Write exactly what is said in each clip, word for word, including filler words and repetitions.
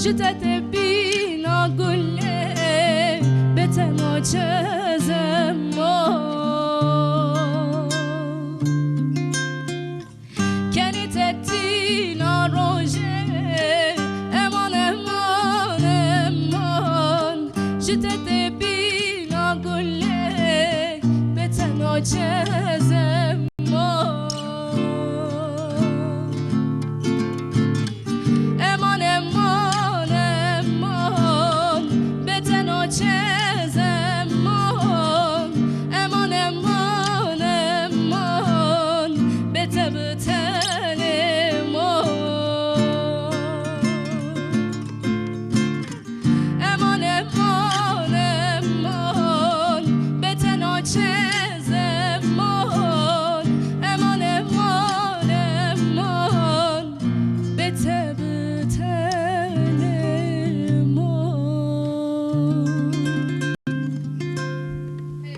Ji te tê bîna gulê, bê te naçe zeman. Kenî te tîna rojê, eman, eman, eman. Ji te tê bîna gulê, bê te naçe zeman. Eman, eman, eman, bê te naçe zeman. Eman, eman, eman, bê te bi tenê man. Eman, eman, eman, bê te naçe zeman. Eman, eman, eman, bê te bi tenê man.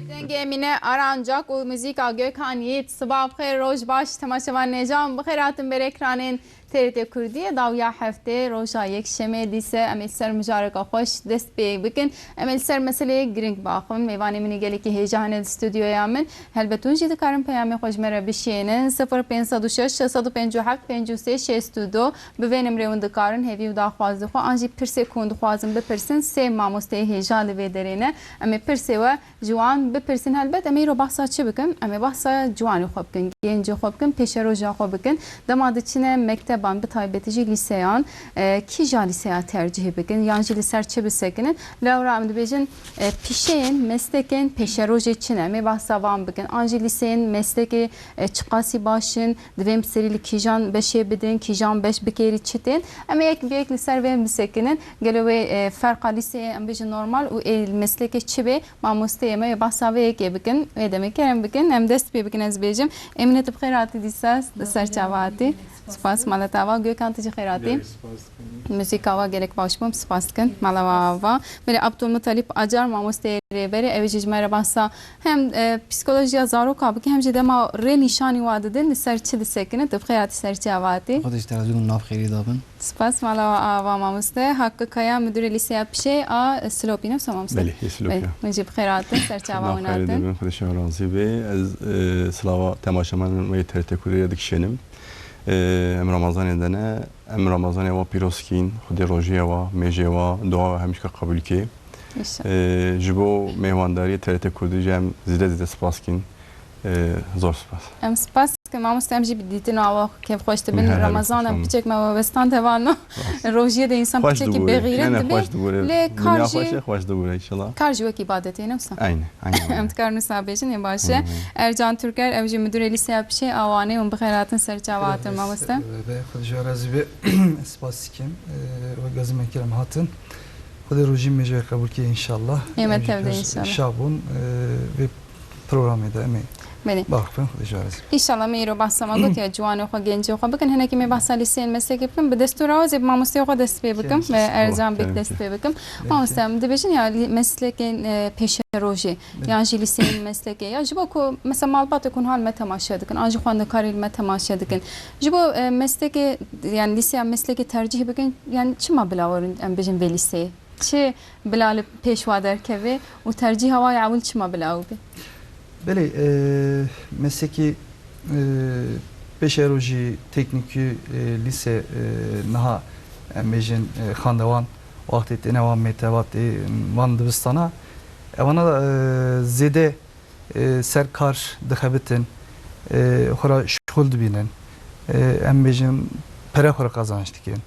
Dengê Emîne Arancak û muzîka Gökhan Yiğit. Siba bi xêr, roj baş temaşevanên hêja. Bi xêr hatin berê ekranên T R T Kurdiyê. Dawiya heftê, roja yekşemê, dîse em ê li ser mijareke xweş dest pê bikin. Em ê li ser meseleyê giring biaxivin. Mêvanê min ê gelekî hêja hene li stûdyoya min. Helbet hûn jî dikarin peyamê xwe ji me re bişênin. Sifir pênc sed û şeş, şeş sed û pêncî û heft, pêncî û sê, şêst û du. Bi vê nimrê hûn dikarin hêvî û daxwazê xwe an jî pirsê ku hûn dixwazin bipirsin, sê mamosteyê hêja li vê derê ne. Em ê pirsê we ji wan bipirsin. Helbet em ê îro behsa çi bikin? Em ê behsa ciwanê xwe bikin, gencê xwe bikin, pêşeroja xwe bikin. Dema diçine mekteban, bi taybetî jî lîseyan, e, kîja lîseya tercîh bikin yan jî li ser çi bisekinin? Lewra em dibêjin, e, pîşeyên meslekên pêşerojê çi ne? Em ê behsa van bikin. An jî lîseyên meslekê, e, çiqasî baş in, divê em serî li kîjan beşê bidin, kîjan beş bi kêrî çi tên? Em ê yek bi yek li ser vê bisekinin. Gelo wê, e, ferqa lîseyê em bêjin normal û ê meslekê çi bê? Mamosteyê me yê behsa vê yekê bikin. Wê demê kerem bikin. Em dest pê bikin, ez bêjim. Emîne, tu bi xêr hatî dîsa, tu ser çava hatî. Spas, mala te ava. Gökhan, tu jî xêr hatî. Gelek spas dikim. Muzîka wa gelek baş bû, em spas dikin. Mala we ava. Belê Abdulmutalîp Acar, mamosteyê rêberê, ew jî ji me re behsa hem, e, psîkolojiya zaroka bike, hem jî dema rê nîşanî wa didin, li ser çi disekinin. Tu bi xêr hatî ser çava hatî. Xwedê ji te razî bû, nav xêrî dabin. Spas, mala we ava mamoste. Hakkı Kaya, müdürê lîseya pişê a Silopî, ne wisa mamoste? Belê, yê Silopî. Belê, hûn jî bi xêr hatin, ser çava hûn hatin. Nav xêrê dibin, Xwedê ji we razî be. Ez, e, silava temaşevanên me yê T R T Kurdiyê dikişênim. E, em Ramazanê de ne, em Ramazanê wa pîroz kîn, Xwedê rojiyê wa, mêjê wa, dua wa hemîşka qebûl kê. Înşallah. E, ji bo mêvandariyê T R T Kurdî jî em zêde zêde spas kîn. E, zor spas. Em spas dikin mamoste, em jî bi dîtina we kêfxweş dibin. Min her Ramazan em piçek me webestan hevalno. Rojiyê de însan piçekî bêxîret dibe. Xweş dibûre. Lê kar jî, xweş dibûre inşallah. Kar jî wek îbadetê, ne wisa? Aynen, aynen. Em dikarin wisa bêjin, ê baş e. Aynen. Ercan Türker, ew jî müdürê lîseya pişê a Wanê, hûn bi xêr hatin, ser çava hatin mamoste. Be, Xwedê ji we razî be. Spas dikim. E, we gazî me kirim hatin. Xwedê rojî mêje qebûl kê înşallah. Ê me tev de înşallah. Şa bûn, e, vê programê de em ê Belê. Baxpin, Xwedê ji we razî. Înşallah me îro behsa me got ya ciwanê xwe, gencê xwe bikin. Hinekî me behsa lîseyên meslekê bikin. Bi destûra we zê bi mamosteyê xwe dest pê bikim. Kerem, e, Ercan Bêk dest pê bikim. Belkî. Mamoste, em dibêjin ya lî-, meslekên, e, pêşerojê, yan jî lîseyên meslekê, ya ji bo ku mesela malbatê ku niha li me temaşe dikin, an jî xwendekarê li me temaşe dikin. Ji bo, e, meslekê, yani lîseya meslekê tercîh bikin, yani çima bila werin, em bêjin vê lîseyê? Çi bila li pêş wa derkeve û tercîha wa ya ewil çima bila ew be? Belê, e, meslekî, e, pêşerojî, teknîkî, e, lîse, e, niha em bêjin, e, xandewan wextê têne wan mekteba, tê wan dibistana, evana, e, zêde, e, ser kar dixebitin, e, xwe ra şixul dibînin, e, em bêjin pere xwe re qazanç dikin.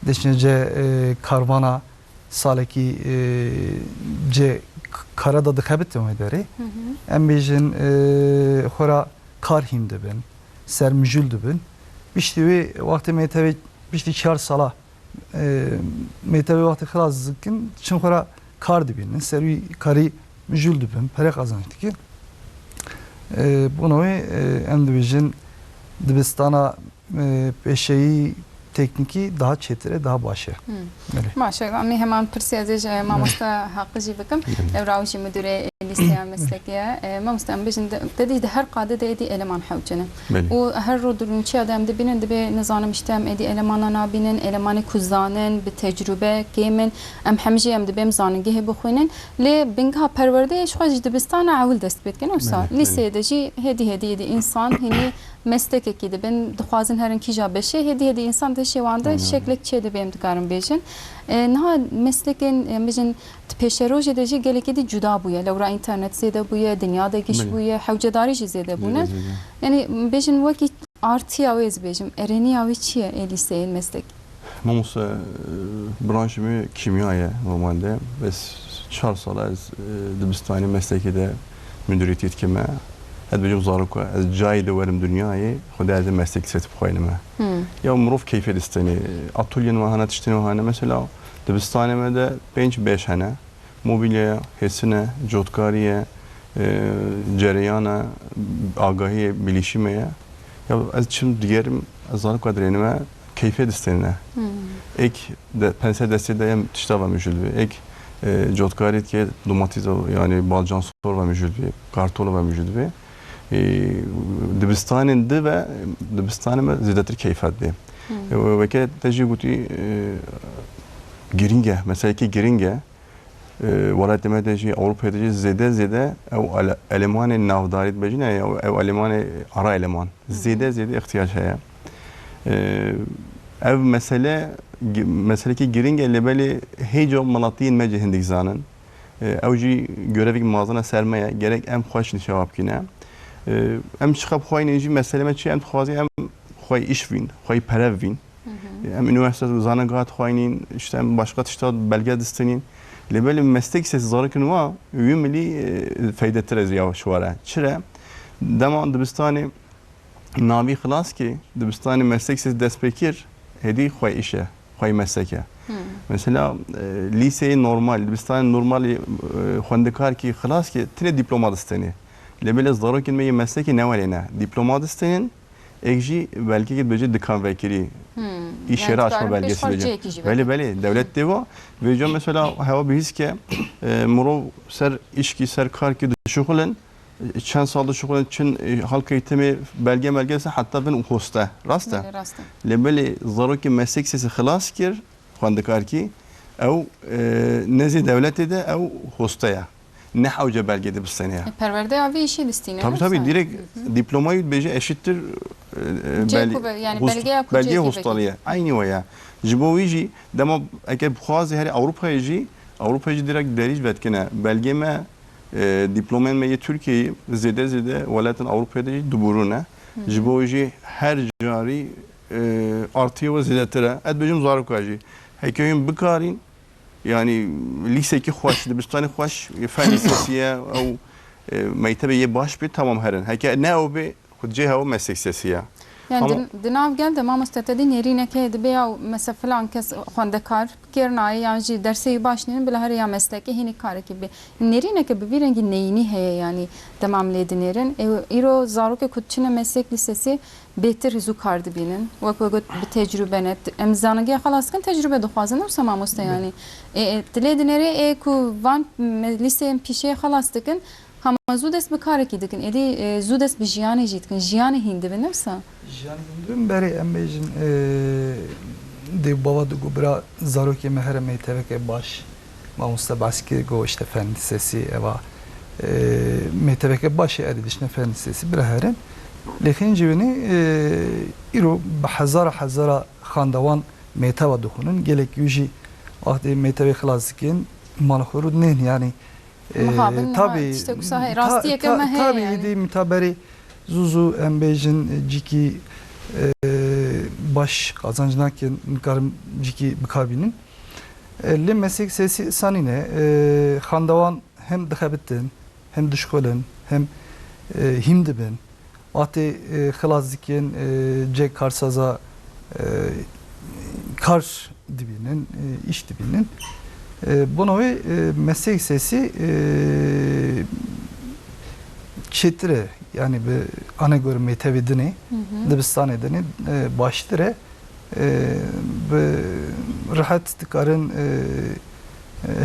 Diçine ce, e, karvana salekî, e, ce k-, kara da dixebitin wê derê. Hı hı. Em bêjin, e, xwe ra kar hîn dibin, ser mijûl dibin. Piştî wê wextê mektebê piştî çar sala, e, mektebê wextê xilas dikin, çin xwe ra kar dibînin, ser wî karî mijûl dibin, pere qazanç dikin. E, bona wê, e, em dibêjin dibistana, e, pêşeyî teknîkî daha çêtir e, daha baş e. Hmm. Belê. Baş e, em ê heman pirsê ez ê ji mamoste Hakkı jî bikim. Belê. Ew ra ew jî müdürê Lîseya meslekê ye. E, mamoste, em bêjin de, te dî di her qadê de êdî eleman hewce ne. Belê. Û her roj di nûçeya de em dibînin, dibê nizanim işte em êdî elemana nabînin, elemanê ku zanin, bi tecrûbe kêm in, em hemî jî em dibê em zanîngehê bixwînin. Lê bingeha perwerdeyê ji xwe ji dibistana ewil dest pê dikin. Wisa Belê, belê. Lîseyê de jî hêdî hêdî êdî însan hînî meslekekî dibin, dixwazin herin kîja beşê, hêdî hêdî însan di hişê wan de Aynen. şeklek çê dibe em dikarin bêjin. E, niha meslekên, em bêjin, di pêşerojê de jî gelekî dî cuda bûye. Lewra înternet zêde bûye, dinya de giş Belê. bûye, hewcedarî jî zêde bûne. Zêde, zêde. Yanî bêjin wekî artıya wê ez bêjim, erêniya wê çi ye ê lîseyên meslek? Mamoste, e, branşê min kîmya ye normalde. Ez çar sal e ez, e, dibistanê meslekê de müdüriyetî dikime. Ez dibêjim zarok e, ez cayê de werim dinyayê, xwedê ez ê meslek lîseyê bixwînime. Hmm. Ya mirov keyfê distênê. Atolyên we hene, tiştên we hene. Mesela dibistanê me de pênc bêş hene. Mobilyaya, hêsine, cotkariye, e, cereyana, agahiyê, bilîşîme ye. Ya ez çim digerim, ez zarok e dirênime, keyfê distênine. Hmm. Êk de, pense destê de em tişta ve mijûl dibê. Êk, e, cotkarî dike domatîs, yanî balcan sor ve mijûl dibê, kartol ve mijûl dibê. E, dibistanên di ve, dibistanê me zêdetir keyfet dê. Hmm. E, weke te jî gotî, e, girîng e, meselekî girîng e. E, welatê me de jî, Ewropayê de jî zêde zêde ew ele-, elemanê navdarî dibêjin, ew, ew elemanê ara eleman. Hı hı. Zêde zêde îhtiyac heye. E, ev mesele, gi-, meselekî girîng e, lê belê hêca welatiyên me jî hindik zanin. E, ew jî görevek mezin e ser me ye. Gerek em xweş nîşewa bikîne. E, em çiqa bixwayînin jî meselê me çi ye? Em dixwazin em xwey îş vîn, xwey pere vîn. Hı hı. Em üniversite zanengeha dixwayînin, işte em başka tişta belge distînin. Lê belê meslek sesi zarokên wa wî milî, e, feydetir ez ya şware. Çire? Dema dibistanê navî xilas kî, dibistanê meslek sesi dest pê kir, hêdî xwey îş e, xwey meslek e. Hı. Mesela, e, lîseyê normal, dibistanê normal, e, xwendekar kî xilas kî, tinê diploma distênê. Lê belê zarokên me yê meslekê ne welê ne. Diploma distênin, êk jî belkekê dibêje dikan vekirî. Hmm. Îşê Yani re açma dikarin pêş belgesi xwe dibêje. Cihekî jî Belê, vekin. Belê. Dewlet dê va. Vêca mesela hewa bihîs ke, e, mirov ser îşkî, ser karkî dişuxulin, e, çend sal dişuxulin, çin, e, halka eğitimê belge melge se heta bin hoste. Rast e? Belê, rast e. Lê belê zarokê meslek sesi xilas kir, xwendekarkî, ew, e, nezê dewletê de ew hoste ye. Ne hewce belgê de bistêne ye. E, perwerdeya vê îşê distîne, Tabii, tabii, wisa? Direkt Hı hı. diplomayı bêje eşittir, e, e, Cê bel-, ku be-, yani host-, belgeya ku belgê cê hostalî ye. Aynı o ya. Ji bo wî jî dema eke bixwaze herê Ewropayê jî, Ewropayê jî direkt derî vetkine. Belgê me, e, diplomên me yê Tirkiyeyê zêde zêde welatên Ewropayê de jî diborûne. Hı hı. Ji bo wî jî her carî, e, artıyê we zêdetir e. Ez dibêjim zaroka jî. Heke hûn bikarîn, Yanî lîsekî xweş, dibistanê xweş, fen lîsesî ye, ew, e, mektebê yê baş bê, tamam herin. Heke ne ew bê, xwe cihê hewa meslek sesî ye. Yani Ama di, di nav gel de mamoste te dî nêrîneke dibe ya mesela filan kes xwendekar kêr nayê yan jî dersê wî baş nînin, bila here ya meslekê hînî karekî bê. Nêrîneke bi vî rengî neyînî heye, yani demam lê dinêrin. E, îro zarokê ku diçine meslek lîsesî, bêtir zû kar dibînin. Wek we got, bi tecrûbe ne. Em zanîngeha xelas dikin, tecrûbe dixwazin, ne wisa mamoste Belê. yani. E, e, tu lê dinêrê ê ku van me-, lîseyên pîşeyê xelas dikin, hema zû dest bi karekî dikin. Êdî, e, zû dest bi jiyanê jî dikin. Jiyanê hîn dibin, ne wisa? Jiyanê hîn dibin, berê em bêjin, e, dê bava digo bira zarokê me here mektebeke baş. Mamoste behs kir, got, işte, fen lisesi, eva, e, mektebeke baş e, erê dişine fen lisesi, bira herin. Lê xêncî winî, e, îro bi hezara hezara xandewan mekteba dixwînin. Gelek wî jî wextê mektebê xilas dikin, mala xwe rû nên, yani, e, Mixabin, niha tabii, tiştek wisa heye, ta-, rastiyeke ta-, me heye, tabii, yani. Êdî mitaberî zû zû em bêjin, e, cîkî, e, baş qazanc nakin, nikarin cîkî bikar bînin. E, lê meslek sesî sanî ne. E, xandewan hem dixebitin, hem dişxulin, hem, e, hîm dibin. Wextê, e, xilas dikin, e, cek karsaza, e, kar dibînin, e, îş dibînin. E, bona wê, e, meslek sesî, e, çêtir e, yani bi ane göre mektebê dinê, Hı hı. dibistanê dinê, e, baştir e. E, bi rehet dikarin, e,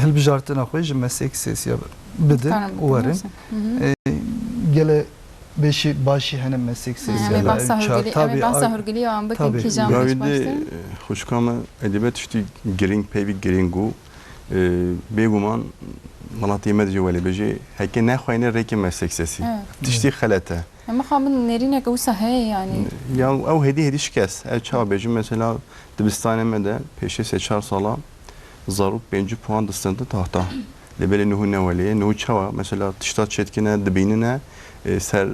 hilbijartina xwe ji meslek siyasiya bidin û werin. Hı hı. E, gele beşî başî hene meslek siyasiya. Em ê behsa hurgilî, em ê behsa hurgilî an bikin kîjan. Gavî de, e, xwişka me, edebiyat tiştî girîng, peyvî girîng û, e, bêguman welatê me dije welê bêje, heke nexweyne rêkê meslek siyasî. Evet. Tiştî xelet e. Em mixabin nêrîneke wisa heye yani. Ya ew hêdî hêdî şikest. Ew çawa bêjim mesela dibistanê me de pêşê sê çar sala zarok pêncî puan distendin tahta. Lê belê niho ne welê ye. Niho çawa? Mesela tişta çêdikine, dibînine, e, ser, e,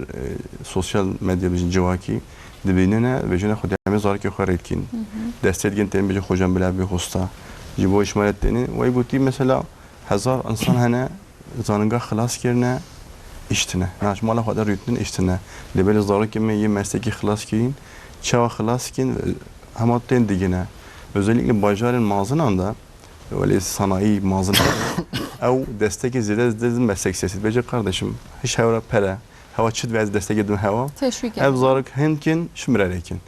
sosyal medya bijin civakî, dibînine, bêjine xwedî em ê zarokê xwe rêdikîn. Hı hı. Destê digin tên bêjin xocam bila bê hosta. Ji bo îşmalet têne. Wey gotî mesela hezar insan hene, zanînga xilas kirine, îş tine. Na ji mala xwe de rûtin îş tine. Lê belê zarokê me yê meslekî xilas kirîn, çawa xilas kirîn, hema tên digine. Özellikle bajarên mazinan de, welê sanayî mazin, ew destekê zêde zêde meslek siyasî dibêje, kardeşim, hiş hewra pere, hewa çi divê ez destekê dim hewa? Teşwîk. Ev zarok hin kin, şimrerê kin.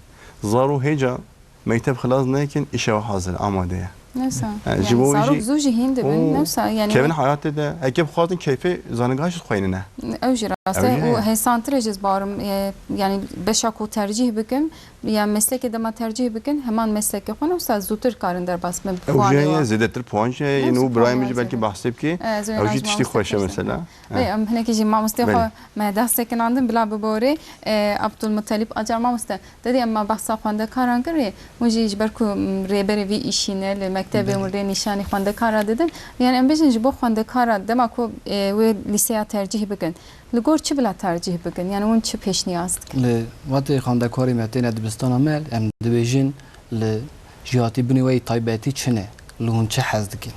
Zaro hêca mekteb xilas nekin, îşewa hazir, amade ye. Newsa. Yani, ji bo zarok jî zû jî hîn dibin. Oo. Newsa, yani kevin hayatê de, heke bixwazin keyfê zanînga jî xweynin e. Ew jî rast e. Ew jî û heye. Hêsantirê jî ez barim, e, yani beşa ku tercîh bikin, ya meslekê dema tercîh bikin, heman meslekê xwe newsa zûtir karin derbas bin. Ew jî heye, zêdetir puan jî heye, yine û birayê min jî belkî behsê bike. Ew jî tiştî xweş e mesela. Belê, em hinekî jî mamostê xwe me dest sekinandin bila biborê. E, Abdulmutalîb Acar mamoste, te dî em me behsa xwendekaran kirî, hûn jî ji ber ku, m, rêberê vî îşî ne, li mektebê hûn rê nîşanî xwendekara didin. Yani em bêjin ji bo xwendekara dema ku, e, wê lîseya tercîh bikin, li gor çi bila tercîh bikin? Yani hûn çi pêşniyaz dikin? Li wextê xwendekarê me têne dibistana me, em dibêjin li jêhatîbûnê we yê taybetî çi ne? Li hûn çi hez dikin?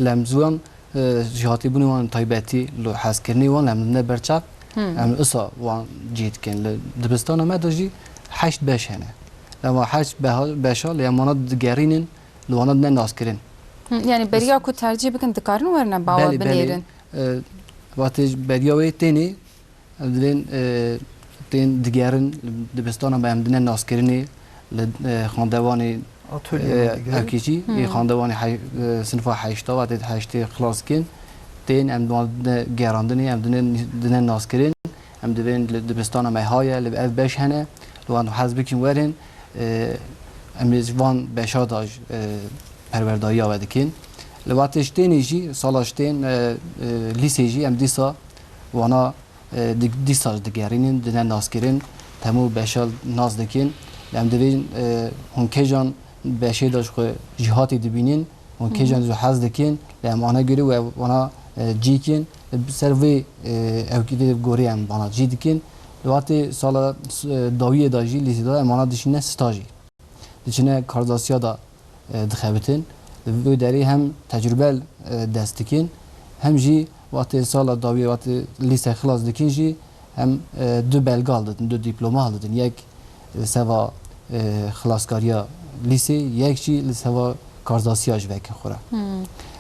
Lê em ziwan e, ji hatîbûnê wan taybetî, li hezkirinê wan em dine ber çav, Hmm. em isa wan cî dikin. Li dibistana me de jî heşt beş hene. Em wan heşt beha-, beşa lê em wana digerînin, li wana dine naskirin. Hmm, yani beriya ku tercîh bikin dikarin werine bawa binêrin? Belê, belê. E, wextê ji beriya wê tênê, Em divên, e, tên digerin, li dibistana me em dine naskirinê, li, e, xwendevanê, e, ev kî jî, ê xwendevanê hey-, e, sinifa heşta, vatê heştê xilas dikin. Tên em wan dine gerandinê, em dine, dine naskirin. Em divên li dibistana me haye, li ev beş hene, li wan hez bikin werin. E, em ê ji van beşa da, e, perwerdariya we dikin. Li vatê ji tênê jî, sala ji tên, e, e, lîsê jî em dîsa wana e, di-, dîsa digerînin, dine naskirin, hemû beşa nas dikin. Em divên, e, hûn kêjan beşê de ji xwe jî hatî dibînin, hûn kêjan jî hez dikin, lê em ana görî we wana, e, cî kin. Li ser vê, e, ew kî vê gorê em wana cî dikin. Li watê sala, e, dawiyê de jî, lîsê de em wana dişîne stajî. Diçine karzasiya da, e, dixebitin. Li vê derê hem tecrûbe, e, dest dikin, hem jî wextê sala dawiyê, wextê lîse xilas dikin jî hem, e, du belge hilditin, du dîploma hilditin. Yek li seva, e, xilaskariya lîsê, yek jî li seva karzasiya ji vekin xwe re. Hmm.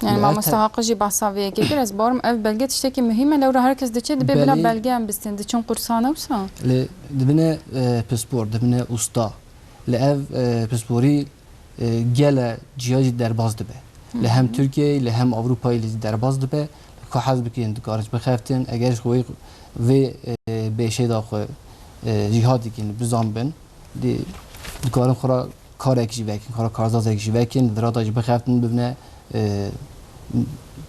Yani mamoste Haqi jî behsa vê yekê kir, ez barim ev belge tiştekî muhîm e, lewra her kes diçe dibê bila belge em bistin, diçin qursan e wisa? Lê dibine, e, pispor, dibine usta. Li ev, e, pisporî, e, gele ciya jî derbas dibe. Li hem Tirkiyeyê, li hem Ewropayê lê jî derbas dibe. Ku hez bikin, dikarin jî bixeftin. Eger ji xwe vê, e, bêşê da xwe, e, jî hat dikin, bizan bin, dê dikarin xwe ra karek jî vekin, xwe ra karzazek jî vekin, virata jî bixeftin, bibine, e,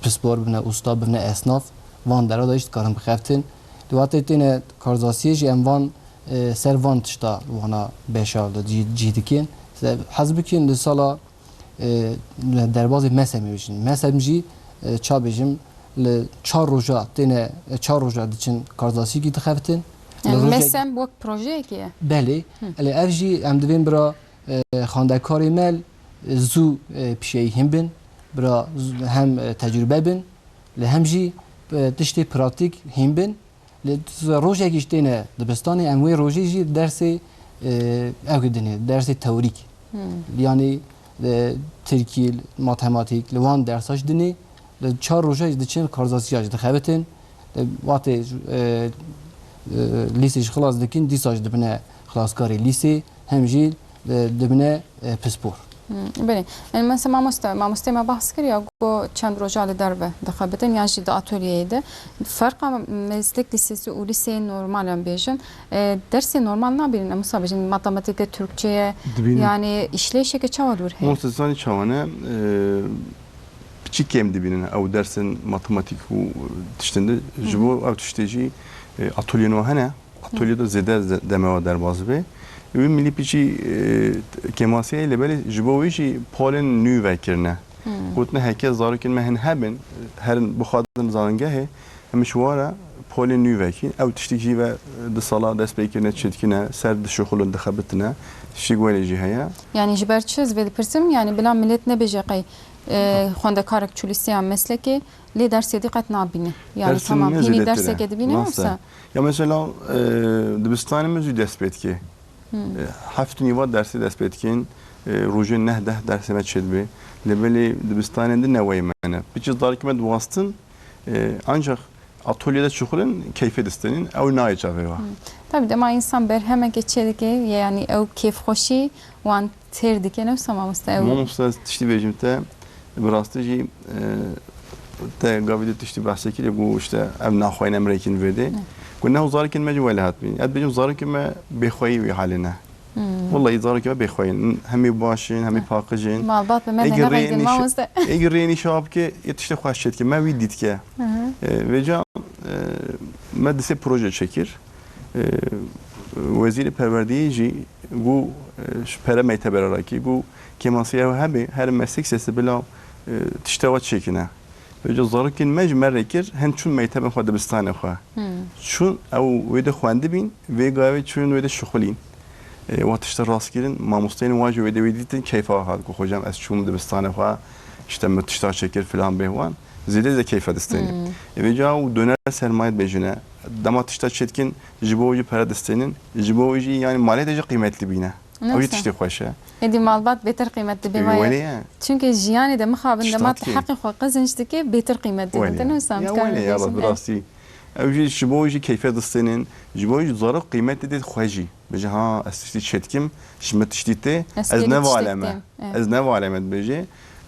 pispor, bibine usta, bibine esnaf. Van dera da jî dikarin bixeftin. Li watê têne karzasiyê jî em van e, ser van tişta wana beşa li cî, cî dikin. Se-, hez bikin li sala, e, derbazê mesemê bijin. Mesem jî, e, ça bêjim, li çar roja têne, e, çar roja diçin karzasîkî dixebitin. Li Yani rojek- mesem wek projeyekê ye? Belê. Hı. Lê ev jî em divên bira, e, xwendekarê me, e, zû, e, pişeyî hîn bin. Bira z-, hem, e, tecrûbe bin. Lê hem jî, e, tiştê pratîk hîn bin. Lê rojekî ji têne dibistanê, em wê rojê jî dersê, e, ew dinê, dersê teorîk. Hmm. Yanî, e, tirkî, matematîk, li wan dersa jî dinê, li çar roja jî diçin karzasiya jî dixebitin. Li watê, e, e, lîsê jî xilas dikin, dîsa jî dibine xilaskarê lîsê, hem jî, e, dibine, e, pispor. Hmm, belê. Yani mesela mamoste, mamostê me behs kir ya, ku çend roja li derve dixebitin, yan jî di atölyeyê de. Ferqa meslek lisesi û lîseyê normal em bêjin, e, dersê normal nabînin, em wisa bêjin, matematîk e, Türkçe ye, Dibînin. Yani işleyişeke çawa li wir heye? Mamoste zanî çawa ne, e, piçî kêm dibînin ew dersên matematîk û tiştin de. Ji bo ew tiştê jî, e, atölyên wan hene. Atölye de zêde ze-, deme wa derbas be. Wî milî piçî, e, kêmasiyê lê belê ji bo wî jî polên nû vekirine. Gotine heke zarokên me hin hebin, herin bixwazin zanîngehê, em ji wara polên nû vekîn. Ew tiştîk jî ve, e, du sala dest pê kirine, çêdikine, ser dişuxulin, dixebitine. Tiştîk welê jî heye. Yani ji ber çi ez vê dipirsim? Yani bila millet nebêje qey, e, xwendekarek çû lîseya meslekê, lê dersê dî qet nabîne. Yani Dersên tamam, me hînî zêdetir e. Derseke dibîne Nasıl? Yoksa? Ya mesela, e, dibistanê me zû dest pê dike. E, heft û nîva dersê dest pê dikin. E, rojê neh deh dersê me çêdibe. Lê belê dibistanên di neweyê me ne. Piçî zarokê me diwastin, e, ancak atölyede çuxulin, keyfê distênin. Ew nayê çavê wa. Tabii dema insan berhemeke çêdike, yani ew kêfxweşî wan têr dike, ne wisa mamoste ew? Mamoste, ez tiştî bêjim te, bi rastî jî, e, te gavî de tiştî behsê kiriye, got, işte, ev naxweyî ne, em rêkîn vê dê. Ne. Got, ne, zarokên me jî wele hat bîn. Ez bêjim, zarokên me bêxweyî wî halê ne. Hmm. Wellahî zarokên me bêxweyî ne. Hemî baş in, hemî Ne. paqij in. Malbat bi me Êgî de rê nexeydin, nîş-, mamoste. êgî rê nîşa bike, yê tiştê xweş çêdike. Me wî dîtike. Hı hı. E, vêca, e, me di sê proje çêkir. E, Wezîrê Perwerdeyê jî got, e, ji pere mektebe re rakî, got, kêmasî ew hebe, her meslek sesi bila, e, tişta wa çêkine. Vêca zarokên me ji me rê kir, hin çûn mektebên xwe, dibistanê xwe. Hmm. Çûn ew wê de xwendibîn, vê gavê çûn wê de şixulîn. E, wa tişta rast kirin, mamosteyên wa jî wê de wê dîtin, keyfa hat, got, hocam, ez çûm dibistanê xwe, işte, min tişta çêkir, filan bêhwan. Zêde zêde keyfa distênin. Hmm. E, vêca û doner sermayet bêjine. Dema tişta çêdikin, ji bo wî jî pere distênin. Ji bo wî jî, yani, maliyetê jî qîmetli bîne. Ne Ew jî wisa? tiştê xweş e. Êdî malbat bêtir qîmet dibe E, vaye. welê ye. Çünkü jiyanê de mixabin de Tişta ma dikê. heqê xwe qezinç dike, bêtir qîmet dibe. Welê Te ye. ne wisa Ya em dikarin welê ye, bêjin? bi E. rastî. Ew jî ji bo wî jî keyfê distênin. Ji bo wî jî zarok qîmetê dê xwe jî. Bêje, ha, ez tiştî çêdikim, ji min tiştî tê, Ez ez kêrî ne tiştek valem e. têm. E. Ez ne valem e dibêje.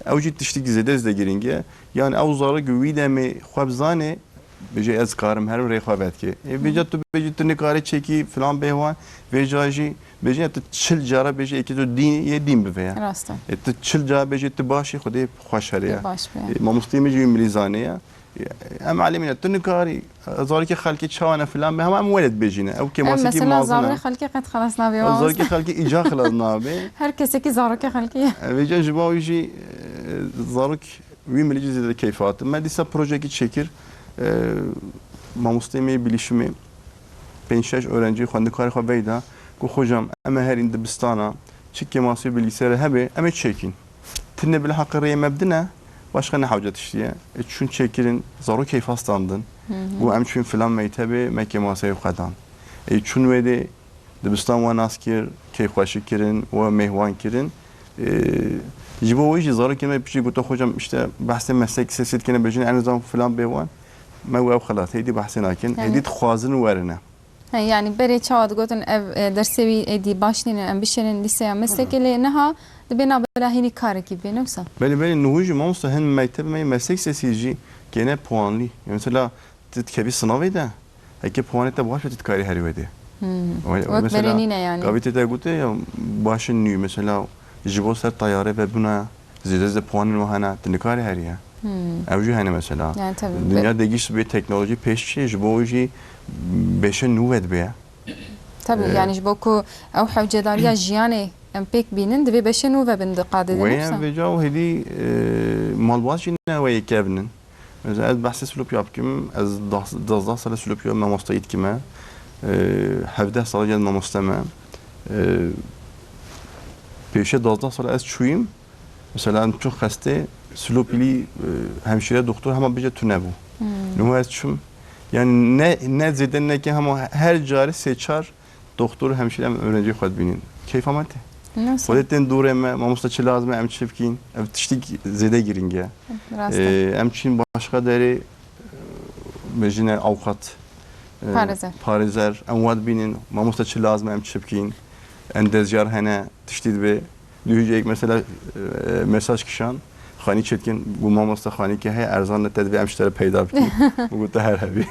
Ew jî tiştîk zêde zêde girîng e. Yani ew zarok wî demê xwe bizane, bêje ez karim herim rê xwe vedike. E, vêca tu bêjî tu nikarî çêkî filan bêhwan, vêca jî bêje tu çil cara bêjî êkê tu dîn yê dîn bive ya. Rast e. E, tu çil cara bêjî tu baş î, Xwedê xweş here ya. Baş be. E, mamosteyê min jî wî milî zanê ya. Em alimî ne, tu nikarî, zarokê xelkê çawa ne filan be, hema em wele dibêjîne. Ew Em kêmasîkî mesela mezin e. zarokê xelkê qet xelas nabe, Ew zarokê mamoste. xelkê îca xilas nabe. Her kesekî zarokê xelkê ye. E, vêca ji bo wî jî, e, zarok wî milî jî zêde keyf hatin. Me dîsa projeyekî çêkir, e, mamosteyê me yê bilîşimê pênc şeş öğrencî xwendekarê xwe veyda, ku hocam, em ê herîn dibistana, çi kêmasî bilgisayarê hebe, em ê çêkîn. Tinê bila heqê rêyê me bidine, başqa ne hewce tiştî ye. Ê çûn çêkirin, zarok keyfa standin. Hı hı. Got, em çûn filan mektebê, me kêmaseyê xwe dan. Ê çûn wê dê dibistan we nas kir, keyfxweşî kirin, we mêhwan kirin. Ê, ji bo wê jî zarokên me piçî goto, hocam, işte, behsê meslek sesê dikene, bêjin, en azından filan bê wan. Me got, ew xelat, hêdî behsê nakin. Yani Hêdî dixwazin werine. He, yani berê çawa digotin ev, e, dersê wî êdî baş nîne, em bişênin lîseya meslekê, lê niha dibê na bila hînî karekî bê, ne wisa? Belê, belê, niho jî mamoste hin mekteb me yê meslek sesî jî gene puanlî. Ya mesela tu dikevî sinavê de, heke puanê te baş be tu dikarî herî wê dê. Hmm. Wek Wek mesela berê nîne yani. Gavî tê te gote ya baş in nû, mesela ji bo ser tayarê ve bûna Zêde zêde puanên we hene, tu nikarî herî ye. Hmm. Ew jî hene mesela. Yani tabii, Dinya be- de gişt bê teknolojî pêş çê, ji bo wî jî beşe nû ve dibe. Tabii, Ee, yani ji bo ku ew hewcedariya jiyanê em pêk bînin, divê beşe nû ve bin di qadê de, Wê ne wisa? Vêca û hêdî, e, malbat jî ne wê yekevnin. Mesela ez behsê Silopya bikim, ez das-, duwazdeh sala Silopya mamostayî dikime. E, hevdeh sala jî ez mamoste me. E, pêşe duwazdeh sala ez çûyim, Mesela em çûn xestê, Silopîlî, e, hemşîre, doktor hema bêje tu nebû. Hmm. Niha ez çûm. Yani ne, ne zêde ne kêm, hema her carê sê çar doktor, hemşîre em öğrenciyê xwe dibînin. Keyfa me tê. Nasıl? Xwedê tên dorê me, mamoste çi lazim e, em çi bikîn? Ev tiştik zêde girîng e. Rast e. E, em çîn başqa derê, e, bêjine avukat, e, Parêzer. parêzer, em wa dibînin, mamoste çi lazim e, em çi bikîn? Endezcar hene, tiştî dibe. Dû hîceyek mesela, e, mesaj kişan, xanî çêdikin, got, "Mamoste, xanîkê heye, erzan ne, te divê em ji te re peyda bikin." Min got, "Te her hebî."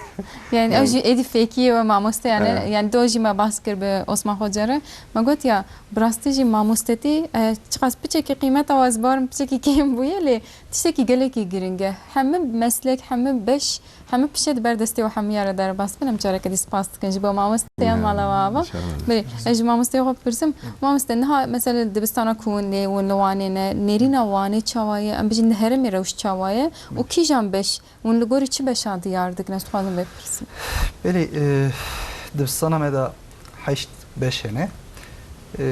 Yani ew jî êdî fêkiyê we mamoste yani, Evet. yani do jî me bahs kir bi Osman Xoca re. Me got ya, bi rastî jî mamostetî, e, çiqas piçekî qîmeta we ez barim piçekî kêm bûye lê tiştekî gelekî giring e. Hemû meslek, hemû beş, hemû pişe di ber destê we hemûya re derbas bin. Em careke dî spas dikin ji bo mamosteyan mala we ava. Belê, ez ji mamosteyê xwe bipirsim. Mamoste, niha mesela dibistana ku hûn lê, hûn li Wanê ne, nêrîna Wanê çawa ye? Em bijin di herêmê rewş çawa ye? Û kîjan beş? Hûn li gorî çi beşan diyar dikin? Ez dixwazim vê bipirsim. Belê, e, dibistana me de heşt beş hene. E,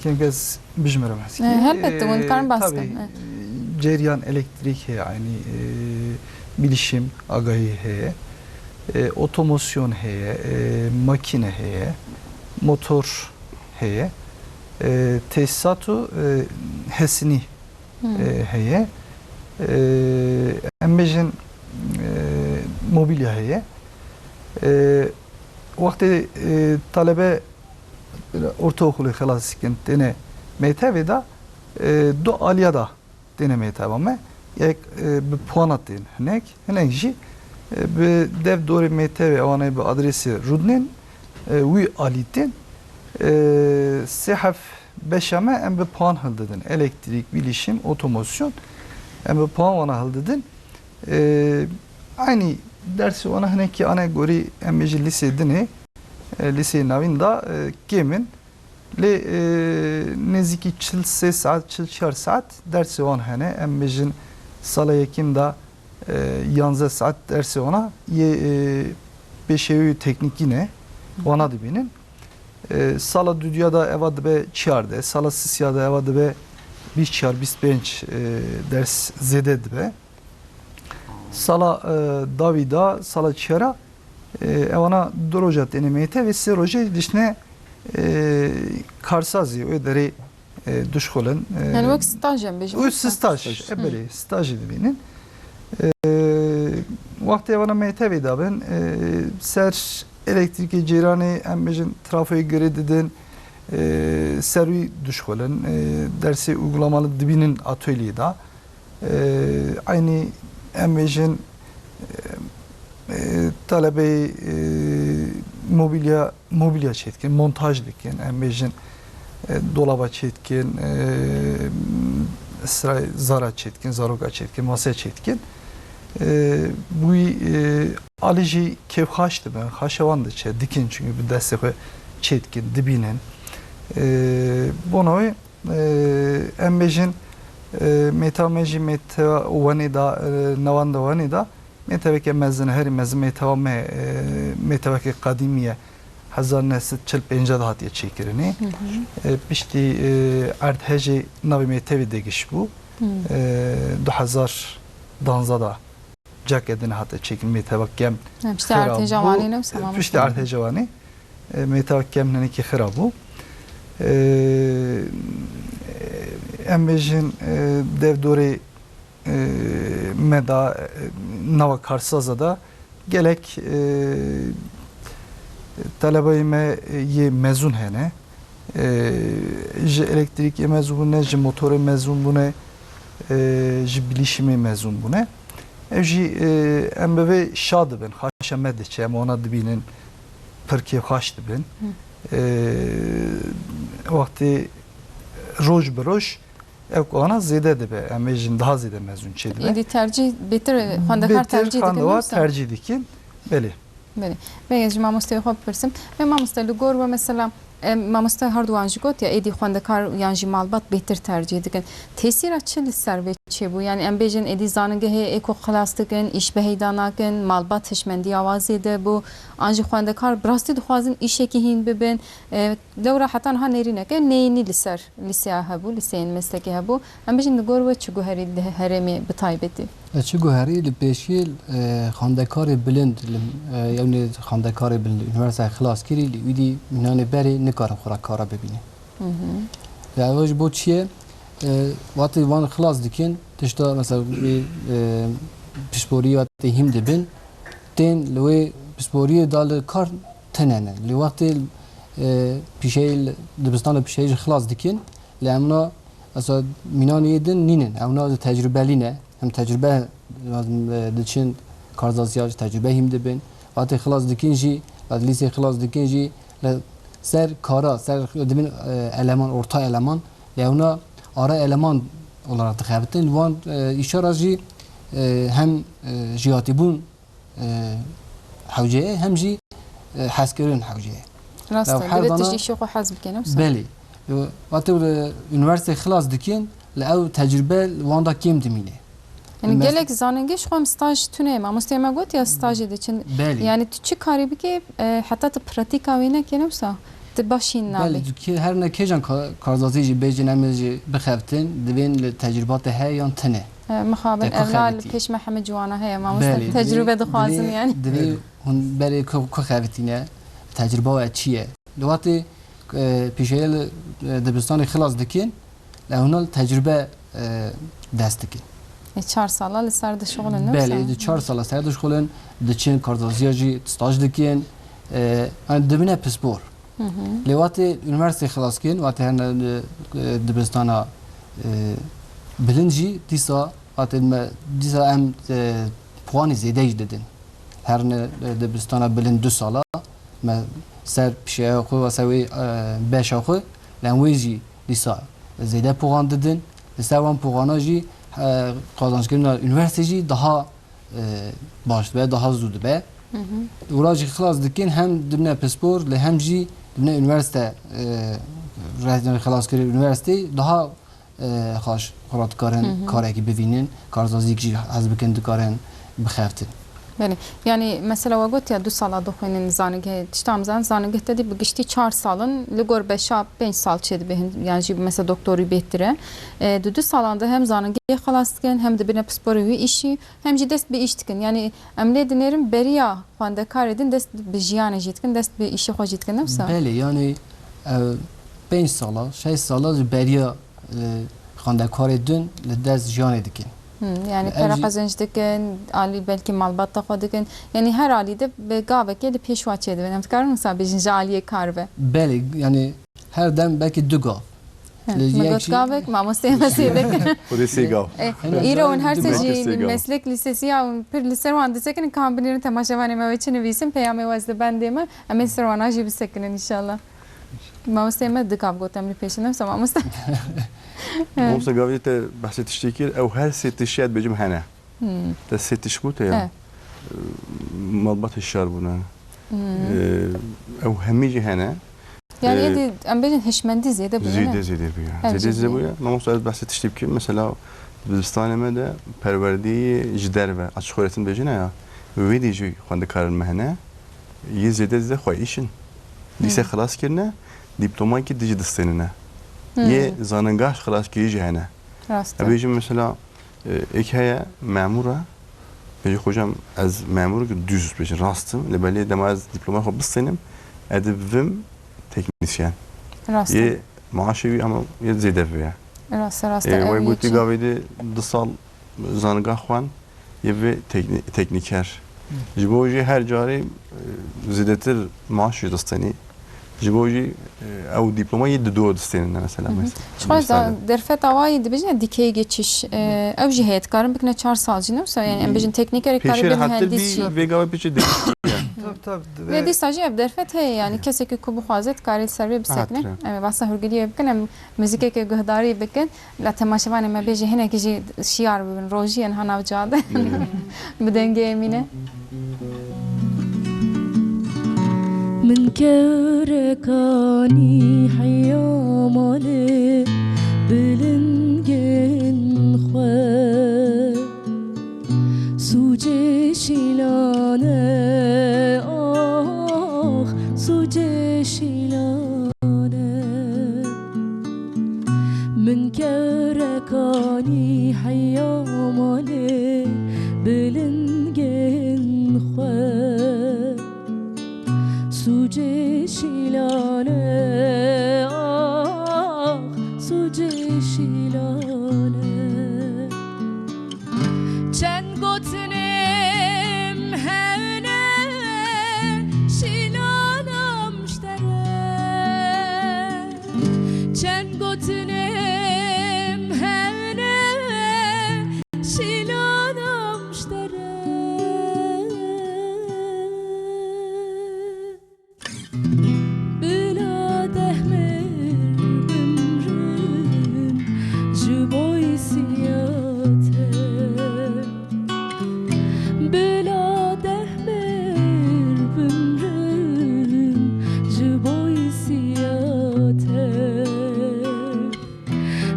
kêm ez bijmirim heskî. E, helbette, hûn dikarin bahs bikin. E, tabii, e, ceryan elektrîk heye, aynî, e, bilişim, agahî heye. E, otomasyon heye, e, makîne heye, motor heye, e, tesisat û, e, hesinî e, heye. E, em bêjin, e, mobilya heye. E, wextê, e, talebe ortaokulê xelas dikin, têne mektevê de, e, du aliya da têne mekteba me. Yek, e, bi puana tên hinek, hinek jî, e, bi dev dorê mektevê, ewanê bi adresê rûdinên, e, wî alî tên. E, sê heft beşa me em bi puan hildidin. Elektrîk, bilişim, otomasyon. Em bi puan wana hildidin. E, eynî dersê wana hinekî ane gorî em ê ji lîsê dinê, e, lîsê navîn da, e, kêm in. Lê, e, nêzîkî çil sê saet, çil çar saet dersê wan hene. Em bêjin sala yekîm de, e, yanzdeh saet dersê wana yê, e, pêşewî teknîkî ne. Wana dibînin. E, sala dudiya da eva dibe çardeh, sala sisiya da eva dibe bîst çar, bîst pênc, e, ders zêde dibe. Sala, e, dawî da, sala çiyara, e, ewana du roja têne mektevê, sê rojê dişne, e, karsazî, wê derê, e, duşxulin, e, Yani wek staj em bêjin, wek wekî staj, staj. E, belê, stajê dibînin. E, wextê ewana mektevê dabin, e, ser elektrîkê cêranê, em bêjin, trafoyê girê didin, e, ser wî duşxulin, e, dersê uygulamalı dibînin atölyê de. E, eynî em bêjin, e, e, talebeyê, e, mobilya, mobilya çêdikin, montaj dikin, em bêjin, e, dolaba çêdikin, e, sira zara çêdikin, zaroka çêdikin, masaya çêdikin. E, wî, e, alî jî kêfxaş dibin, xaşa wan diçe, dikin, çünkü bi destê xwe çêdikin, dibînin. E, bona wê, e, em bêjin, e, mêta me jî mêta Wanê da, e, navenda Wanê da, mêteveke mezin, herî mezin mêteva me, e, mêteveke qedîmî ye. Hezar neh sed çil pênc de hatiye çêkirinê. E, piştî, e, erdhejê navê mêtevê degiş bû. E, du hezar danzdeh de cake din hate çêkirin, mêteva kemp. Ha, piştî xira erdhêja bû. Wanê ne wisa, e, piştî erdhêja Wanê, e, mêteva kemp hinekî xira bû. E, em bêjin, e, dev dorê, e, me da, e, nava karsaza da gelek, e, telebeyê me yê mezûn hene. E, ji elektrîkê mezûn bûne, ji motorê mezûn bûne, e, ji bilîşimê mezûn bûne. Ev jî, e, em bi vê şa dibin, xaşa me diçe, em wana dibînin, pir kêfxaş dibin. E, wextê roj bi roj ev wana zêde dibe, em bêjin daha zêde mezûn çêdibe. Êdî tercîh bêtir, xwendekar Bêtir tercîh dikin, xwendewar wisa? Tercîh dikin, belê. Belê. Belê, ez ji mamosteyê xwe bipirsim. Belê mamoste, li gor we mesela, em, mamoste her duwan jî got ya, êdî xwendekar yan jî malbat bêtir tercîh dikin. Tesîra çi li ser vê çêbû? Yani em bêjin êdî zanîngehê ê ku xilas dikin, îş bi heyda nakin, malbat hişmendiya wan zêde bû. An jî xwendekar bi rastî dixwazin îşekî hîn bibin. E, lewra heta niha nêrîneke neyînî li ser lîseya hebû, lîseyên meslekê hebû. Em bijin li gor we çi guherî li herêmê bi taybetî? E, çi guherî li pêşiyê, e, xwendekarê bilind, li, e, yewnê xwendekarê bilind, unîversîteyê xilas kirî, li wî dî mînanê berê nikarin xwe re kara bibînin. Hı hı. Yani ew ji bo çi ye? E, wextê wan xilas dikin, tişta mesela wê, e, pisporiyê wextê hîm dibin, tên li wê pisporiyê da li kar tune ne. Lê wextê, e, pîşeyê li, dibistanê pîşeyê ji xilas dikin, Lê ewna, mesela mînanê yê din nînin. Ewna di tecrubelî ne. Hem tecrube, e, diçin karzaziya jî tecrube hîm dibin. Vatê xilas dikin jî, vat lîsê xilas dikin jî li ser kara, ser dibin, e, eleman, orta eleman. Lê ewna ara eleman olarak dixebitin. Wan, e, îşara jî, e, hem, e, jiyatîbûn e, hewce ye, hem jî, e, hezkirin hewce ye. Rast e, her divê dana tiştî şêxo hez bike, ne wisa? Belê. E, vatê, e, unîversîte xilas dikin, li ew tecrube li wan da kêm dimîne. Yani mes- gelek zanîngeh xwe em staj tune ye. Mamosteyê me got ya stajê diçin. Belê. Yani tu çi karî bikê, e, heta tu pratîka wê nekê, ne wisa? Tu başîn nabê. Belê, tu kê, her ne kêjan ka-, karzazî jî bêjin em ê jî bixebtin, divên li tecrubate heye yan tine. E, mixabin Te ku evna li xebitî. Pêş me heme ciwana heye, mamoste. Belê, tecrube divê, dixwazin divê, yani. Divê hûn berê ku, ku xebitîne, tecrüba we çi ye? Li wextê, e, pîşeyê li, e, dibistanê xilas dikin, li hûna li tecrübe, e, dest dikin. E, çar sala li ser dişixulin, ne wisa? Belê, di çar sala ser dişixulin, diçin karzaziya jî staj dikin, e, yani dibine pispor. Hı hı. Lê wextê unîversîteyê xilas kirin, wextê herne, e, dibistana, e, bilind jî dîsa, wextê me, dîsa em, e, puanê zêde jî didin. Herne, e, dibistana bilind du sala, me ser pişeya xwe, wesa wê, e, beşa xwe, lê em wê jî dîsa zêde puan didin. Li ser wan puana jî, e, qazançkirina unîversîteyê jî daha e, baş dibe, daha zû dibe. Hı hı. Û ra jî xilas dikin, hem dibine pispor, lê hem jî dibine unîversîte, e, re-, xilaskirê unîversîteyê daha, e, xweş xwe ra dikarin Hı hı. karekî bivînin, karzazîk jî hez bikin dikarin bixebtin. Belê. Yani mesela we got ya du sala dixwînin zanîngehê. Tişta em zanin, zanîngeh te dî bi giştî çar sal in, li gor beşa pênc sal çêdibe hin, yani jî mesela doktorî bêhtir e. E, di du salan de hem zanîngehê xilas dikin, hem dibine pisporê wî îşî, hem jî dest bi îş dikin. Yani em lê dinêrin beriya xwendekarê din dest bi jiyanê jî dikin, dest bi îşê xwe jî dikin, ne wisa? Belê, yani, ew pênc sala, şeş sala ji beriya, e, xwendekarê din li dest jiyanê dikin. Hmm, yani Ev pere jî qezenc dikin, alî belkî malbata xwe dikin. Yani her alî de bi gavekê li pêş wa çêdibin. Em dikarin wisa bêjin ji aliyê kar ve. Belê, yani her dem belkî du gav. He, Li min yek got jî gavek, mamosteyê me sêdek. Xwedê sê gav. E, Hene îro hûn her sê Belkî jî sê gav. Meslek lîsesiya hûn pir li ser wan disekinin, ka em binêrin temaşevanê me wê çi nivîsin, peyamê we ez li bendê me, em ê li ser wana jî bisekinin înşallah. Mamosteyê me du gav got em li pêşin, ne wisa mamoste? Mamoste gavê te behsê tiştê kir, ew her sê tiştê ez dibêjim hene. Hmm. Te sê tişt gote ya. He. Malbat hişyar bûne. Hmm. Ee, ew hemî jî hene. Yani Ee, êdî em bêjin hişmendî zêde bûye, ne? Zêde, zêde bûye. Ev Zêde, jî zêde bûye. Bûye. Mamoste ez behsê tiştê bikim. Mesela dibistanê me de perwerdeyê ji derve, açık öğretim dibêjine ya. Wê dî jî xwendekarin me hene. Yê zêde zêde xwe îşin. Lîse Hmm. xilas kirine, dîplomayekî dijî distênine. Hmm. Yê zanîngeha xilas kirî jî hene. Rast e. Em bêjin mesela E, êk heye memûr e. Bêjî hocam ez memûr ki düz bêjin rast im. Lê belê dema ez dîploma xwe bistênim, ez dibim teknisyen. Rast e. Yê maaşê wî ama yê zêde vê ye. Rast e, rast e. E, ew wê yê gotî çi? Gavê de du sal zanîngeha xwend, yê vê tekni-, teknîker. Hı. Ji bo jî her carê, e, zêdetir maaş jî distênî. Ji bo jî, e, ew dîploma yê dido distênin mesela, Hı hı. mesela. Ji xwe Mesela. da-, derfeta wa yê dibêjin dikey geçiş, e, ew jî heye, dikarin bikine çar sal jî, ne wisa, yani, em bêjin teknîker, karê Pêşê bê rehettir mühendis bî, jî. Vê gavê pêşê dê-, Tabii, tabii. Vê dîsa jî ev derfet heye, yani, kesekî ku bixwaze, dikarê li ser vê bisekine. Rehettir e. Em ê behsa hûrgiliyê bikin, em muzîkeke guhdarî bikin. La temaşevanê me bêjî hinekî jî şiyar bibin, rojiyên ha nav cade. Bi dengê Emîne. Min kewrekanî heya malê bilingên xwe. Sûcê şîlane, ax, sûcê şîlane. Min kewrekanî heya malê bilingên xwe. Sûcê şîlane, ax, sûcê şîlane. Çend gotinêm hene, şîlanem ji te re. Çend gotinêm Şîlan amştere. Bila deh mêr bimrin ji bo îsiya te. Bila deh mêr bimrin ji bo îsiya te.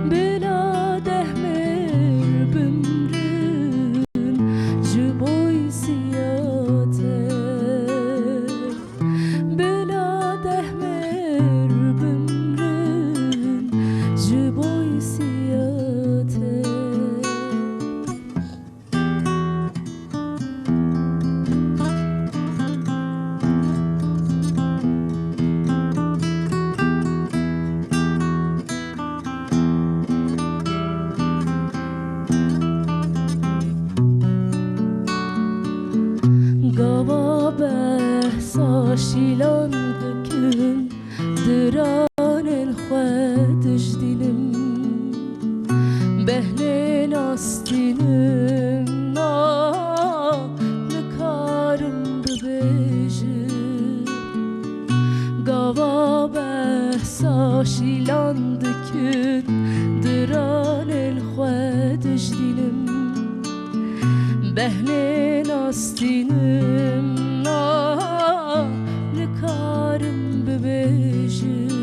Bila deh mêr bimrin ji bo îsiya te. Bila deh mêr bimrin ji bo îsiya te. Gava behsa şîlan dikin, diranên xwe dijdînim. Behnê nastînim, na nikarim bibêjim. Gava behsa şîlan dikin, diranên xwe dijdînim. Behnê nastînim, na nikarim bibêjim.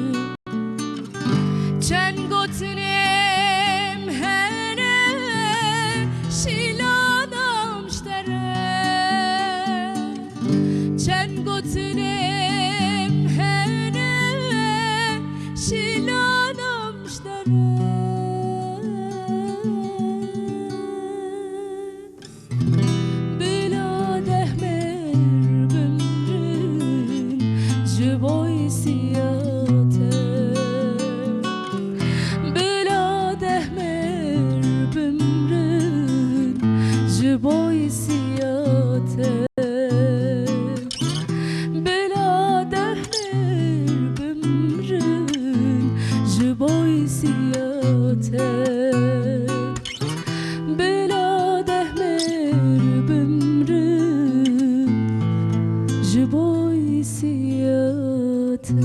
Çend gotinêm hene şîlan amştere. Çend gotinêm hene şîlan amştere. Bila deh mêr bimrin ji bo îsiya te. Bila deh mêr bimrin ji bo îsiya te. Bila deh mêr bimrin ji bo îsiya te. Bila deh mêr bimrin ji bo îsiya te.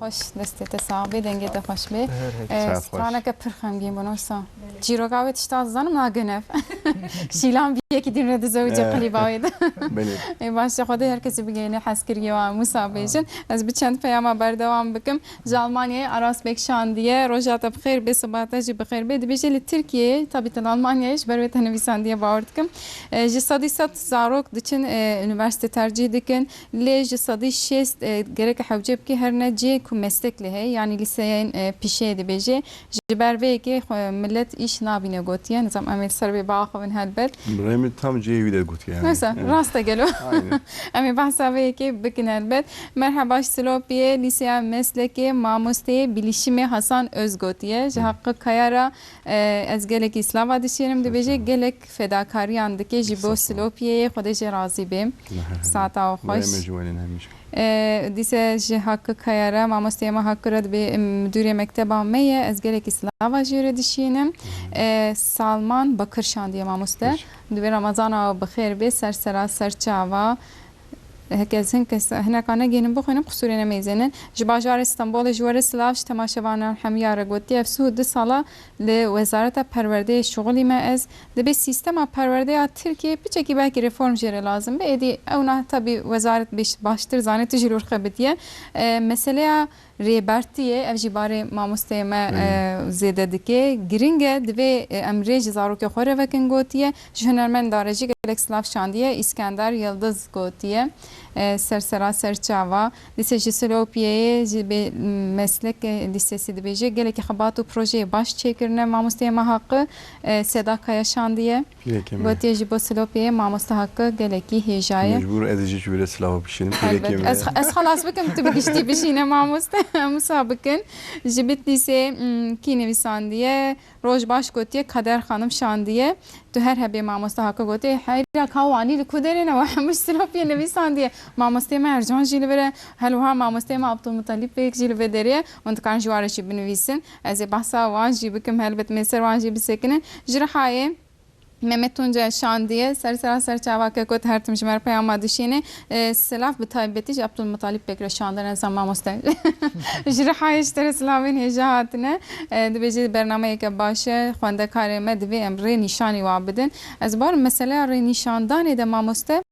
Xweş, destê te sax bê, dengê te xweş bê. Her hek. Ee, Saet xweş. Straneke pir xemgîn bû, Nosa. Çîroka wê tişta zanim nagin ev. Şîlan bi yekî din re dizewicê, eh, qilîba wê de. Belê. Ê, baş e, Xwedê her kesî bigihîne hezkiriyê wan wisa bêjin. Ez bi çend peyama berdewam bikim. Ji Almanyayê Aras Bek şandiye. Roja te bi xêr bê, siba te jî bi xêr bê. Dibêje li Tirkiyeyê, tabî te li Almanyayê, ji ber wê te nivîsandiye, bawer dikim. E, ji sedî sed zarok diçin, e, unîversîte tercîh dikin. Lê ji sedî şêst, e, gerek hewce bikî her ne cihê ku meslek lê heye, yanî lîseyên, e, pîşeyê dibêje. Ji ber vê yekê xwe milet îş nabîne gotiye. Nizam em ê li ser vê biaxivin helbet. Rêmê tam cihê wî de gotiye yani. Neyse, evet, rast e gelo. Aynen. Em ê behsa vê yekê bikin helbet. Merheba ji Silopiyê, Lîseya Meslekê, mamosteyê bilişimê Hasan Öz gotiye. Ji Hı. Hakkı Kaya re, e, ez gelekî slava dişêrim, dibêje Sağ ol. Gelek fedakariyan dike ji bo Sağ ol. Silopiyeyê, Xwedê jê razî bê. Merhaba. Saeta we xweş. Rêmê ji wenên hemî. E, dîse ji Hakkı Kaya re, mamosteyê me Hakkı re dibê, em, müdürê mekteba me ye, ez gelekî slava jê re dişînim. E, Salman Bakır şandiye mamoste. Xweş. Dibê Ramazana we bi xêr bê, ser sera ser çava. Heke ez hin kes, hineka negihînim bixwînim, qisûrê nemeyzênin. Ji bajarê Stenbolê ji we re silav, ji temaşevanan hemiya re gotiye, ev sih û du sala li Wezareta Perwerdeyê şixulîme ez. Dibê sîstema perwerdeya Tirkiyê piçekî belkî reform jê re lazim be. Êdî ew na tabî wezaret biş-, baştir zane tu jî li wir xebitiye. E, meseleya rêbertiyê, ev jî barê mamosteyê me, Hı. e, zêde dike. Giring e, divê, e, em rê ji zarokê xwe re vekin gotiye. Ji hunermenda re jî gelek silav şandiye. Îskender Yildiz gotiye. E, ser sera ser çava. Lîse ji Silopiyeyê ji bê, meslek, e, lîsesî dibêje. Gelekî xebat û projeyê baş çêkirine mamosteyê me Hakkı, e, Seda Kaya şandiye. Pîrekê me. Gotiye ji bo Silopiyeyê mamoste Hakkı gelekî hêja ye. Mecbûr ez jî ji wî re silava bişînim. Helbet. Pîrekê me. Ez, ez xelas bikim, tu bi giştî bişîne mamoste. Em wisa bikin. Ji Bitlîsê, m, kî nivîsandiye? Roj baş gotiye, Kader Xanim şandiye. Tu her hebê mamoste haka gotê, heyra ka wanî li ku derê ne, we hemû ji Silopiyê nivîsandiye. Mamostê me Ercan jî li vir e, her wiha mamostê me Abdulmutalîp Bêk jî li vê derê ye. Hûn dikarin ji wan re jî binivîsin. Ez ê behsa wan jî bikim, helbet me ser wan jî bisekinin. Ji Rihayê Mehmet Tunca şandiye, ser sera ser çava keko, her tim ji me re peyama dişîne. E, silav bi taybetî ji Abdulmutalîp Bêk re şandine, zan mamoste. Ji Rihayê ji te re silavên hêja hatine. E, dibêje bernameyeke baş e, xwendekarê me, divê em rê nîşanî wa bidin. Ez barim meseleya rênîşandanê de mamoste,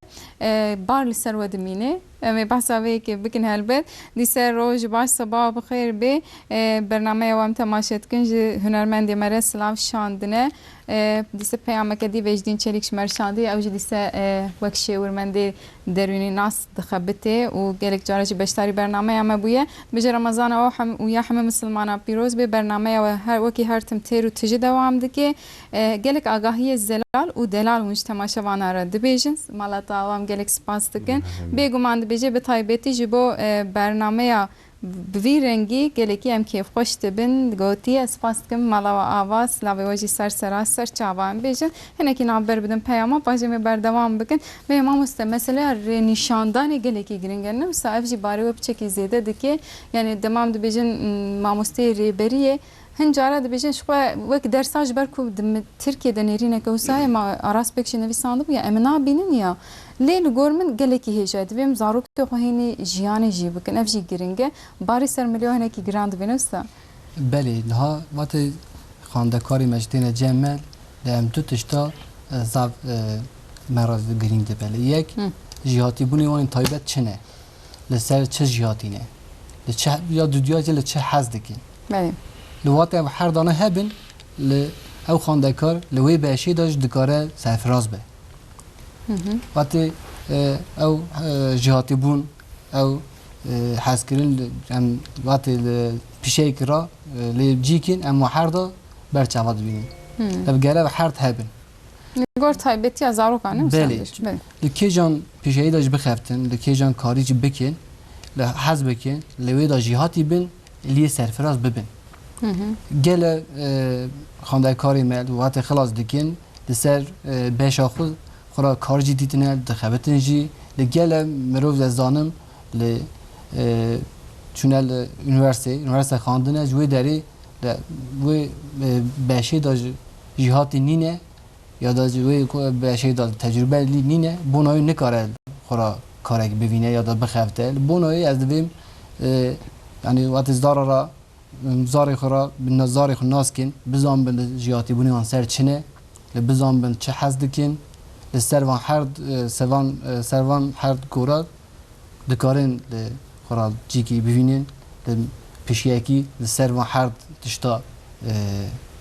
e, bar li ser we dimîne. Em ê behsa vê yekê bikin helbet. Dîse roj baş, seba bi xêr bê. E, bernameya we em temaşe dikin, ji hunermendê me re silav şandine. E, dîse peyameke dî Vecdîn Çelîk ji me re şandiye. Ew jî dîse, e, wek şêwirmendê derûnî nas dixebitê û gelek cara jî beşdarî bernameya me bûye. Dibêje Remezana we hem û ya hemî misilmana pîroz bê. Bernameya we her, wekî her tim têr û tije dewam dike. E, gelek agahiyê zelal û delal hûn ji temaşevana re dibêjin. Mala te ava, em gelek spas dikin. Bêguman dibêje bi taybetî ji bo, e, bernameya bi vî rengî gelekî em kêfxweş dibin. Gotiye, spas dikim mala we ava, silavê we jî ser sera ser çava em bêjin. Hinekî navber bidin peyama, paşê em ê berdewam bikin. Bê mamoste, meseleya rênîşandanê gelekî giring e, ne wisa? Ev jî barê we piçekî zêde dike. Yani dema em dibêjin, m, mamosteyê rêberiyê, hin cara dibêjin ji xwe wek dersa, ji ber ku di mi-, Tirkiyê de nêrîneke wisa heye, ma Aras Bek jî nivîsandibû ya, em ê nabînin ya. Lê li gor min gelekî hêja ye. Divê em zarokê xwe hênî jiyanê jî bikin. Ev jî giring e. Barê ser milê we hinekî giran dibê, ne wisa? Belê, niha vatê xandekarê me ji têne cem me, lê em tu tişta, e, zaf, e, me re girîng dibe. Lê yek, Hı. jêhatîbûnê wan ên taybet çi ne? Li ser çi jêhatî ne? Li çi, ya duduya jî li çi hez dikin? Belê. Li wate ev her dane hebin, li ew xandekar li wê beşê de jî dikare serfiraz be. Hı hı. Vatê, e, ew, e, jêhatîbûn, ew, e, hezkirin, em vatê li pişeyek ra, e, lê cîkin em wi her da ber çava dibînin. Hı. Ev gere ve her hebin. Li gor taybetiya zarokan, ne wisa? Belê. Belê. Li kêjan pişeyî de jî bixeftin, li kêjan karî jî bikin, li hez bikin, li wê de jêhatî bin, lê serfiraz bibin. Hı hı. Gele, e, xandekarê me, li wate xilas dikin, li ser, e, beşa xwe, xwe ra kar jî dîtine, dixebitin jî. Li gele mirov de zanim, li, e, çûne li unîversîte, unîversîte xandine, ji wê derê li wê, e, beşê de jî, jêhatî nîne, ya da ji wê ku beşê de tecrûbe lî nîne, bona wê nikare xwe ra karek bivîne ya da bixebite. Li bona wê ez divêm, e, yanî wate zara ra, zarê xwe ra, bi na-, zarê xwe nas kin, bizanbin li jêhatîbûnê wan ser çi ne, li bizanbin çi hez dikin, li ser van her, e, sevan, e, ser van her gora dikarin li xwe ra cîkî bivînin, li pişiyekî li ser van her tişta, e,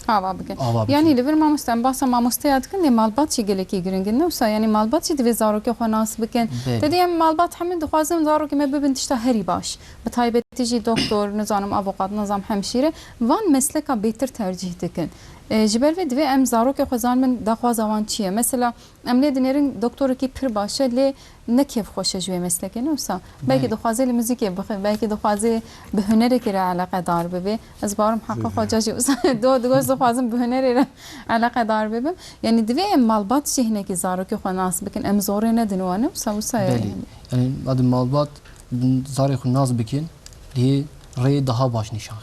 Ava bikin. Ava bikin. Yanî li vir mamoste, em basa mamosteya dikin, lê malbat jî gelekî giring in, ne wisa? Yanî malbat jî divê zarokê xwe nas bikin. Belê. Te dî em malbat hemû dixwazin zarokê me bibin tişta herî baş. Bi taybetî jî doktor, nizanim avokat, nizanim hemşîre. Van mesleka bêtir tercîh dikin. E, ji ber vê divê em zarokê xwe zanibin daxwaza wan çi ye. Mesela, Em lê dinêrin doktorekî pir baş e, lê ne kêfxweş e ji wê meslekê, ne wisa? Belkî Belê. dixwaze li muzîkê bixe, belkî dixwaze bi hunerekê re eleqedar bibe. Ez barim heqa Zêde. xwe ca jî wisa do, digot dixwazim bi hunerê re eleqedar bibim. Yanî divê em malbat jî hinekî zarokê xwe nas bikin. Em zorê nedin wan, ne wisa, wisa ye Belê. yanî. Yanî, madem malbat zarê xwe nas bikin, lê rê daha baş nîşan.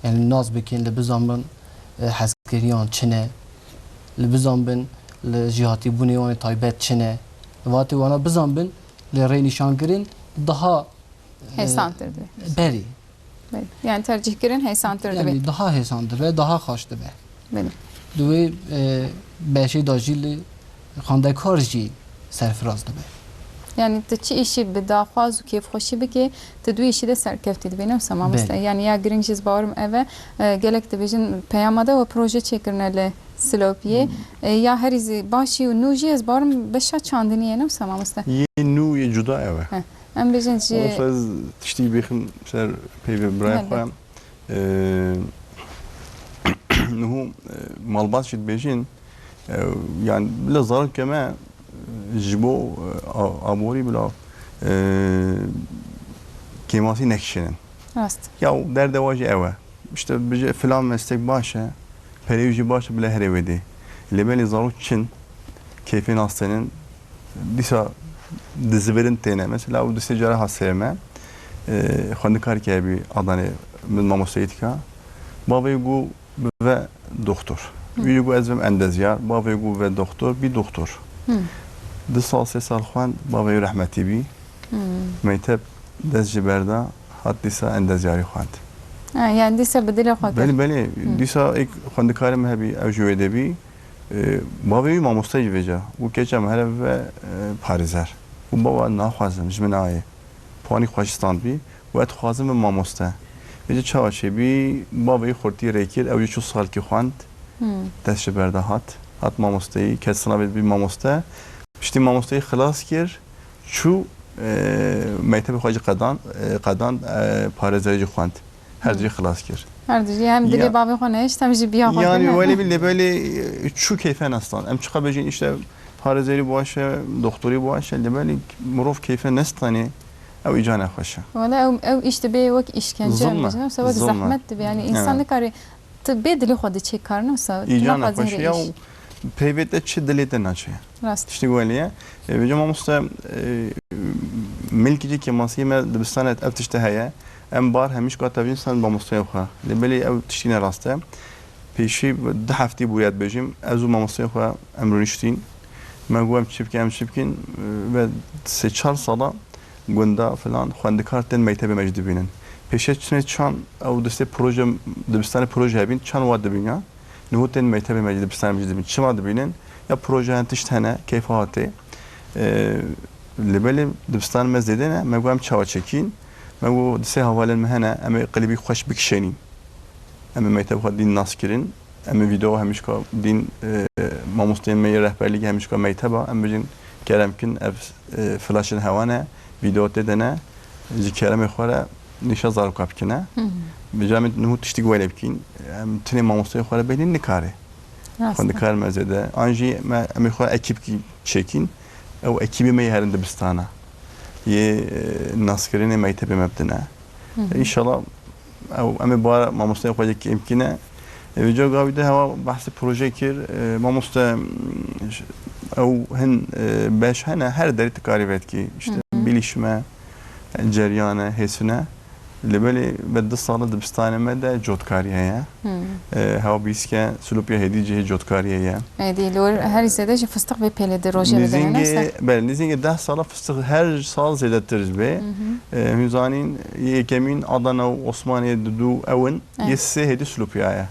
Yani nas bikin, li bizanbin, e, hezkiriyan çi ne, li bizanbin, li jêhatîbûnê wan ê taybet çi ne. Li vatê wana bizanbin, li rênîşankirin daha, e, Hêsantir dibe. Belê. Belê. Yani tercîhkirin hêsantir dibe. Yani daha hêsan dibe, daha xweş dibe. Belê. Di wê, e, beşê de jî li xwendekar jî serfiraz dibe. Yani tu çi îşî bi daxwaz û kêfxweşî bikê, tu du îşî de serkeftî dibî, ne wisa mamoste? Belê. Yani ya giring jî ez bawerim ev e, e, gelek dibêjin peyama de we proje çêkirine li Silopiyê. Hmm. E, ya herî zî başî û nû jî ez bawerim beşa çandinî ye, ne wisa mamoste? Yê nû yê cuda ew e. Heh. Em bêjin jî Olsa ez tiştî bêxim ser peyvê birayê Helbet. xwe. E, niho, e, malbat jî dibêjin, e, yani bila zarokê me, e, ji bo, e, a-, aborî bila, e, kêmasî nekişînin. Rast. Ya derdewa jî ew e. İşte bije filan meslek baş e, perê wî jî baş e, bila herê wê dê. Lê belê zarok çin, keyfê nas tênin, dîsa dizivirin têne. Mesela ew du sê cara hat serê me, e, xwendikarek hebî Adanê min mamosteyî dika. Bavê got bibe doxtor. Hı. Wî got ez bim endezyar, bavê got bibe doxtor, bî doxtor. Hı. Du sal, sê sal xwend, bavê wî rehmetî bî. Hı. Mekteb dest ji berda, hat dîsa endezyarî xwend. Ha, yani dîsa bi dilê xwe kir. Belê, belê. Hı. Dîsa êk xwendikarê me hebî, ew ji wê de bî. E, bavê wî mamoste jî vêca. Û keça me here bibe, e, parêzer. Û bava naxwazim, ji min nayê. Puanî xwe jî standbî. Û ez dixwazim bim mamoste. Vêca çawa çêbî, bavê wî xurtî rê kir, ew jî çû salkî xwend. Hmm. Dest ji berda hat. Hat mamosteyî, ket sinavê bî mamoste. Piştî mamosteyî xilas kir, çû, e, mektebê xwe jî qedan, e, qedan, e, parêzerî jî xwend. Her du jî xilas kir. Her du jî hem dilê Ya- bavê xwe nehişt, hem jî biya xwe Yani kir, ne? Welê bî lê belê, e, çû keyfe nestan. Em çiqa bêjin işte parêzerî baş e, doktorî baş e, lê belê mirov keyfe nestanê, ew îca nexweş e. Wele ew, ew îş dibê wek îşkence, Zilm e. em bêjin, wek Zilm e. zehmet dibê. Yani insan Evet. nikare tu bê dilê xwe diçê kar, ne wisa, tu Îca nexwazin nexweş rê ya îş. û peyvê te çi dilê te naçe. Rast. Tiştê welê ye. E, vêca mamoste, e, milkî cî kêmasiyê me dibistane ev tişte heye. Em bar hemîşka tevîn sen mamosteya xwe. Lê belê ew tiştî ne rast e. Pêşî du heftî bûye dibêjim, ez û mamosteya xwe em rûniştîn. Me got em çi bikin, em çi bikin. E, ve sê çar sala gunda filan xwendikar tên mektebê me jî dibînin. Pêşe çinê çan ew distê proje, dibistanê proje hebîn, çan wa dibîn ya. Niho tên mektebê me jî dibistanê me jî dibîn. Çima dibînin? Ya projeyan tişt hene, keyfa hatê. Ee, lê belê dibistan me zêde ne, me got em çawa çekîn? Me got di sê hevalên me hene, em ê klîbî xweş bikişênîn. Em ê mekteb xwe dîn nas kirin. Em ê vîdeo hemîşka dîn, e, mamosteyên me yê rehberlîgê hemîşka mekteba. Em bêjin kerem kin ev, e, flaşên hewa ne, vîdeo tê de ne. Ji keremê xwe re nîşa zaroka bikine. Hı hı. Bi cem niho tiştî welê bikîn. Em tinê mamosteyê xwe re bêhnîn nikare. Rast e. Xwendikar me zêde. An jî me, em ê xwe ekîbkî çêkîn. Ew ekîbê me yê herin dibistana. Yê, e, naskirinê mektebê me bidine. Hı hı. Înşallah ew, em ê bara mamosteyê xwe yê kêm kîne. E, vêca gavî de hewa behsê proje kir. E, mamoste, ew hin, e, beş hene, her derî tu karî vedikî. İşte Hı hı. bilişime, ceryan e, hêsine. Lê belê ve du sala dibistanê me de cotkarî heye. Hmm. E, hewa bîst ke Silopya hêdî cihê cotkarî heye. Hêdî, li wir herî zêde jî fistiq vê pêlê di rojê de dene, Nizîngê, wisa? Belê, nizîngê deh sala fistiq her sal zêdetir bê. Hı hı. E, hûn zanîn, yê yekemîn Adana û Osmaniye di du ew in, Evet. yê sê hêdî Silopya ye.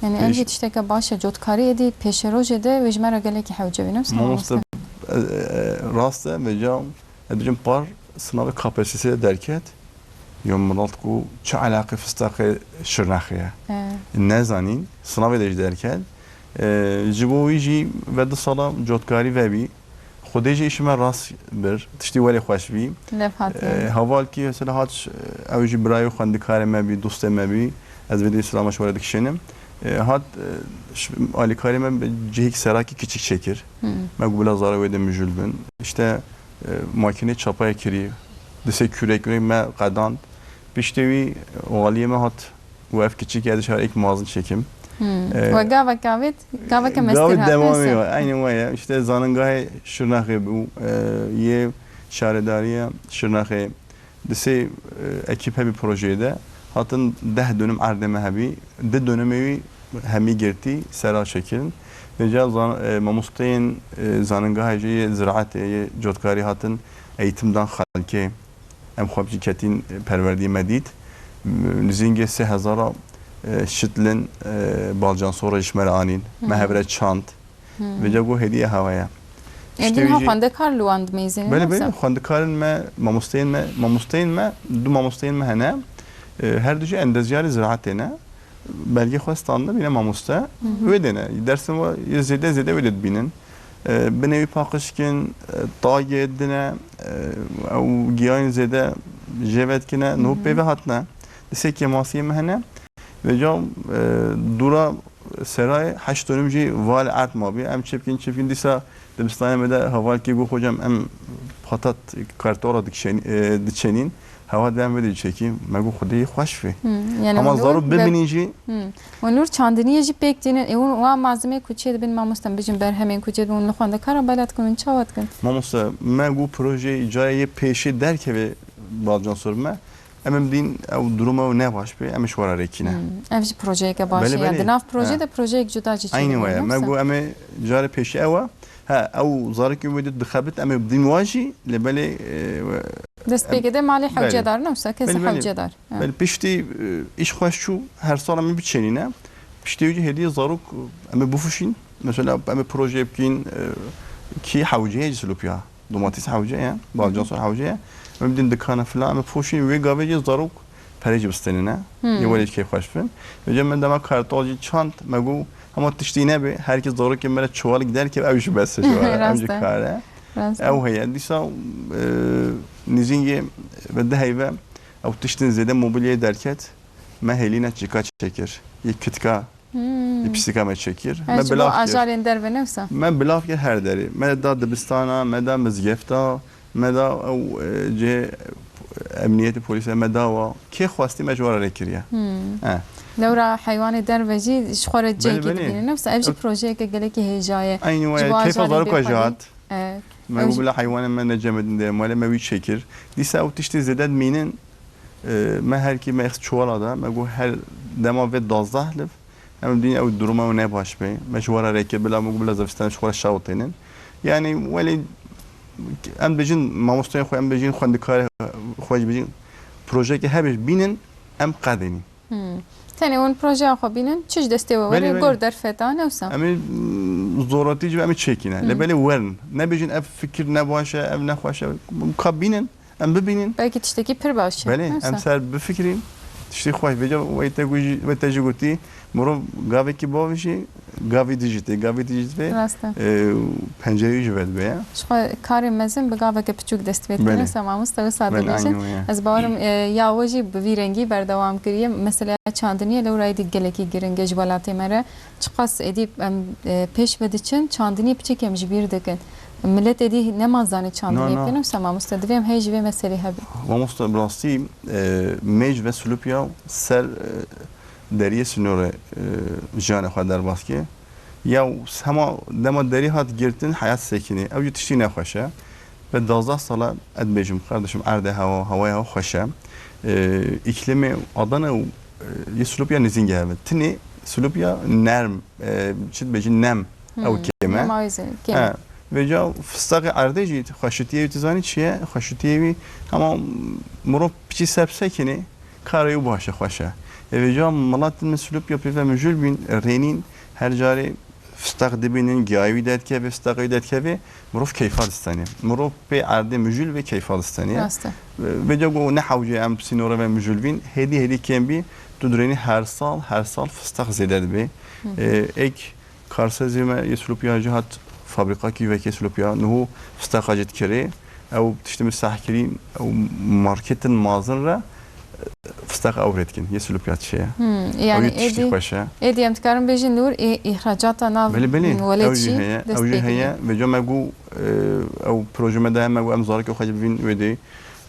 Yani ev Pêş- jî tişteke baş e, cotkarî êdî pêşerojê de wê ji me re gelekî hewce bîne, wisa Mamoste, mamoste? e, e, rast e, vêca Ez dibêjim par sinavê K P S S derket. Yo milat ku çi eleqê fistaqê Şirnexê ye. He. Nezanîn, sinavê de jî derket. E, ji bo wî jî ve du sala cotkarî vebî. Xwedê jî îşê me rast bir, tiştî welê xweş bî. Lev hatiye. E, hevalkî mesela hat, ew jî birayê xwendikarê me bî, dostê me bî. Ez vê dê silama ji we re dikişênim. E, hat, e, ş-, alîkarê me bi cihêk serakî kiçik çêkir. Hmm. Me got bila zara wê de mijûl bin. İşte, E, makînê çapayê kirî, disê kûrek wê me qedand. Piştê wî waliyê me hat û ev kiçik ez dişar êk mazin çekim. Hmm. E, We gavek avêt, gaveke gavê mestir hat, demamê neyse. Wa, eynî we ye. İşte zaningahê Şirnexê bû, e, yê şaredariya Şirnexê. Disê, e, ekîp hebî projeyê de hatin deh dönüm erdê me hebî, di dönümê wî hemî girtî sera çekirin. Vêca zan-, e, mamosteyên, e, zaningahê jê yê ziraetê yê cotkarî hatin eğitim dan xelkê. Em xwe bi jî ketîn, e, perwerdiyê me dît. M-, nizîngê sê hezara, e, şitlin, e, balcansora ji me re anîn. Me Hmm. hev re çand. Hmm. Vêca got hêdî ev hewa ye. Êdî Tiştê niha jî xwendekar li wan dimeyzînin, Belê, belê, wisa? Xwendekarên me, mamosteyên me, mamosteyên me, du mamosteyên me hene. E, her du jî endezyarê ziraetê ne. Belgê xwe standin, bîne mamoste. Hı hı. Wê dêne. Dersên we yê zêde, zêde wê dê dibînin. E, binê wî paqij kin, e, tagê dine, e, ew giyanên zêde jê vedikine. Niho Hı hı. pê ve hatine. Disê kêmasiyê me hene. Vêca, e, dûra serayê heşt dönüm jî val erd mabî. Em çi bikin, çi bikin, dîsa dibistanê me de hevalkê got, hocam, em patat kartola dikişên-, e, diçênîn. Hewa dem vê dî çekî, me got Xwedê xweş vê. Hmm, yani Ama Nur zarok ve- bimînî jî. Hmm. Û Nur çandiniyê jî pêk tînin. E, û wa malzemeyê ku çê dibin mamoste, bijin berhemên ku çê dibin, li xwendekara bela dikin, çawa dikin? Mamoste, me got projeyê carê yê pêşî derkeve Balcan Sor me. Em ê bidîn ew duruma ew ne baş be, em ê ji we re rêkîne. Hmm. Ev jî projeyeke baş e. Belê, ya. Belê. Di nav projeyê Ha. de projeyek cuda jî çê Aynî dibin, we ye. Me wisa? got em ê carê pêşî ew e. Ha, ew zarokên wê dî dixebit, em ê bidîn wa jî, lê belê, e, we- Destpêkê de malê Belê. hewcedar ne wisa, kesê Belê, belê. hewcedar. Ha. Belê, piştî, e, îş xweş çû, her sal em ê biçênîne. Piştî wî jî hêdî zarok, e, em ê bifuşîn. Mesela em ê projeyê bikîn, e, kî hewce ye jî Silopya. Domatîs hewce ye, Balcan Sor hewce ye. Em ê bidîn dikana filan, em ê bifuşîn. Wê gavê jî zarok perê jî bistênine. Hmm. Yê welê jî kêfxweş bin. Vêca me dema kartal jî çand, me got, hema tiştî nebe, herkes zarokê me re çuwalek derkeve, ew jî bes e ji we re, ew jî Rast e. kar e. Rast e. Ew heye. Dîsa, e, nîzîngê ve di heyve, ew tiştên zêde mobilyayê derket, me hêlîne çîka çêkir. Yê kitka, Hmm. yê pîsika me çêkir. Her Me ji bo bilav kir. ajalên derve ne wisa? Me bilav kir her derê. Me da dibistana, me da mizgefta, me da ew, e, cihê emniyetê polîse me da wa. Kê xwestî me ji we re rê kiriye. Hmm. He. Lewra heywanê derve jî ji xwe re Belê, cihekî belê. dibîne. Ne wisa ev jî Ev projeyeke gelekî hêja ye. Eynî Ji we bo keyfa ajalên zarok bêxwedî. jî hat. E, Me ew got jî bila heywanên me necemidin de, malê me wî çêkir. Dîsa ew tiştê zêde dimînin, e, me her kî me êx çuwala da, me got her dema vê dazdeh liv, em dîn ew duruma ew ne baş be. Me ji we re rê kir, bila me got bila zivistan ji xwe re şewitênin. Yani welê em bijin mamosteyên xwe, em bijin xwendikarê xwe jî bijin projeyeke hebe bînin, em qedênîn. Hmm. Tenê hûn projeya xwe bînin, çi ji destê we Belê, were, belê. gor derfeta, ne wisa? Em ê, mm, zoratî ji em ê çêkîne. Hmm. Lê belê werin. Nebêjin ev fikir ne baş e, ev ne xweş e. Ka bînin, em bibînin. Belkî tiştekî pir baş e, Belê, ne wisa? em ser bifikirîn. Tiştê xweş. Vêca wê te gu-, wê te jî gotî, mirov gavekî bavêjî, gavî dijî tê, gavî dijî tê. Rast e. E, pencereyê jî vedibe ya. Ji xwe karê mezin bi gaveke piçûk dest pê dike. Belê. Wisa mamoste wisa Belê, dibêjin. aynî wê ye. Ez bawerim, e, ya we jî bi vî rengî berdewam kiriye. Meseleya çandiniyê lewra êdî gelekî giring e ji welatê me re. Çiqas êdî em, e, pêş ve diçin, çandiniyê piçekê em ji bîr dikin. Milet êdî nema zanî çandiniyê No, no. bikin, wisa mamoste divê em hey ji vê meselê hebin. Mamoste, bi rastî, e, mêj ve Silopya ser, e, deriyê sînorê, e, jiyanê xwe derbas kir. Ya hema dema derî hat girtin, heyat sekinî. Ew jî tiştî nexweş e. Ve dazdeh sala, ez dibêjim, kardeşim, erdê hewa, hewaya hewa xweş e. E, îklimê Adana û, e, yê Silopya nêzîng e hev e. Tinê Silopya nerm, e, çi dibêjin, nem, Hmm, ew kêm e. nema wê zê-, kêm e. He. Vêca fistaqê erdê jî xweşitiyê wî, tu zanî çi ye? Xweşitiyê wî, hema mirov piçî ser bisekinê, karê wî baş e, xweş e. E, vêca miletên min Silopya pê ve mijûl bîn, rênîn, her carê fistaq dibînin, giyayê wî derdikeve, fistaqê wî derdikeve, mirov keyfa distenê. Mirov pê erdê mijûl ve keyfa distenê. Rast e. Vêca got ne hewce em sînore ve mijûl bîn, hêdî hêdî kêm bî, tu dirênî her sal, her sal fistaq zêde dibe. Hı hı. E, ek karsezê me yê Silopya jî hat fabrîka kîvekê Silopya, niho fistaqa jî dikirê. Ew tiştê min seh kirî, ew marketin mazin re, e, fistaq ew rê dikin, yê Silopya çi ye. Hmm, Ew yani yê tiştî êdî, xweş e. êdî em dikarin bêjin Nur, ê, îhracata nav Belê, belê. welatî Ew jî heye, dest ew jî pê heye. kiriye. Vêca me got, e, ew proje me de heme got, em zarokê xwe jî bivîn wê dê.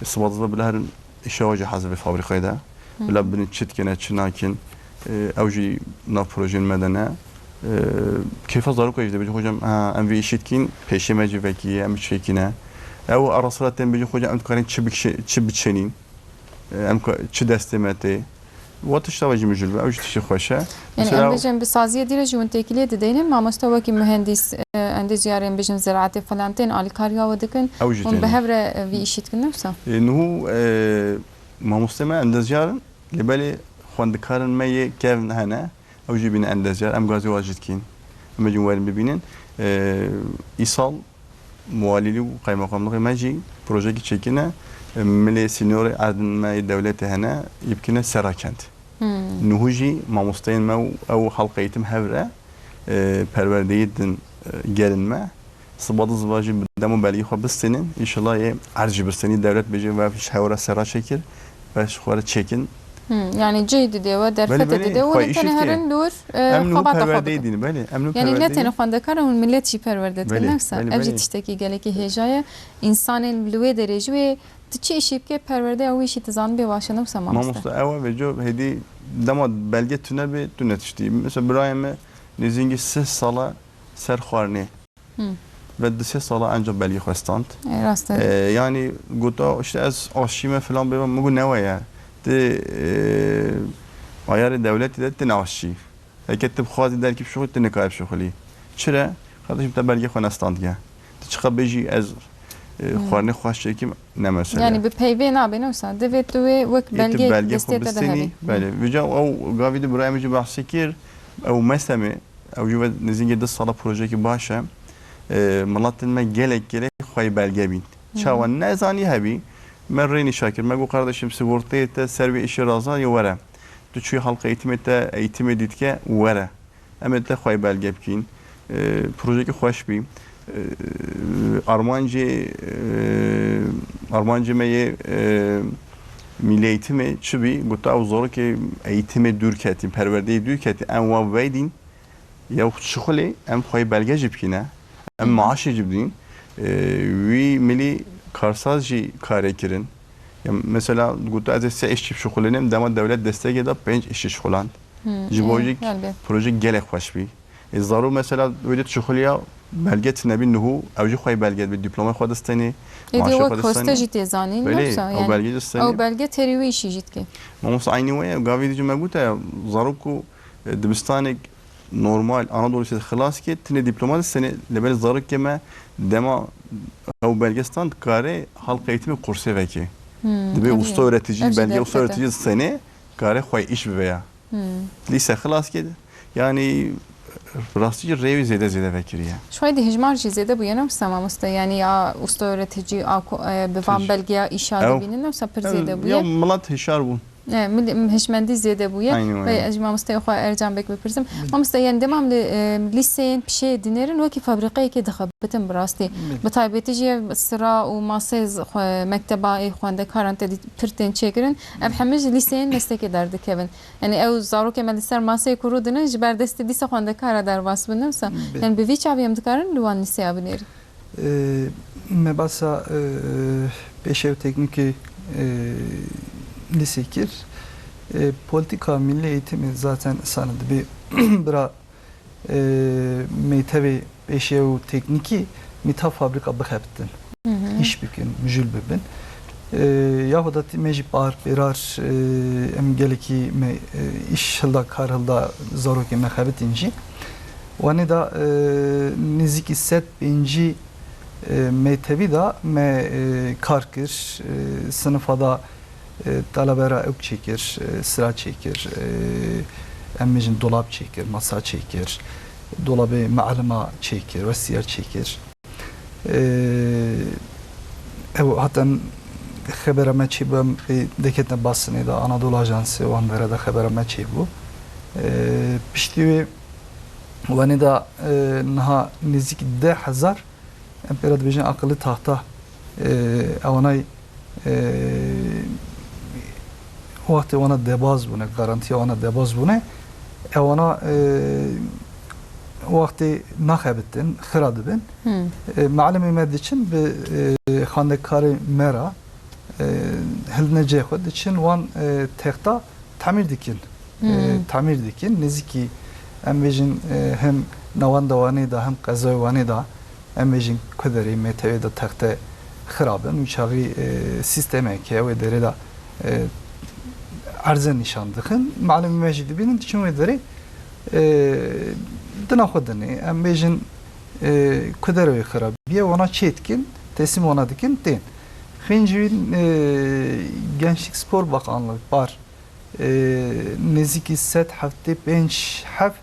Sibat ve bila herin îşewa jî hezir vê fabrîkayê de. Hı. Bila binin çi dikine, çi nakin. E, ew jî nav projeyên me de ne. E, keyfa zarok jî dibêjin, hocam, ha, em vê îşî dikîn, pêşê me cîvekî ye, em çêkîne. Ew ara sira tên bêjin, hocam, em dikarin çi bikişe-, çi biçenîn? E, em ka-, çi destê me tê? Wa tişta we jî mijûl be, ew jî tiştê xweş e. Yani Mesela em bêjin bi saziyê dîre jî hûn têkiliyê dideynin, mamoste wekî muhendîs, e, endezyarên bêjin ziraetê filan tên alîkariya we dikin, Ew jî hûn bi têne. hev re, e, vî îşî dikin, ne wisa? E, niho, e, Mamostê me endezyar in, lê belê xwendikarên me yê kevn hene, ew jî bîne endezyar, em gazî wa jî dikîn. Em ê jî werin bibînin. Ee, îsal walîlî û qeymeqamlixê me jî projeyekî çêkine, milê sînorê erdin me yê dewletê hene, yê bikine Serakent. Hmm. Niho jî mamosteyên me û ew halqa eğitim hev re, e, perwerdeyî din, e, gelin me. Sibat û ziva jî bi dem û belgî xwe bistênin. Înşallah yê erd jî bistênî, dewlet bêje ve ji hewa re sera çêkir ve ji xwe re çêkin. Hmm, yani cihê dide we, Belê, derfetê belê, dide we, xwe ne tenê îşît ke. Herin li wir, e, Em li xwe bata xwe perwerdeyê bikin. Dîn, belê. Em li Yani ne perwerdeyê. Tenê xwendekaran hûn millet jî perwerde dikin, Belê, ne wisa? belê, Ev jî belê. Tiştekî gelekî hêja ye. Însanên li wê derê ji wê tu çi îşî bike, perwerdeya wî jî tu zanibê baş e, ne wisa mamoste? Mamoste, ew e, vêco hêdî dema belge tune bê, tune tiştî. Mesela birayê me nêzîngî sih sala ser xwarinê. Hmm. Ve du sê sala enca belge xwe stand. E, rast e. E, yani gota işte ez aşçî me filan bê, min got ne we ye. Ti, e, ayarê dewletî de ti ne aşçî. Heke tu bixwazî derkî bişuxulî, tu nikare bişuxulî. Çire? Kardeşim te belge xwe nestandiye. Tu çiqa bêjî ez, e, Hmm. xwarinê xweş çêkim, ne mesele. Yani bi peyvê nabe, ne wisa? Divê tu wê wek Yê tu belgeyek belge destê xwe te de bistenî, hebî. belê. Hmm. Vêca ew gavî di birayê min jî behsê kir, ew mesemê, ew jî ve nêzîngê du sala projeyekî baş e. E, miletên me gelek gelek xweyê belge bîn. Hı hı. Çawa nezanî hebî, me rê nîşa kir. Me got, kardeşim, sigorteyê te ser vê îşê razan ye, were. Tu çûyî halka eğitimê te, eğitimê dîtike, were. Em ê te xweyê belge bikîn. E, projeyekî xweş bî. E, armancê, e, armancê me yê, e, Milli Eğitimê çi bî? Gote ew zarokê eğitimê dûr ketîn, perwerdeyê dûr ketîn, em wan veydîn, ya şixulê em xweyê belge jî bikîne, em Hı hı. maaşê jî bidîn. E, wî milî karsaz jî karê kirin. Ya mesela gote ez ê sê îşçî bişixulînim, dema dewlet destekê da pênc îşçî şixuland. Hmm, Ji bo ê, jî belê. proje gelek xweş bî. Ê, zarok mesela wê de dişixuliya belge tune bî niho, ew jî xweyê belge dibî, dîploma xwe distenê, Êdî maaşê wek xwe hoste distenê. jî tê zanîn, Belê, yoksa ew yani belge distenê. ew belge terî wî îşî jî dike. Mamoste eynî wê ye, gavê dî jî me gote ya, zarok ku, e, dibistanek normal, Anadolu Lisesi xilas kir, tenê dîploma distenê, lê belê zarokê me dema ew belge stand, dikare halka eğitimê kursê veke. Hmm, Dibê tabii. usta öğretici, Ev jî belge usta derfet e. öğretici distenê, kare xwe îş bibe ya. Hmm. Lise xilas kir. Yani rastî rêwî zêde zêde vekiriye. Şaîdî hijmar jî zêde bûye, ne wisa mamoste? Yani ya usta öğretici, a ku, e, bi van Hiç. belgeya îşa Ew. dibînin, ne wisa pir Ew, zêde bûye. ya milet hişar bûn. E, mil-, hişmendî zêde bûye. Aynen Ve öyle. ez ji mamosteyê xwe Ercan Bek bipirsim. Bil- Mamoste, yani dema em li, e, lîseyên pişê dinêrin, wekî fabrîqeyekê dixebitin bi rastî. Bil- Bi taybetî jî ev sira û masê z-, xwe, mekteba ê xwendekaran te dî pir tên çêkirin. Ev hemî ji lîseyên mestekê derdikevin. Yani ew zarokê me li ser maseyê ku rûdinin ji ber destê dîsa xwendekara derbas bin, ne wisa? Bi- Yani bi vî çavî em dikarin li wan lîseya binêrin? Ee, me basa, e, pêşew teknîkê, e, lîsê kir. E, politika milli eğitimi zaten sana dibe bira, e, mektebê pêşew teknîkî mîta fabrîka bixebitin. Hı hı. Îş bikin, mijûl bibin. E, Yahuda tî me jî par pêrar, e, em gelekî me, e, îş hilda, kar hilda, zarokê me xebitîn jî. Wanê da, e, nêzîkî sed pêncî, e, mektebî da me, e, kar kir, e, sinifa da, e, talebe ra ewk çêkir, e, sira çêkir, e, em bêjin dolab çêkir, masa çêkir, dolabê mealima çêkir, westiyar çêkir. Ee, ew hatin xebera me çêbû, em pê deketine Basinê de, Anadolu Ajansı wan vere de xebera me çêbû. Ee, piştî wê wanê de, e, niha nêzîk deh hezar, em pê re dibêjin aqilî tahta, e, ewanay, e, wextê wana debaz bûne, garantiya wana debaz bûne, ewana, e, wextê naxebitin, xira dibin. Hmm. E, mealimê me diçin bi, e, xwendekarê me re, e, hildine cihê xwe, diçin wan, e, texta tamîr dikin. E, Hmm. tamîr dikin. Nêzîkî em bêjin, e, hem navenda Wanê de hem qezayê Wanê de em bêjin ku derê mektebê de texte xirab in. Wî çaxî, e, sîstemeke wê derê de, e, erze nîşan dixin. Mealimê me jî dibînin, diçin wê derê, e, dina xwe dinê. Em bêjin, e, ku derê wê xirab biye, wana çê dikin, teslîm wana dikin, tên. Xêncî wî, e, Gençlik Spor Bakanlığı, par, e, nêzîkî sed heftê pênc heb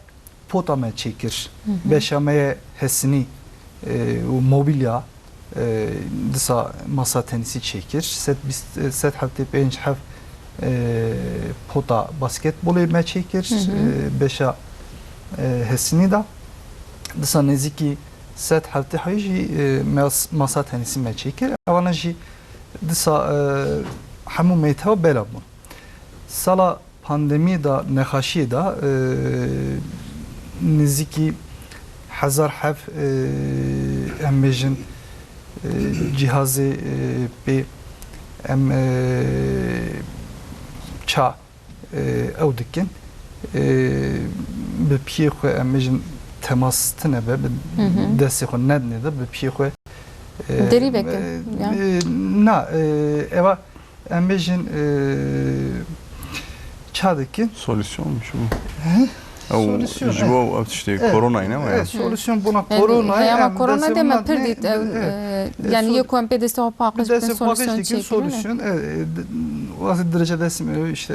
pota me çêkir. Hı hı. Beşa me ye hesinî, e, û mobilya, e, disa masa tenîsî çêkir. Sed bîst, e, sed heftê pênc heb, e, pota basketbolê me çêkir, Hı hı. e, beşa, e, hesinî da. Disa nêzîkî sed heftê heyî jî, e, mas-, masa tenîsî me çêkir. Ewana jî disa, e, hemû meyteba bela bûn. Sala pandemiyê de, nexaşiyê de, e, nêzîkî hezar heb, e, em bêjin, e, cîhazê, e, pê em, e, ça, e, ew dikin. E, bi piyê xwe em bêjin temas tine be, bi Hı hı. destê xwe nedinê de, bi piyê xwe, e, Derî veke, e, ya. e, na, e, eva em bêjin, e, ça dikin? Solüsyonmuş bu. He? Ew, Solüsyon, ji bo ev tiştê Evet. koronayê ne Evet, ya? solüsyon buna Yani, koronayê, heyama em korona destê deme buna pir ne-, dît, ev, evet. e, E, yani sol-, yê ku em pê destê xwe paqij bikin, destê paqij solüsyon dikin, çêkirin, ne? solüsyon, e, e, d-, wextê dirêje destê me, işte,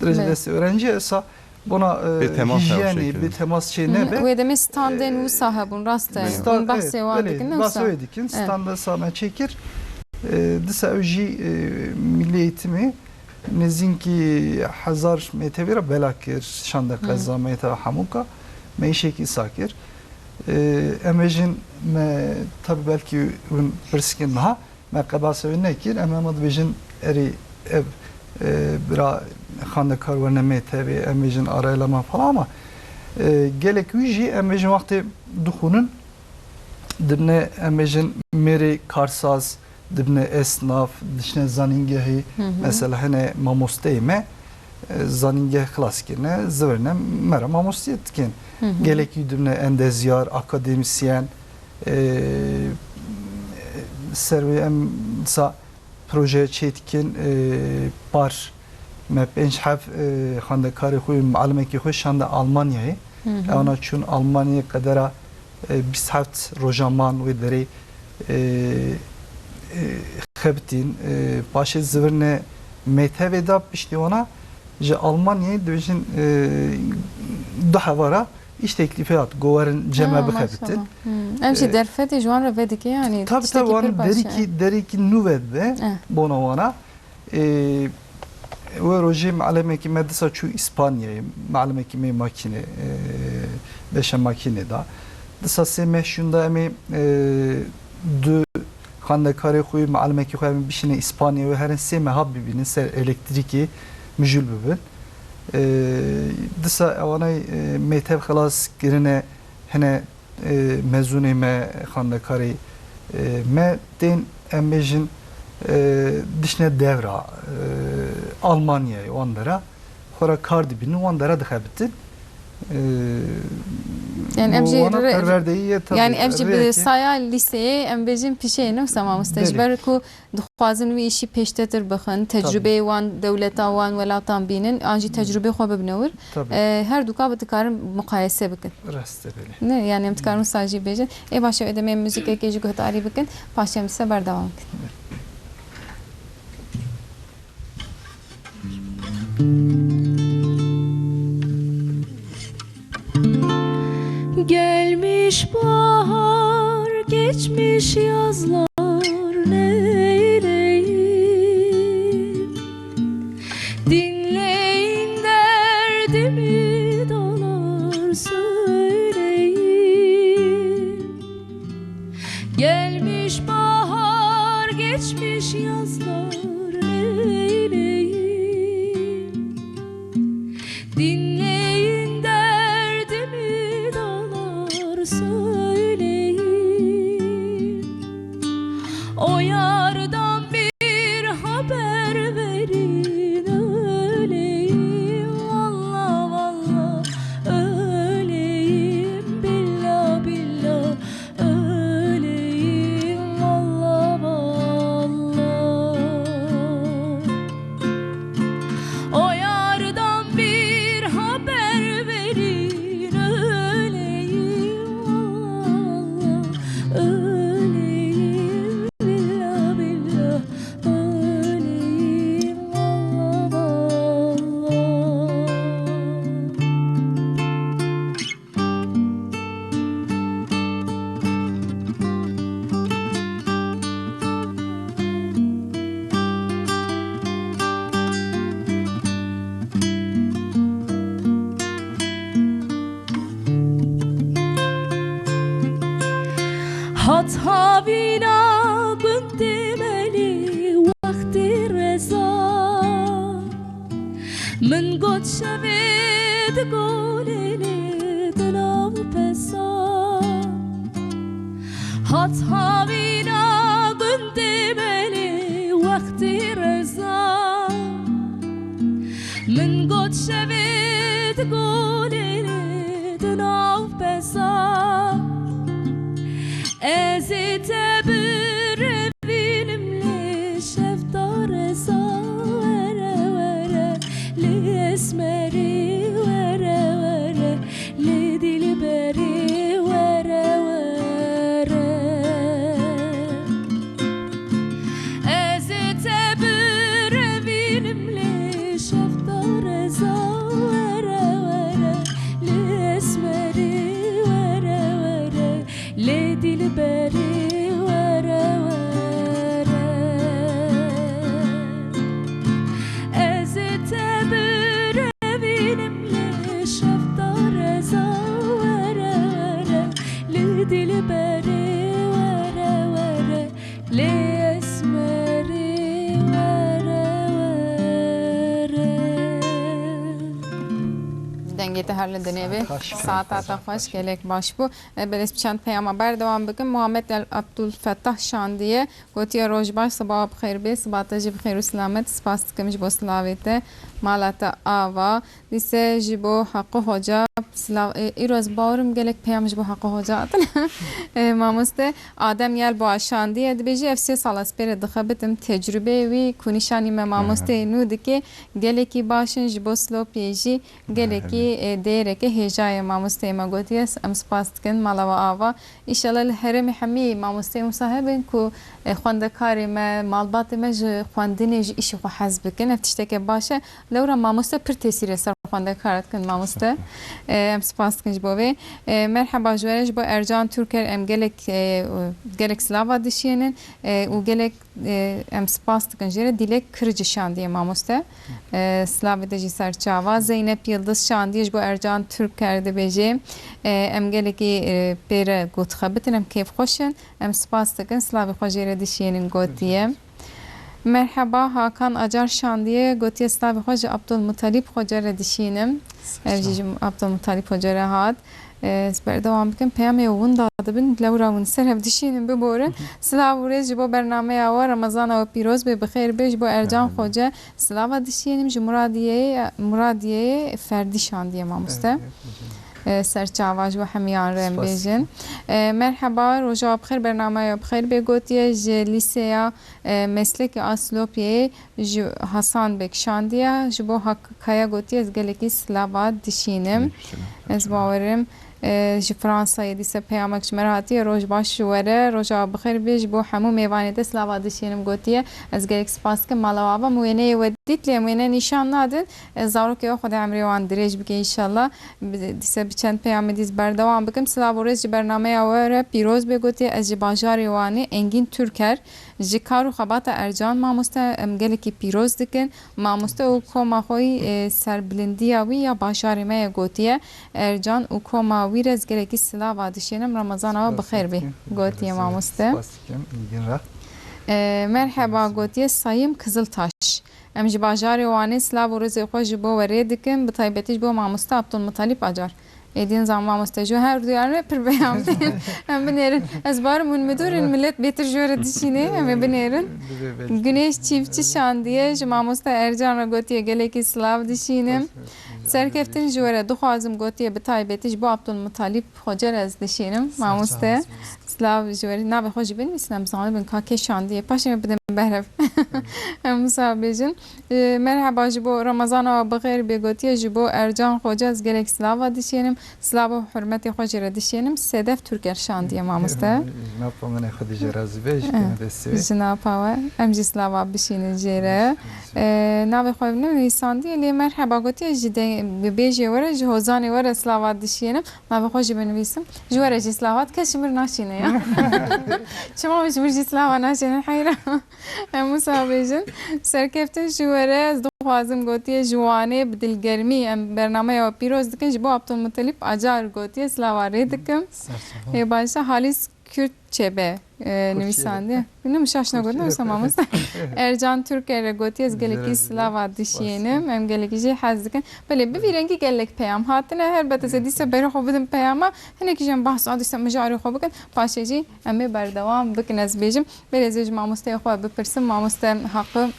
dirêje Evet. destê öğrenci esa buna, e, Bê temas ew hijyenê, şekilde. bê temas çê Hı hı. nebe. Wê demê standên E, wisa hebûn, rast e. stand, Hûn behsê evet, wan belê, dikin, ne behsê wisa? wê dikin. Evet. Standa sa me çêkir. E, disa ew jî, e, Milli Eğitimê nêzînkî hezar mektebê re bela kir, şande Hı. qeza, mekteba Hemûka, me îşekî sa kir. E, em bêjin me, tabi belkî hûn pirs kirin niha, me qebasê wê nekir, em hema dibêjin erê ev, e, bira xwendekar werne mektebê, em bêjin arayla me falan ama, e, gelek wî jî em bêjin wextê dixwînin, dibine em bêjin mêrê karsaz, dibine esnaf, diçine zanîngehê, Hı hı. mesela hene mamosteyê me, e, zanîngeh xilas kirine, zivirine me re mamosteyê dikin. Hı hı. Gelekî dibine endezyar, akademîsyen, e, ser wê em sa proje çê dikin, e, par me pênc heb, e, xwendekarê xwe, mielimekî xwe şande Almanyayê. Hı hı. Ewana çûn Almanyayê qedera, e, bîst heft roja man wê derê, e, e, xebitîn, e, paşê zivirine mektebê de piştî wana ji Almanyayê dibêjin, e, du hevara îş teklîfê hat, go werin cem me Ha, bixebitin. maşallah. Hmm. Ev jî E, derfetê ji wan re vedike, yani tabii, tiştekî tabii, wan pir baş e. derîkî, derîkî nû vedibe Eh. bona wana. E, wê rojê mielimekî me disa çû Îspanyayê, mielimekî me makîne, e, beşa makîne da. Disa sê meh şûnda em ê, e, du xwendekarê xwe, mielimekî xwe em ê bişîne Îspanyayê, wê herin sê meha bibînin ser elektrîkê mijûl bibin. E, disa ewanay, e, mekteb xilas kirine, hene, e, mezûnê me, xwendekarê, e, me tên, em bêjin, e, dişne devra, e, Almanyayê, wan dera xwe re kar dibînin, wan dera dixebitin. E, Yani ev jî wana re-, perwerdeyî ye, tabii, yani ev jî bi rêyekê saya lîseyê, em bêjin pişeyê ne wisa mamoste, ji Belê. ber ku dixwazin wî îşî pêştetir bixin, Tabii. tecrûbeyê wan dewleta wan welatan bînin, an jî tecrûbê xwe bibine wir. Tabii. E, her duka bi dikarin muqayese bikin. Rast e, belê. Ne, yani em dikarin wisa jî bêjin. Ê baş e, em ê muzîkekê jî guhdarî bikin, paşê em dîsa berdewam bikin. Gelmiş bahar, geçmiş yazlar, neyleyim? Dinleyin derdimi, dağlar, söyleyin. Gelmiş bahar, geçmiş yazlar, neyleyim? Dinleyin derdimi, dağlar, söyleyin. O yardan bir haber verin, öleyim. Valla valla, öleyim. Billa billa, öleyim. Valla valla. O yardan bir haber verin, öleyim. Valla valla, öleyim. Billa billa, öleyim. Valla valla. Hat havîna gundê me lê wextê reza. Şevê di golê lê di nav pesa. Hat havîna gundê me lê wextê reza. Min got şevê di golê lê di nav pesa. Ez ê te birevînim lê şevda reza. Were were lê esmerî, were were lê dîlberî, were were. Ez ê te birevînim lê şevda reza. Were were lê esmerî, were were lê dîlberî, were were. Ez ê te birevînim lê şevda reza. Were were lê dîlberî, were were lê esmerî, were were. Dengê te her li dinê be. Saeta te xweş, gelek baş bû. E, belê ez çend peyama berdewam bikim. Muhammed El Abdulfettah şandiye, gotiye, "Roj baş, siba bi xêr bê, siba te jî bi xêr û selamet. Spas dikim ji bo silavê te, mala te ava." Dîse ji bo Heqo Hoca silav, e, îro ez bawerim gelek peyam ji bo Heqo Hoca hatin. E, mamoste Adem Yelboğa şandiye, dibêje, "Ev sê sal ez pê re dixebitim, tecrûbeyê wî ku nîşanî me mamosteyê nû dike, gelekî baş in, ji bo Silopiyê jî gelekî, e, değereke hêja ye." Mamosteyê me gotiye, em spas dikin, mala we ava. Înşallah li herêmê hemî mamosteyê wisa hebin ku, e, xwendekarê me, malbatê me ji xwendinê, ji îşê xwe hez bikin. Ev tişteke baş e. Lewra mamoste pir tesîrê ser xwendekar dikin mamoste. E, em spas dikin ji bo vê. E, merheba ji we re, ji bo Ercan Türker em gelek, e, gelek silava dişînin, e, û gelek E, em spas dikin jê re. Dîlek Kirici şandiye mamoste. E, silavê te jî ser çava. Zeynep Yıldız şandiye ji bo Ercan Türker dibêje. E, em gelekî, e, pê re ku dixebitin, em kêfxweş in. Em spas dikin. Silavê xwe jê re dişînin gotiye. Merheba, Hakan Acar şandiye, gotiye, silavê xwe ji Abdulmutalîb Xoce re dişînim. Ev jî ji Abdulmutalîb Xoce re hat. Ez berdewam bikim. Peyamê winda dibin, lewra win ser hev dişînin, biborin. Silav û rêz ji bo bernameya we, Remezana we pîroz be, bi xêr be. Ji bo Ercan Xoce silava dişînim, ji Muradiyeyê, Muradiyeyê Ferdî şandiye mamoste. E, ser çava ji bo hemiyan re em bêjin. E, merheba, roja we bi xêr, bernameya we bi xêr bê, gotiye, ji lîseya, e, meslekê a Silopiyeyê. Ji Hasan Beg şandiye, ji bo Hak Kaya gotiye, ez gelekî silava dişînim. Gelekî silava. Ez bawerim, e, ji Fransayê dîse peyamek ji me re hatiye, roj baş ji we re, roja we bi xêr bê, ji bo hemû mêvanê te silava dişînim gotiye. Ez gelek spas dikim, mala we ava, em wêneyê we dît, lê em wêne nîşan nadin. E, zarokê we Xwedê emrê wan dirêj bike înşallah. Bi-, dîse bi çend peyamê dîs berdewam bikim. Silav û rêz ji bernameya we re pîroz bê gotiye, ez ji bajarê Wanê, Engîn Türker. Ji kar û xebata Ercan mamoste em gelekî pîroz dikin. Mamoste û koma xwe yî, e, serbilindiya wî ya bajarê me ye gotiye. Ercan û koma wî re ez gelekî silava dişênim. Remezana we bi xêr bê, gotiye mamoste. Spas dikim, Engîn re. E, merheba, gotiye Sayım Kızıltaş. Em ji bajarê Wanê silav û rêzê xwe ji bo we rê dikin, bi taybetî ji bo mamoste Abdulmutalîb Acar. Êdî nizanim mamoste ji her du yan re pir peyam tên. Em binêrin. Ez barim hûn midûr in, millet bêtir ji we re dişîne. Em ê binêrin. Divê belkî. Güneş Çiftçi şandiye ji mamoste Ercan re gotiye, gelekî silav dişînim. Serkeftin ji we re dixwazim gotiye, bi taybetî ji bo Abdulmutalîb Xoce re ez dişînim. Mamoste. Silav ji we re. Navê xwe jî binivîsin, em zanibin ka kê şandiye. Paşê me bidin behrev. Em wisa bêjin. Ee, merheba, ji bo Remezana we bi xêr bê gotiye, ji bo Ercan Xoce ez gelek silava dişênim. Silav û hurmetê xwe jê re dişênim. Sedef Türker şandiye mamoste. Ji napa min e, Xwedê jê razî be, ji kêmê destê wê. Ji napa we. Em jî silava bişînin jê re. Ee, navê xwe ne nivîsandiye, lê merheba gotiye, ji de-, bêjê we re, ji hozanê we re silava dişênim. Navê xwe jî binivîsim. Ji we re jî silava, kes ji mir naşîne ya. Çima ji mir jî silava naşîne, heyra. Em wisa bêjin. Serkeftin ji we re, ez dixwazim gotiye ji Wanê bi dilgermî em bernameya we pîroz dikin. Ji bo Abdulmutalîb Acar gotiye silava rê dikim. Ê başa Halîs Kürt çêbe, e, nivîsandiye. Min şaş negot, ne wisa mamoste. Ercan Türker re gotiye, ez gelekî silava dişiyênim, em gelekî jê hez dikin. Belê, bi vî rengî gelek peyam hatine. Helbet ez ê dîsa berê xwe bidim peyama. Hinekî jî em behsa dîsa mijarê xwe bikin. Paşê jî em ê berdewam bikin, ez bêjim. Belê, ez ê ji mamosteyê xwe bipirsim. Mamoste Haqi,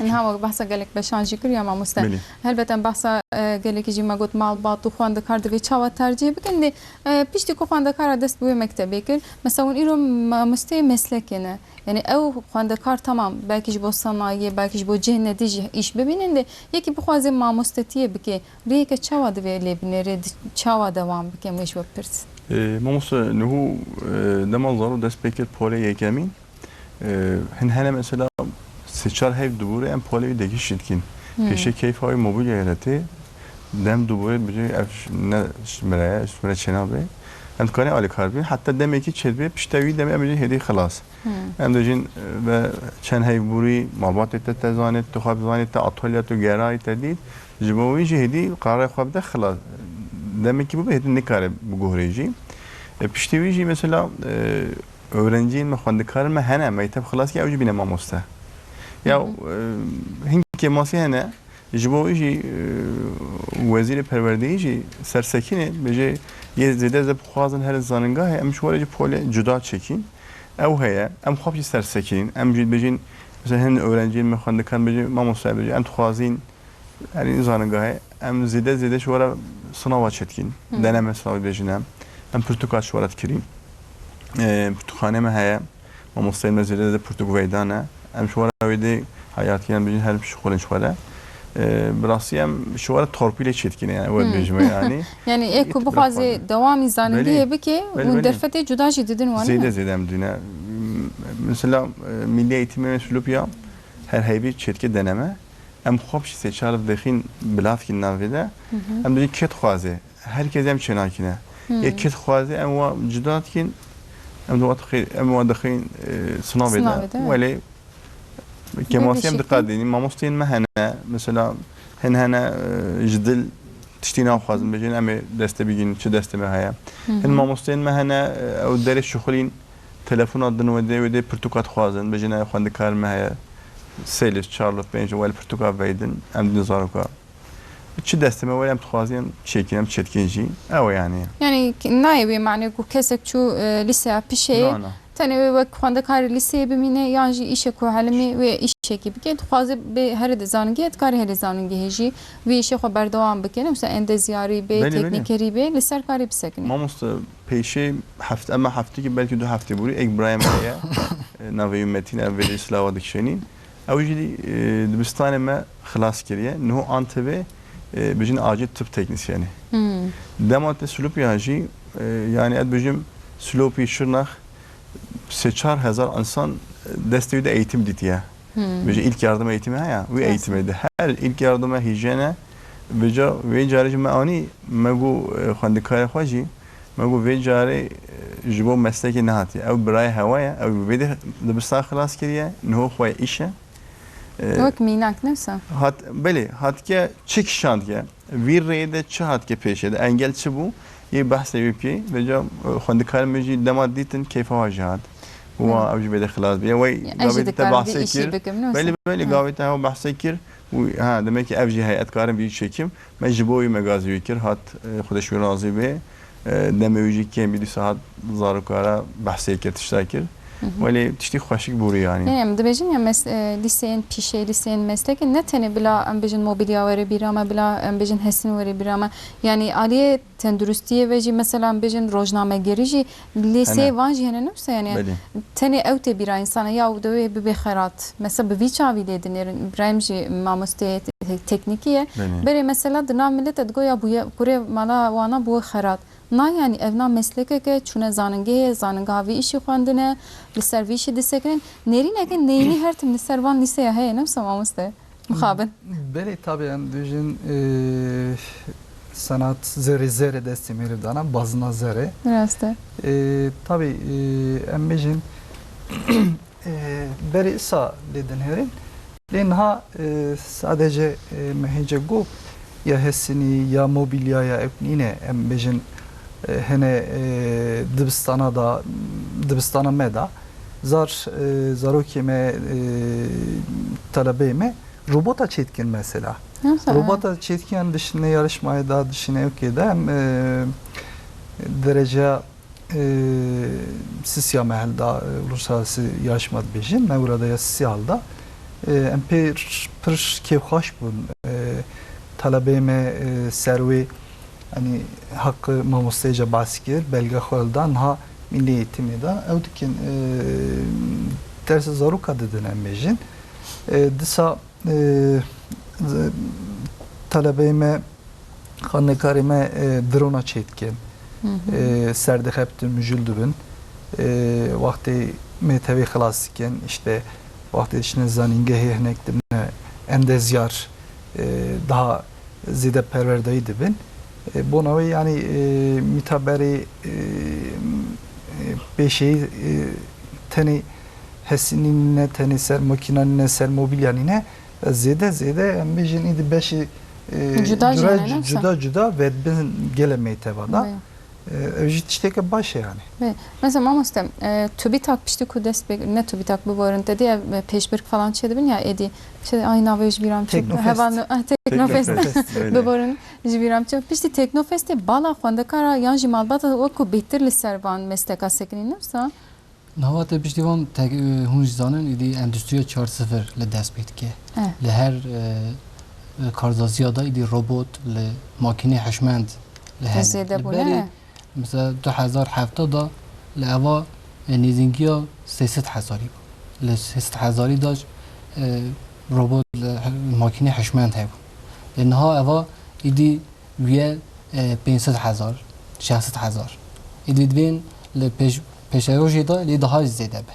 niha we behsa gelek beşan jî kir ya mamoste. Belê. Helbet em behsa, e, gelekî jî me got malbat û xwendekar divê çawa tercîh bikin. Lê, e, piştî ku xwendekara dest bi wê mektebê kir, mesela hûn îro mamosteyê meslekê ne. Yani ew xwendekar, tamam, belkî ji bo senayiyê, belkî ji bo cihê nedî jî îş bibînin, lê yekî bixwaze mamostetiyê bike, rêyeke çawa divê lê binêre, di-, çawa dewam bike, em wê ji we bipirsin? E, mamoste, niho, e, dema zarok dest pê kir polê yekemîn, e, hin hene mesela sê çar heyv dubûrê em polê wî dekî şî dikîn. Hmm. Pêşê keyfa wî mobilya yere tê, dem dubûrê dibêje ev ne ji min re ye, ji min re çênabe. Em dikarin alîkar bin, heta demekî çêdibe, pişta wî demê em bêjin hêdî xilas. Hmm. Em dibêjin, e, ve çend heyv bûrî, malbatê te te zanît, tu xwe bizanî, te atolya tu gerayî te dît. Ji bo wî jî hêdî qarê xwe bide xilas. Demekî bûbe hêdî nikare biguhirê jî. E, piştî wî jî mesela, e, öğrenciyên me, xwendekarên me hene, mekteb xilas kir, ew jî bîne mamoste. Ya, Hı hı. e, hin kêmasî hene, ji bo wî jî, e, wezîrê perwerdeyî jî sersekînê, bêje yê zêde ez ê bixwazin herin zanîngahê, em ji we re jî polê cuda çêkîn. Ew heye, em xwe jî sersekînin, em jî dibêjin, mesela hin öğrenciyên me xwendekan bêjin, mamoste bêjin, em dixwazin, herî zanîngahê, em zêde zêde ji we re sinava çêdikîn. Hı. Deneme sinavê dibêjin em. Em pirtûka ji we re dikirîn. E, pirtûkxanê me heye. Mamosteyên me zêde zêde pirtûk veyda ne. Em ji we re wê dê heyatî em bêjin her şixulên ji we re. E, bi rastî em ji we re torpîlê çêdikîn, yani, we Hı. dibêjime, yani. Yani, ê ku bixwaze dewamî zanîngehê bike, Belê, hûn belê. derfetê cuda jî didin wan, Zêde ne? zêde em didine. Mesela, e, Milli Eğitimê me Silopya her heyvî çêdike deneme. Em xwe pişt sê çar dixîn bilavkî navê de. Hı hı. Em dibêjin kê dixwaze. Her kes em çênakine. Hı. Yê kê dixwaze em wa cuda dikîn. Em wa dixî-, em wa dixîn, e, sinavê de. Sinavê de, evet. Welê kêmasî em diqet dînîn. Mamosteyên me hene. Mesela hin hene, e, ji dil tiştî naxwazin bêjin, em ê destê bigînin, çi destê me heye. Hı hı. Hin mamosteyên me hene, e, ew derê şixulîn, telefona din wê dê, wê dê pirtûka dixwazin, bêjin, ev xwendekarê me heye, sê lîst, çar lîst, pênc lîst, welê pirtûka veydin, em didin zaroka. Çi destê me were em dixwazin, em çêkin, em çêdikin jî. Ew e yani. Yani k-, nayê wê mane ku kesek çû, e, lîseya pişeyê, Na, na. tenê wê wek xwendekarê lîseyê bimîne, yan jî îşek ku helimê wê îşekî bike, dixwaze bê herê de zanîngehê, dikarê herê zanîngehê jî vê îşê xwe berdewam bike. Ne wisa endezyarî bê, Belê, belê. teknîkerî bê, li ser karê bisekine. Mamoste, pêşê heft-, ema heftekî, belkî du heftê borî, êk birayê me heye, e, navê wî Metîn, ev vêrê silava dikişênîn. Ew jî, e, dibistanê me xilas kiriye. Niho Antepê, e, bijin acil tıp teknisyenî. Hmm. Dema te Silopya jî, e, yani ez bijim Silopî, Şirnex, sê çar hezar insan destê wî de eğitim dîtiye. Hmm. Bijin ilk yardım eğitimi heye, wî Nasıl? eğitimê de. Her ilk yardıma hijyene, vêca, vê carê jî me anî, me got, e, xwendekarê xwe jî, me got vê carê, e, ji bo meslekê nehatiye. Ew birayê hewa ye, ew vê de dibistan xilas kiriye, niho xwe îş e. E, Wek mînak, ne wisa? Hat, belê, hatike çi kişandike, vî rêyê de çi hatike pêşê de, engel çi bû, yê behsê wî bikê, vêca, e, xwendekarê min jî dema dîtin, keyfa wan jî hat. Wa Hı. ew jî bê de xilas bî. Wey Ya, ez jî gavê te dikarim vî bahsê îşî kir. bikim, ne wisa? Belê, belê, Hı. gavê te hewa behsê kir. Û, ha, demek ki ev jî heye, ez dikarim vî çêkim. Me ji bo wî me gazî wî kir, hat, e, Xwedê ji wî razî be. E, demê wî jî kêm bî, dîsa hat zarokara behsê kir, tişta kir. Hı hı. Welê tiştî xweşik bûrî yani. Yani, em dibêjin ya mes-, e, lîseyên pîşeyê, lîseyên meslekê ne tenê bila em bêjin mobilya were bîra me, bila em bêjin hesin were bîra me. Yani aliyê tenduristiyê ve jî, mesela em bêjin rojnamegerî jî, lîseyê Hene. van jî hene, ne wisa yani? Belê. Tenê ew tê bîra insana ya û dewê bibe xerat. Mesela bi vî çavî lê dinêrin. Îbrahîm jî mamosteyê te-, teknîkî ye. Belê. Berê mesela di nav milete digo ya bûye, kurê mala wana bûye xerat. Na, yanî ev na meslekeke çûne zaningehê, zaningeha vî îşî xwendine, li ser vî îşî disekinin. Nêrîneke neyînî her tim li ser van lîseya heye, ne wisa mamoste? Mixabin. Belê, tabi em dibêjin, e, senat zerê, zerê destê mêrî dana, bazina zerê. Rast e. E, tabi, e, em bêjin, e, berê isa lê dinêrin. Lê niha, e, sadece, e, me hêce got ya hesinî ya mobilya ya ew nîne, em bêjin, e, hene, e, dibistana da, m, dibistana me de zar, e, zarokê me, e, telebeyê me robota çêdikin mesela. Nasıl? Robota çêdikin, yani dişine yarışmaya da dişine okey de em, e, derece, e, sisiya me hel da, e, uluslararası yarışma dibêjin, me burada ya sisiya hal da. E, em pê pir kêfxweş bûn. E, telebeyê me, e, serwê, yani hakkı mamosteyê ca bahs kir, belge xwe hel da, niha milli eğitimê de ew dikin, e, dersa zaroka didin em bêjin. E, disa, e, z-, telebeyê me, xandekarê me, e, drona çêdikin. Hı hı. E, ser dixebitin, mijûl dibin. E, wextê me tevî xilas dikin, işte, wextê diçine zanîngehê hinek dibine endezyar, e, daha zêde perwerdayî dibin. E, bona wê, yani, e, mîta berê, e, e, pêşeyî, e, tenê hesinî nîne, tenê ser makîna nîne, ser mobîlya nîne, zêde zêde em bêjin îdî beşê, e, Cuda jî cura hene, ne wisa? Cuda cuda vedibin gelê meyteva da. Bê. E, ev jî tişteke baş e yani. Bê. Mesela mamoste, e, TÜBİTAK piştî ku dest pê, ne TÜBİTAK, biborin, te dî ev, e, pêşbirk falan çêdibin ya êdî. Şey, ay navê ji bîra min çû. Teknofest. Heval, ah, Teknofest. Teknofest, öyle. Biborin, ji bîra min çû. Piştî Teknofestê bala xwendekara yan jî malbata wekî bêtir li ser van mesleka sekinî, ne wisa? Niha te piştî van tek-, e, hûn jî zanin, îdî Endüstriya çar sifir li dest pê dike. Eh. Li her, e, e, karzaziya de îdî robot, li makînê hişmend li hene. Zêde bûne, berî, eh. Mesela du hezar hevdeh de li eva, e, nêzîngiya sê sed hezarî bû. Li sê sed hezarî de, e, robot, li he-, makînê hişmend hebû. Lê niha eva îdî bûye, e, pênc sed hezar, şeş sed hezar. Êdî divên li pêş-, pêşerojê de lê daha zêde be.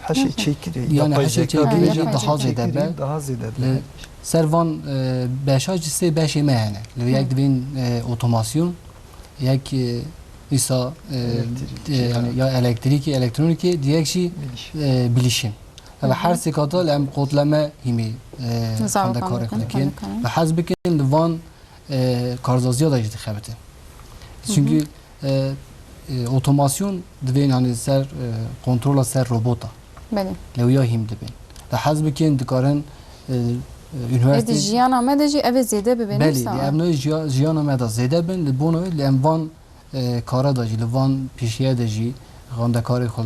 Heşê çêkirî, yani yapay heşê zeka çêkirî dibêjin, jî daha zêde be. Daha zêde be. Li ser van, e, beşa jî sê beşê me hene. Li yek divên, e, otomasyon, yek, e, îsa, e, elektrîkî, e, yani ya elektrîkî, elektronîkî, di yek jî, e, bilişim. Eva her sê kata li em kotleme hîmî, e, xwendekarê xwe dikin. Ve hez bikin li van e, karzaziya da jî dixebite. Çünkü, e, e, otomasyon divê, yani, ser, e, kontrola ser robota. Belê. Lewiya hîm dibin. Ve hez bikin dikarin, e, e, üniversite. Êdî jiyana me de jî ev ê zêde bibe, belê, wisa? Ev ne jiya-, jiyana me de zêde bin, li bona wê, li em van, e, kara da jî, li van pêşiye de jî xwendekarê xwe,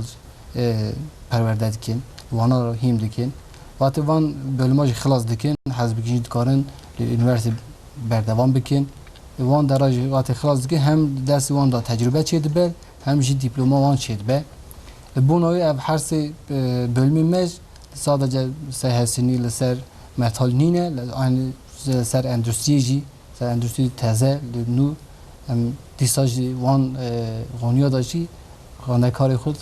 e, perwerde dikin, wana hîm dikin. Vatê van bölüma jî xilas dikin, hez bikin jî dikarin li üniversite berdewam bikin. Wan dera jî vatê xilas dikin, hem destê wan da tecrube çêdibe, hem jî diploma wan çêdibe. Li bona wê ev her sê, e, bölümê me sadece ser hesinî li ser metal nîne, li, aynı ser endüstriyê jî, ser endüstriyê teze, li nû em dîsa jî wan, e, xoniya da jî xwendekarê xwe,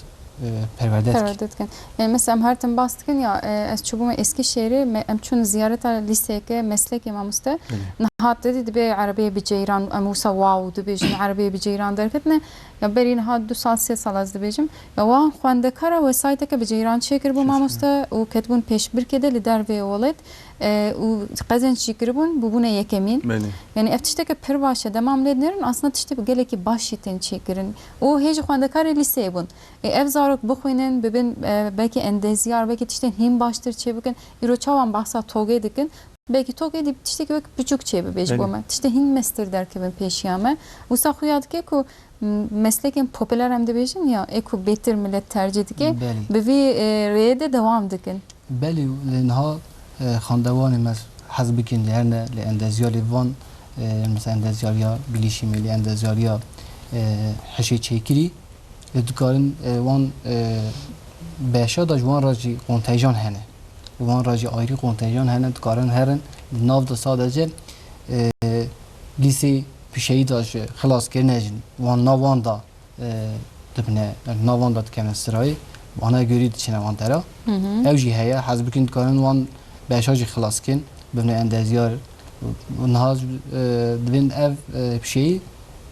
e, perwerde dikin. Perwerde dikin. Yani mesela em her tim bas dikin ya, e, ez çûbûme Eskişehirê, me, em çûn ziyareta lîseyeke meslekê mamoste. Belê. Niha te dî dibê erebeyê bi ceyran, em wisa wow dibêjin, erebeyê bi ceyran derketine. Ya berî niha du sal, sê sal ez dibêjim. Ya wan xwendekara wesayteke bi ceyran çêkiribû mamoste û ketibûn pêşbirkê de li dervê welat. E, û qezenc jî kiribûn, bûbûne yekemîn. Belê. Yani ev tişteke pir baş e. Dema em lê dinêrin, aslında tiştê gelekî baş jî tên çêkirin. Û hê jî xwendekarê lîseyê bûn. Ê, ev zarok bixwînin, bibin, e, belkî endezyar, belkî tiştên hîn baştir çêbikin. Îro çawa em behsa TOG'ê dikin? Belkî TOG'ê dî tiştekî wek piçûk çêbibe ji bo me. Tiştê hîn mestir derkevin pêşiya me. Wisa xuya dike ku, m, meslekên popüler em dibêjin ya, ê ku bêtir milet tercih dike, bi vî, e, rêyê de dewam dikin. Belê, lê niha, e, xandewanê me hez bikin, lê her ne, lê endezyarê van, e, mesela endezyariya bilîşimê, lê endezyariya, e, hişê çêkirî, e, dikarin, e, wan, e, beşa da ji wan re jî kontenjan hene. Wan re jî ayrî kontenjan hene, dikarin herin, di nav de sadece, e, lîsê pişeyî da ji xilas kirine jî wan nav wan da e, dibine, yani, nav wan da dikevin sirayê, wana görî diçine wan dera. Hı hı. Ew jî heye, hez bikin dikarin wan beşa jî xilas kin, bibine endezyar. Niha, e, divên ev, e, pişeyî,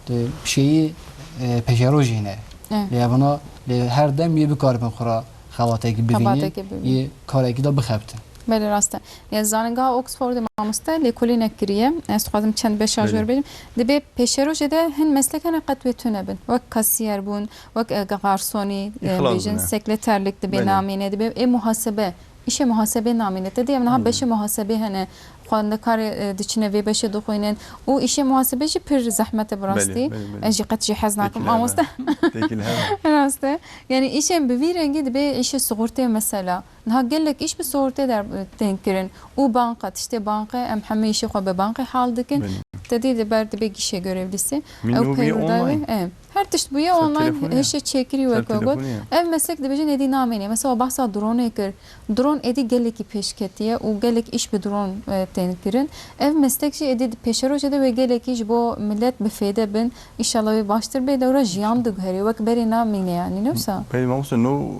e, pişeyî, e, pêşerojê ne. Evet. Lê evana, lê her dem yê bikaribin xwe ra xebatekî bibînin, xebatekî bibînin, yê karekî da bixebitin. Belê, rast e. Ya, zanîngeha Oxfordê mamoste lêkolînek kiriye. Ez dixwazim çend beşa jor bêjim. Dibê pêşerojê de hin meslek hene qet wê tune bin. Wek kasîyer bûn, wek, e, garsonî, e, bêjin, sekreterlik dibê namîne, dibê ê muhasebe. Îşê muhasebê namîne. Te dî em niha beşê muhasebê hene. Xwendekarê, e, diçine vê beşê dixwînin. Û îşê muhasebê jî pir zehmet e bi rastî. Belê, belê, belê. Ez jî qet jî hez nakim mamoste. Têkil hebe. Rast e. Yani îşên bi vî rengî dibê îşê sigortê mesela. Niha gelek îş bi sigortê der tên kirin. Û banka, tiştê banqe, em hemû îşê xwe bi banqê hal dikin. Belê. Te dî li ber dibe gişe görevlisi. Min Ew nû bûye peyroda wê, online. E, her tişt bûye online, hişê çêkirî wek we got. Ev meslek dibêjin êdî namêne. Mesela we bahsa dronê kir. Dron êdî gelekî pêşketiye û gelek îş bi dron, e, tên kirin. Ev meslek jî êdî di pêşerojê de wê gelekî ji bo milet bi fêde bin. Înşallah wê baştir bê, lewra jiyan diguherê. Wek berê namîne yani, ne wisa? Belê mamoste, nû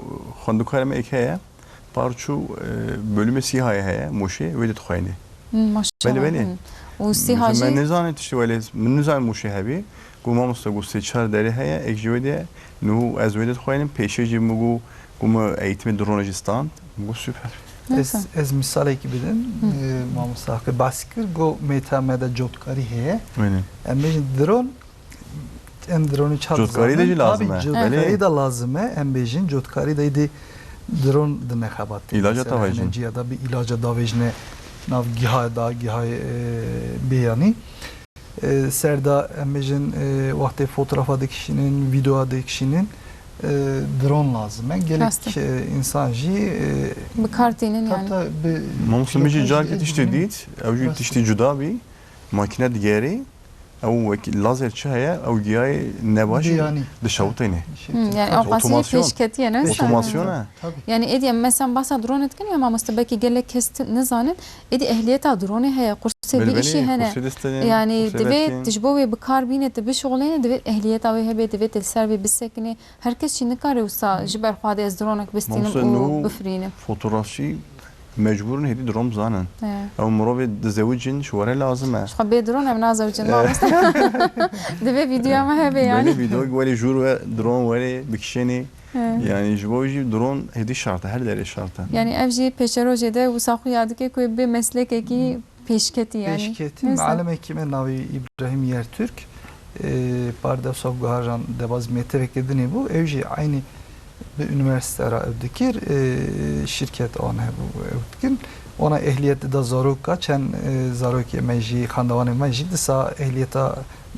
xwendekarê me êk heye. Par çû, e, bölümê Sîhayê heye, Mûşê, wê de dixweyne. Hmm, maşallah. Belê, belê. Hmm. Û Sîha jî me nizane tiştê welê, min nizane Mûşê hebî. Got, mamoste, got, sê çar derê heye, êk ji wê de, nû ez wê de dixweynim, pêşê jî min got, got, min eğitimê drone jî stand. Min got, super. Ez, ez misalekî bidim, e, mamoste Haqî behs kir, got, mêta me de cotkarî heye. Aynen. Em bêjin drone, em dronî çawa dizanin? Cotkarî de jî lazim e. Tabii, cotkarî de lazim e. Em bêjin, cotkarî de êdî dron dine xebatê. Îlaca tavêjin. Mesela hene ciya da bi îlaca davêjine nav giha da, giha, e, bêyanî. E, ser da em bêjin, e, wextê fotoğrafa dikişînin, videoya dikişînin, e, dron lazim e. Gelek, e, însan jî, e, bi kar tînin yani. Mamoste min jî carkê tiştê dît, ew jî tiştê cuda bî, makîne digerî. Ew wekî lazer çi heye, ew giyayê nebaş dişewitêne. Hmm, yani ew qasî pêşketiye, ne? Otomasyon e. Tabii. Yani êdî em mesela bahsa drone dikin ya mamoste, belkî gelek kes nizanin, êdî ehliyeta drone heye, kursê vî îşî hene. Yani divê tu ji bo wê bi kar bîne, tu bişixulêne, divê ehliyeta wê hebe, divê tu li ser vê bisekine. Her kes jî nikare wisa ji ber xwe de ez dronek bistînim û bifirînim. Fotoğrafçî mecbûr in hêdî dron bizanin. Ew mirovê dizewicin ji were lazim e. Ji xwe bê dron em nazewicin mamoste. Divê vîdeoya me hebe yani. Belê vîdeoyek were jûr we dron were bikişênê. Yani ji bo jî dron hêdî şart e, her derê şart e. Yani ev jî pêşerojê de wisa xuya dike ku bê meslekekî pêşketî yani. Pêşketî, mealimekî me navê Îbrahîm Yertürk, e, par dewsa guharan debaz mektebeke dinê bû. Ew jî eynî bi unîversîte re ew dikir, e, şîrket wan hebû ew dikin. Wana ehliyet dida zaroka, çend, e, zarokê me jî, xandewanê me jî disa ehliyeta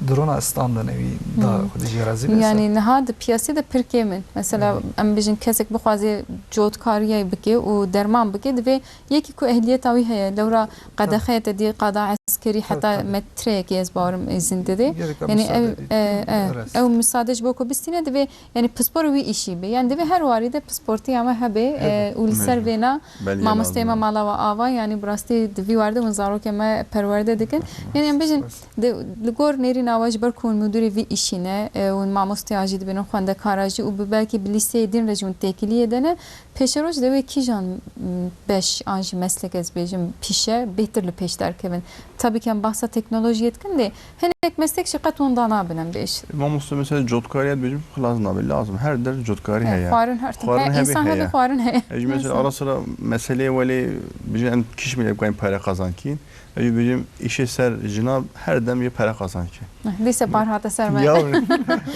drona standin, ewî da xwe de jê razî be. Yani niha di piyasê de pir kêm in. Mesela em bijin kesek bixwaze cotkariyê bike û derman bike, divê yekî ku ehliyeta wî heye, lewra qedexeyê te dî qada eskerî heta metreyekê ez bawerim îzin didê. Yani ew, e, e, ew misade ji bo ku bistîne divê, yani pispor wî îşî bê. Yani divê her warî de pisportiya me hebe, e, û li ser vêna mamosteyê me mala we ava, yani bi rastî di vî warde hûn zarokê me perwerde dikin. Yani em bijin li gor nêrîna we ji ber ku hûn mudûrê vî îşî ne, e, hûn mamosteya jî dibin û xwendekara jî û bi belkî bi lîseyê din re jî hûn têkiliyê de ne, Pêşeroj de wê kîjan, m, beş an jî meslek ez bêjim pîşe bêhtir li pêş derkevin? Tabii ki em bahsa teknolojiyê dikin lê hinek meslek jî qet wenda nabin em bêjin. Mamoste mesela cotkariya dibêjim xilas nabe, lazim. Her der cotkarî heye. Xwarin her tim heye. Însan hebe xwarin heye. Ez jî mesela ara sıra meseleyê welê bijin em kişmî lê bikayên pere qazan kîn. Ez jî bêjim, îşê ser jina her dem yê pere qazanke. Dîse bar hate ser me. Ya,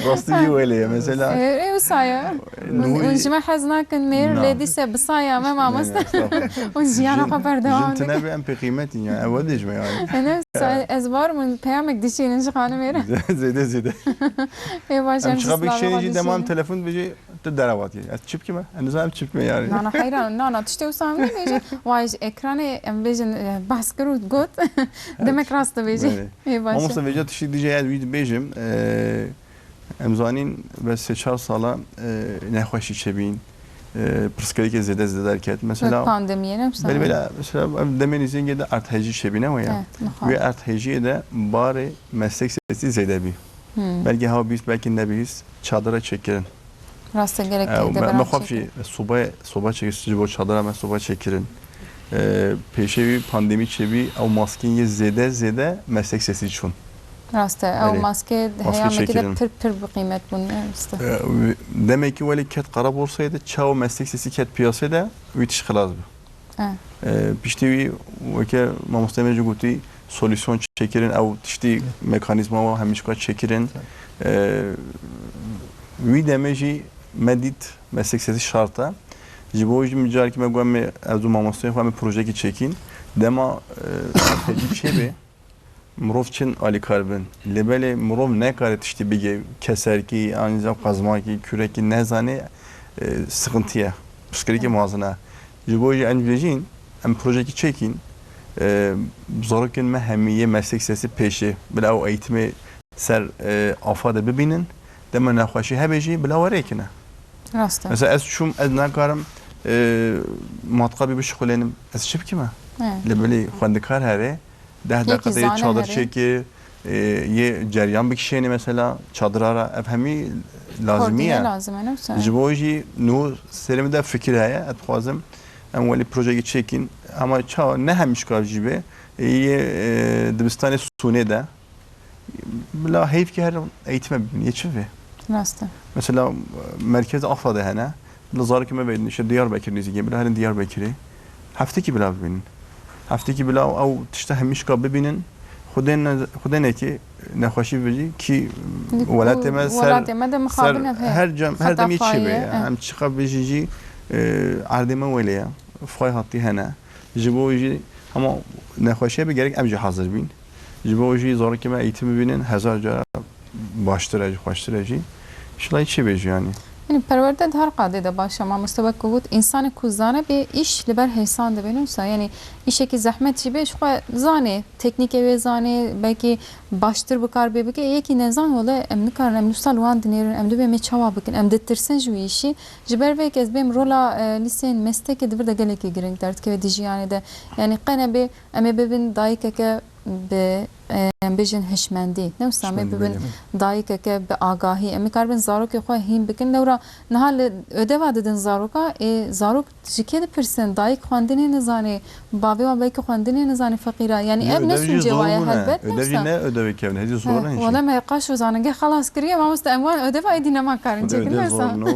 rastî jî welê ye, mesela. Ê, ê, wisa ye. Hûn, hûn ji me hez nakin mêr, lê dîse bi saya me mamoste. Hûn jiyana xwe berdewam dikin. Jin tune be em pê qîmet in ya, ew dê ji me yani. Ene, wisa, ez barim hûn peyamek dişînin ji xanimê re. Zêde, zêde. Ê, baş em. Em çiqa bikişênî jî deman telefon dibêjî, Tu derevatî. Ez çi bikime? Ez nizanim çi bikime yani. Na, na, heyran, na, na, tiştê wisa em nabêjin. Vay ji ekranê em bêjin, e, behs kir û got. Demek rast dibêjî. Belê. Ê, baş e. Mamoste vêca tiştê dîje ez wî dibêjim. E, em zanîn ve sê çar sala, e, nexweşî çêbîn. E, pirsgirêkê zêde zêde derket. Mesela, pandemiyê ne wisa? Belê, belê, mesela ev demê nêzîkê de erdhejî çêbîne we ya. Wê erdhejiyê de barê meslek sesî zêde bî. Hmm. Belkî hewa bîst, belkî nebîst, çadira çêkirin. Rast e, gelek tê de bera çêkirin. Soba, soba çêkirin, ji bo çadira me soba çêkirin. E, pêşê wî pandemî çêbî, ew maskên yê zêde, zêde meslek sesî çûn. Rast e, ew maskê heyamekî de pir, pir bi qîmet bûn, e, rast e. E, demekî welê ket qara borsayê de, çawa meslek sesî ket piyasê de, wî tişt xilas bû. E, piştî wî weke mamosteyê me jî gotî, solîsyon çêkirin, ew tiştî mekanîzma wa hemîşka çêkirin. E, wî demê jî me dît meslek sesî şart e. Ji bo wî jî min carekî me got, em ê, ez û mamosteyên xwe em ê projeyekî çêkîn. Dema, e, fecî çêbê, mirov çin alîkar bin. Lê belê mirov nekare tiştî bigê, keserkî, an jî qezmakî, kûrekî nezanê, e, sıkıntı ye. Pirsgirêkê mezin e. Ji bo jî em dibêjin, em projeyekî çêkîn, e, zarokên me hemî yê meslek sesî pêşê, bila ew eğitimê ser, e, afa de bibînin, dema nexweşî hebe jî bila we rêkine. Rast e. Mesela ez çûm, ez nakarim, e, matqabî bişixulênim, ez çi bikime? He. Lê belê xwendikar here, deh Yekî deqe de yê zane çadir here. Çêkê, e, yê ceryan bikişênê mesela çadira re, ev hemî lazimî Koordîne ye. Lazim e, ne wisa? Ji bo jî nû serê min de fikir heye, ez dixwazim em welî projeyekî çêkîn, ama çawa ne hemîşka jî be, e, yê, e, dibistanê Sûnê de, bila heyvkî her eğitime bibîn, yê çi vê? Rast e. Mesela, merkez Afra de hene, bila zarokê me bêdin, işte Diyarbekir nêzîkê, bila herin Diyarbekirê. Heftekî bila bibînin. Heftekî bila ew tişta hemîşka bibînin. Xwedê ne-, xwedê nekê nexweşî vejî kî Li ku welatê me ser, welatê me de ser mixabin ev heye. Her cem, her dem yê çi be. Xetafayê, ya. eh. Em çiqa bêjî jî, e, erdê me welê ya. Fay hatî hene. Ji bo jî hema nexweşiye be gerek em jî hazir bîn. Ji bo jî zarokê me eğitim bibînin, hezar cara baştir e jî, xweştir e jî. Şilay çi bêjî yanî? Yanî perwerde di her qadê de baş e, mamoste, wek ku got, însanê ku zane bê îş li ber hêsan dibe, ne wisa? Yanî îşekî zehmet jî bê, ji xwe zanê, teknîkê wê zanê, belkî baştir bi kar bê bike. Yekî nezan, wele em nikarin, em nûsa li wan dinêrin, em dibê em ê çawa bikin, em ditirsin ji wî îşî. Ji ber vê yekê ez bêm rola, e, lîseyên mestekê di vir de gelekî giring derdikeve di jiyanê de. Yanî qe nebê em ê bibin dayikeke bi, e, em bêjin hişmendî. Ne wisa em ê Hişmendî, bibin belê. dayikeke bi agahî. Em ê karibin zarokê xwe hîn bikin. Lewra niha li ödeva didin zaroka, ê, zarok ji kê dipirsin? Dayik xwendinê nizanê, bavê wan belkî xwendinê nizanê feqîra. Yanî Yo, ev ne ödev jî sucê zor wa ye bûne. Helbet, ne Ödev jî wisa? ne ödevê kevin, hezî zor He, e jî. wele me qaş û zaningeh xelas kiriye, mamoste, em wan ödeva êdî nema karin Xwedê çêkin, ödev ne wisa? zor no,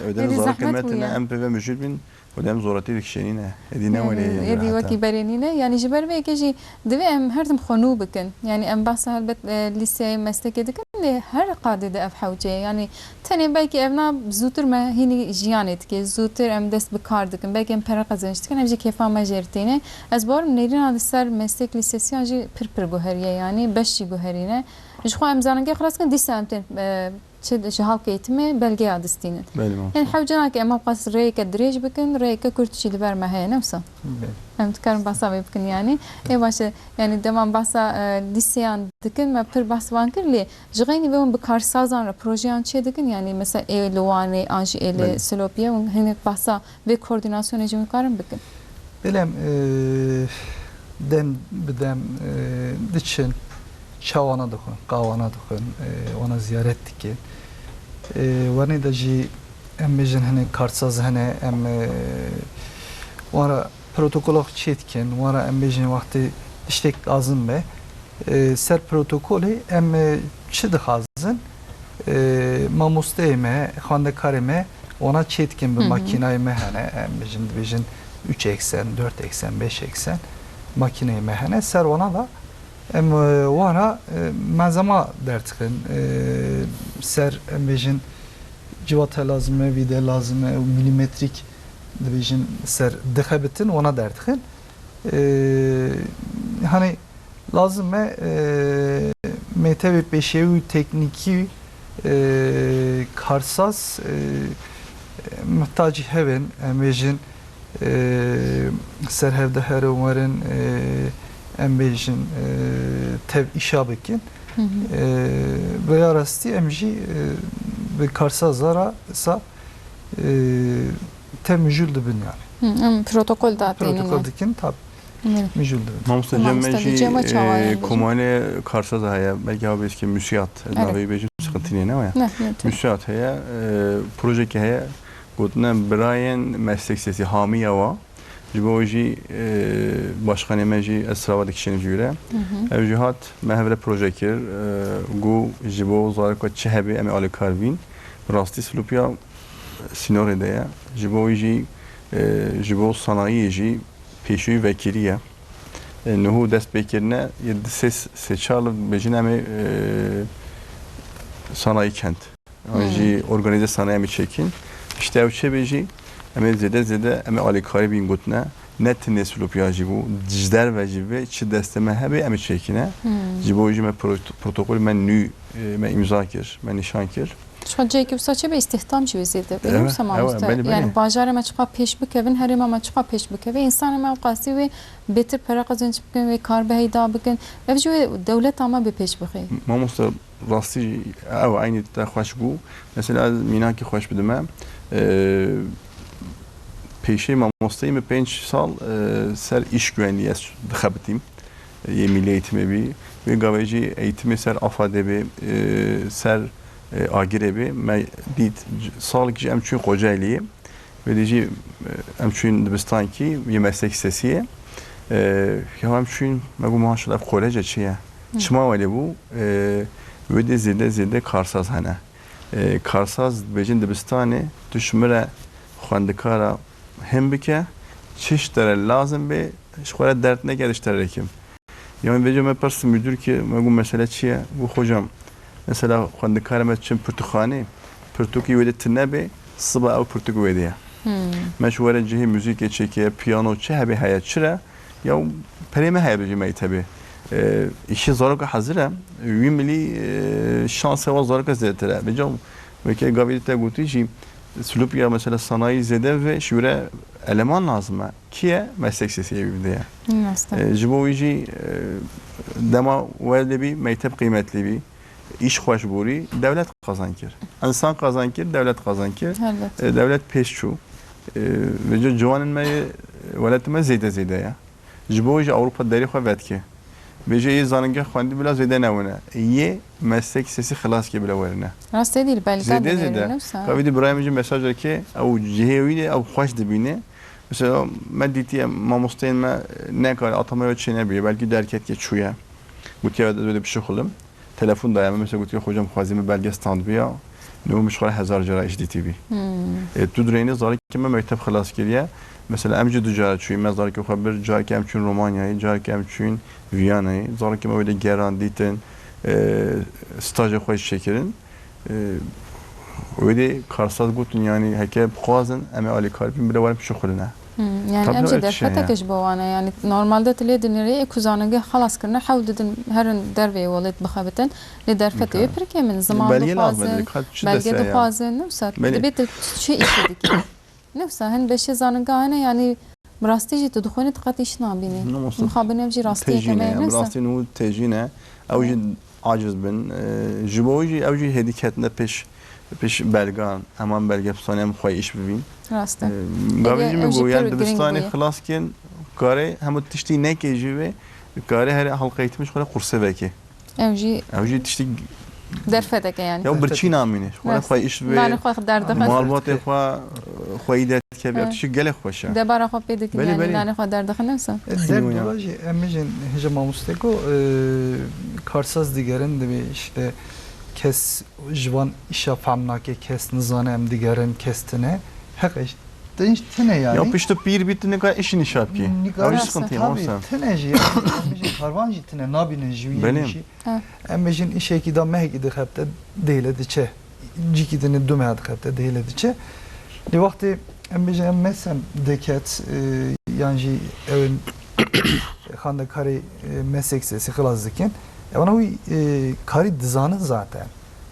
ödevê Êdî zarokê zehmet me bûye. tine, em pê ve mijûl bin, xwedê em zoratî dikişênîne. Êdî ne Ee, welê ye êdî heta. wekî berê nîne. Yanî ji ber vê yekê jî divê em her tim xwe nû bikin. Yanî em behsa helbet, e, lîseyê mestekê dikin, lê her qadê de ev hewce ye. Yanî tenê belkî ev na zûtir me hînî jiyanê dike, zûtir em dest bi kar dikin, belkî em pere qezenç dikin, ev jî kêfa me jê re têne. Ez bawerim nêrîna li ser meslek lîsesiyan jî pir pir guheriye, yanî beş jî guherîne. Ji xwe em zaningê xwe rast dikin, dîsa em tên, e, çi ji halkê eğitimê belgeya distînin. Belê, mamoste. Yanî hewce nake em ew qas rêyeke dirêj bikin, rêyeke kurt jî li ber me heye, ne wisa? Belê. Em dikarin behsa vê bikin yanî. Ê baş e, yanî dema em behsa, e, lîseyan dikin, me pir behs van kir, lê ji xeynî vê hûn bi karsazan re projeyan çê dikin, yanî mesela ê li Wanê an jî ê li Belê. Silopiyê, hûn hinek behsa vê koordînasyonê jî hûn karin bikin? Belê, em, e, dem bi dem, e, diçin, çawana dixwin, qawana dixwin, e, wana ziyaret dikin. E, wanê de jî em bêjin hinek karsaz hene, em, e, wan re protokola xwe çê dikin, wan re em bêjin wextê tiştek lazim be. E, ser protokolê em, e, çi dixwazin? E, mamosteyê me, xwendekarê me, wana çê dikin bi Hı hı. makînayê me hene, em bêjin, dibêjin üç eksen, dört eksen, beş eksen makîneyê me hene. Ser wana da em, e, wana, e, malzema derdixin, e, ser em bêjin civata lazim e, vîde lazim e, û milîmetrîk dibêjin ser dixebitin, wana derdixin. E, hani lazim e, e, mektebê pêşeyî û teknîkî, e, karsaz, e, mihtacî hevin, em bêjin, e, ser hev de herin werin, e, em bêjin, e, tev îşa bikin. Hı hı. E, veya rastî em jî, e, bi karsaza ra sa, e, tev mijûl dibin yani. Hı, em protokol da tênin Protokol yani. dikin, tabi. Belê. Mijûl dibin. Mamoste, Tamam, cem me usta, jî, cem me çawa e, yani? komanê karsaz heye, belkî ew bêjkê müsiyat, ez Evet. navê bêjim, sıkıntı niye ne ya? Ne, ne, tabii. Müsiyat heye, e, projeyekî heye, gotine birayên meslek sesî hamiya wa. Ji bo jî, e, başkanê me jî ez sirava dikişînim ji wî re. Hı hı. Ev jî hat me hev re proje kir, e, got ji bo zarokê çi hebe em ê alîkar bîn. Bi rastî Silopya sînorê de ye. Ji bo wî jî, e, ji bo sanayiyê jî pêşoyî vekirî ye. E, niho dest pê kirine, yê di sê, sê çar li bêjin em ê, e, sanayî kent. Yan jî organîze sanayî em ê çêkin. Îşte ew çê bê jî, em ê zêde zêde, em ê alîkarî bîn gotine. Ne tenê Silopîya jî bû, ji derve jî vê, çi destê me hebe, em ê çêkine. Ji bo jî me prot-, protokolê me nû, e, me îmza kir, me nîşan kir. Çiqa cihekî wisa çi be, îstihdam jî wê zêde be. Evet, wisa evet, mamoste. Belê, belê. Yani bajarê me çiqa pêş bikevin, herêma me çiqa pêş bikeve, însanê me ew qasî wê bêtir pere qezenc bikin, wê kar bi heyda bikin. Ev jî wê dewleta me bi pêş bixê. Mamoste, rastî jî ew eynî te xweş bû. Mesela ez mînakî xweş bidime. Ee, pêşê mamosteyî min pênc sal, e, ser îş güvenlî ez dixebitîm. Yê Milli Eğitimê bî. Wê gavê jî eğitimê ser AFADê bê, e, ser, e, Agirê bê. Me dît, c-, salek jî em çûn Kocaeliyê. Wê dî jî, e, em çûn dibistankî yê meslek sesiyê. E, ya em çûn, me got, "Maşallah, ev koleje çi ye?" Çima welê bû? E, wê dê zêde zêde karsaz hene. E, karsaz dibêjin dibistanê, tu ji min re xwendikara him bike, çi ji te re lazim bê, ji xwe re derd neke, ez ji te re kim. Yanî vêca me pirs müdür ki, me got, "Mesele çi ye?" Got, "Hocam, mesela xwendikarê me çin pirtûkxanê, pirtûkî wê de tune bê, siba ew pirtûk wê de ye." Me ji were cihê muzîkê çêkê, piyano çi hebe heye, çi re, ya perê me heye bijî mektebê. E, îşê zaroka hezir e, wî milî, e, şansê wa zaroka zêdetir e. Vêca weke gavê te gotî jî, Silopîya mesela sanayî zêde ve ji were eleman lazim e. Kî ye? Meslek sesiyê wî bide ye. Rast e. E, ji bo wî jî, e, dema werdê bî, mekteb qîmetlî bî, îş xweş borî, dewlet qazan kir. Însan qazan kir, dewlet qazan kir. Helbet. E, dewlet pêş çû. E, vêca ciwanên me yê welatê me zêde zêde ye. Ji bo wî jî Ewropa derê xwe vedike. Bêje yê zanîngeh xwendî bila zêde newine. Yê meslek sesî xilas ke bila werine. Rastê dî li belga Zêde dinêrin zêde. Wisa. Ka vî dî birayê min jî mesaj dike, ew cihê wî de ew xweş dibîne. Mesela me dîtiye mamosteyên me nekare atamaye çênebîye, belkî derketiye çûye. Gotiye ez wê de bişuxulim. Telefon daye me, mesela gotiye, "Hocam, xwezî min belge standbiya." Niho min ji xwe re hezar cara îş dîtîbî. E, tu dirênî zarokê me mekteb xilas kiriye. Mesela em jî du cara çûyî, me zarokê xwe bir, carekê em çûn Romanyayê, carekê em çûn Viyanayê. Zarokê me wê de geran dîtin, e, stajê xwe jî çêkirin. E, wê de karsaz gotin, yanî heke bixwazin, em ê alîkar bin, bila werin bişuxulin. Hmm, yani Tabii, ev jî evet, şey derfeteke ya. Ji bo wan e. Yani normalde tu lê dinêrî, ê ku zanîngeh xelas kirine, hewl didin herin derveyê welêt bixebitin. Lê derfetê wê pir kêm in. Ziman Belge lazim e, dixwazin, dikkat, çi belge dese ya. Dixwazin, ne wisa, Belê. Dibê tu çi îşê dikî. Ne wisa, hin beşê zanîngeh hene, yani bi rastî jî tu dixwînî, tu qet îş nabînî. Ne wisa. Mixabin ev jî rastiyeke Tejî ne me ye, ya, bi nasıl? Rastî nû tejî ne. Ew jî aciz bin. E, ji bo wî jî, ew jî hêdî ketine pêş, pêş belgan, heman belge pisanê em xwe îş bibîn. Rast e. E, gavê Ege, jî min ew jî got, pir yani girîng dibistanê bûye. Xilas kin, karê hemû tiştî nekê jî wê, karê herê halka eğitimê ji xwe re qurse vekê. Ew jî Ew jî tiştî derfeteke yani. Ya birçî namîne. Ji xwe re Rast. Xwe îş bibê, Nanê xwe derdixin. Malbatê xwe, xwe îdet kevê, ew Evet. Tiştî gelek xweş e. Debara xwe pê dikin Belê, yani, belê. Nanê xwe derdixin, ne wisa? E, Aynen der öyle. Dola jî em bijin hêja mamoste ku, e, karsaz digerin, dibê işte kes ji wan îşa fehm nake, kes nizane, em digerin, kes tine. Heq e, din jî tine yani. Ya pişt tu pîr bî, tu nika îşî nîşa bikî. Nika Ew jî Rast. Sıkıntı ya, Tabii, olsa. Tine jî yani. Em bijin karvan jî tine, nabînin ji wî Belê. Yê jî. Ha. Em bijin îşekî da mehekî dixebite, dêle diçe. Cîkî din ê du meha dixebite, dêle diçe. Lê wextê em bijin em mesem deket, e, yan jî ew ên xandekarê, e, meslek sesî xilas dikin. Ewana wî, e, karî dizanin zaten.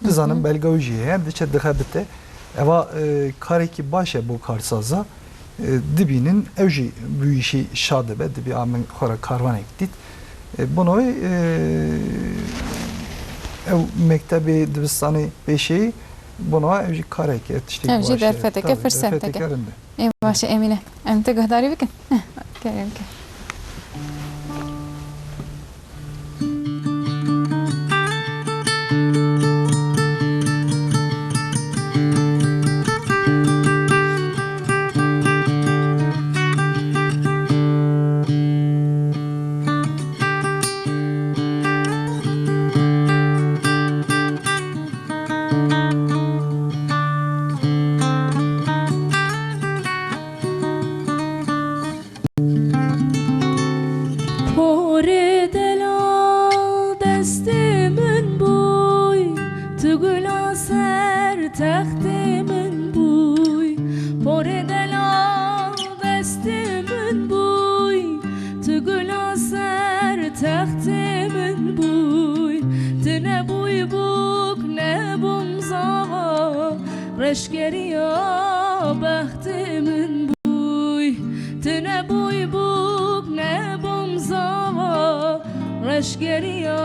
Dizanin Hı hı. belga wî jî heye, diçe dixebite. Eva, e, karekî baş e bo karsaza. E, dibînin, ew jî bi wî îşî şa dibe, dibî a min xwe re karvanek dît. E, bona wê, e, ew mektebê dibistanê pêşeyî, bona ew jî kareke, tiştekî Ev jî baş e. Derfeteke, Tabii, fırsateke. Derfeteke rind e. Ê, baş e, Emîne. Em te guhdarî bikin. Kerem ke. Reşgeriya bextê min bûy, tu nebûy bûk nebûm zava. Reşgeriya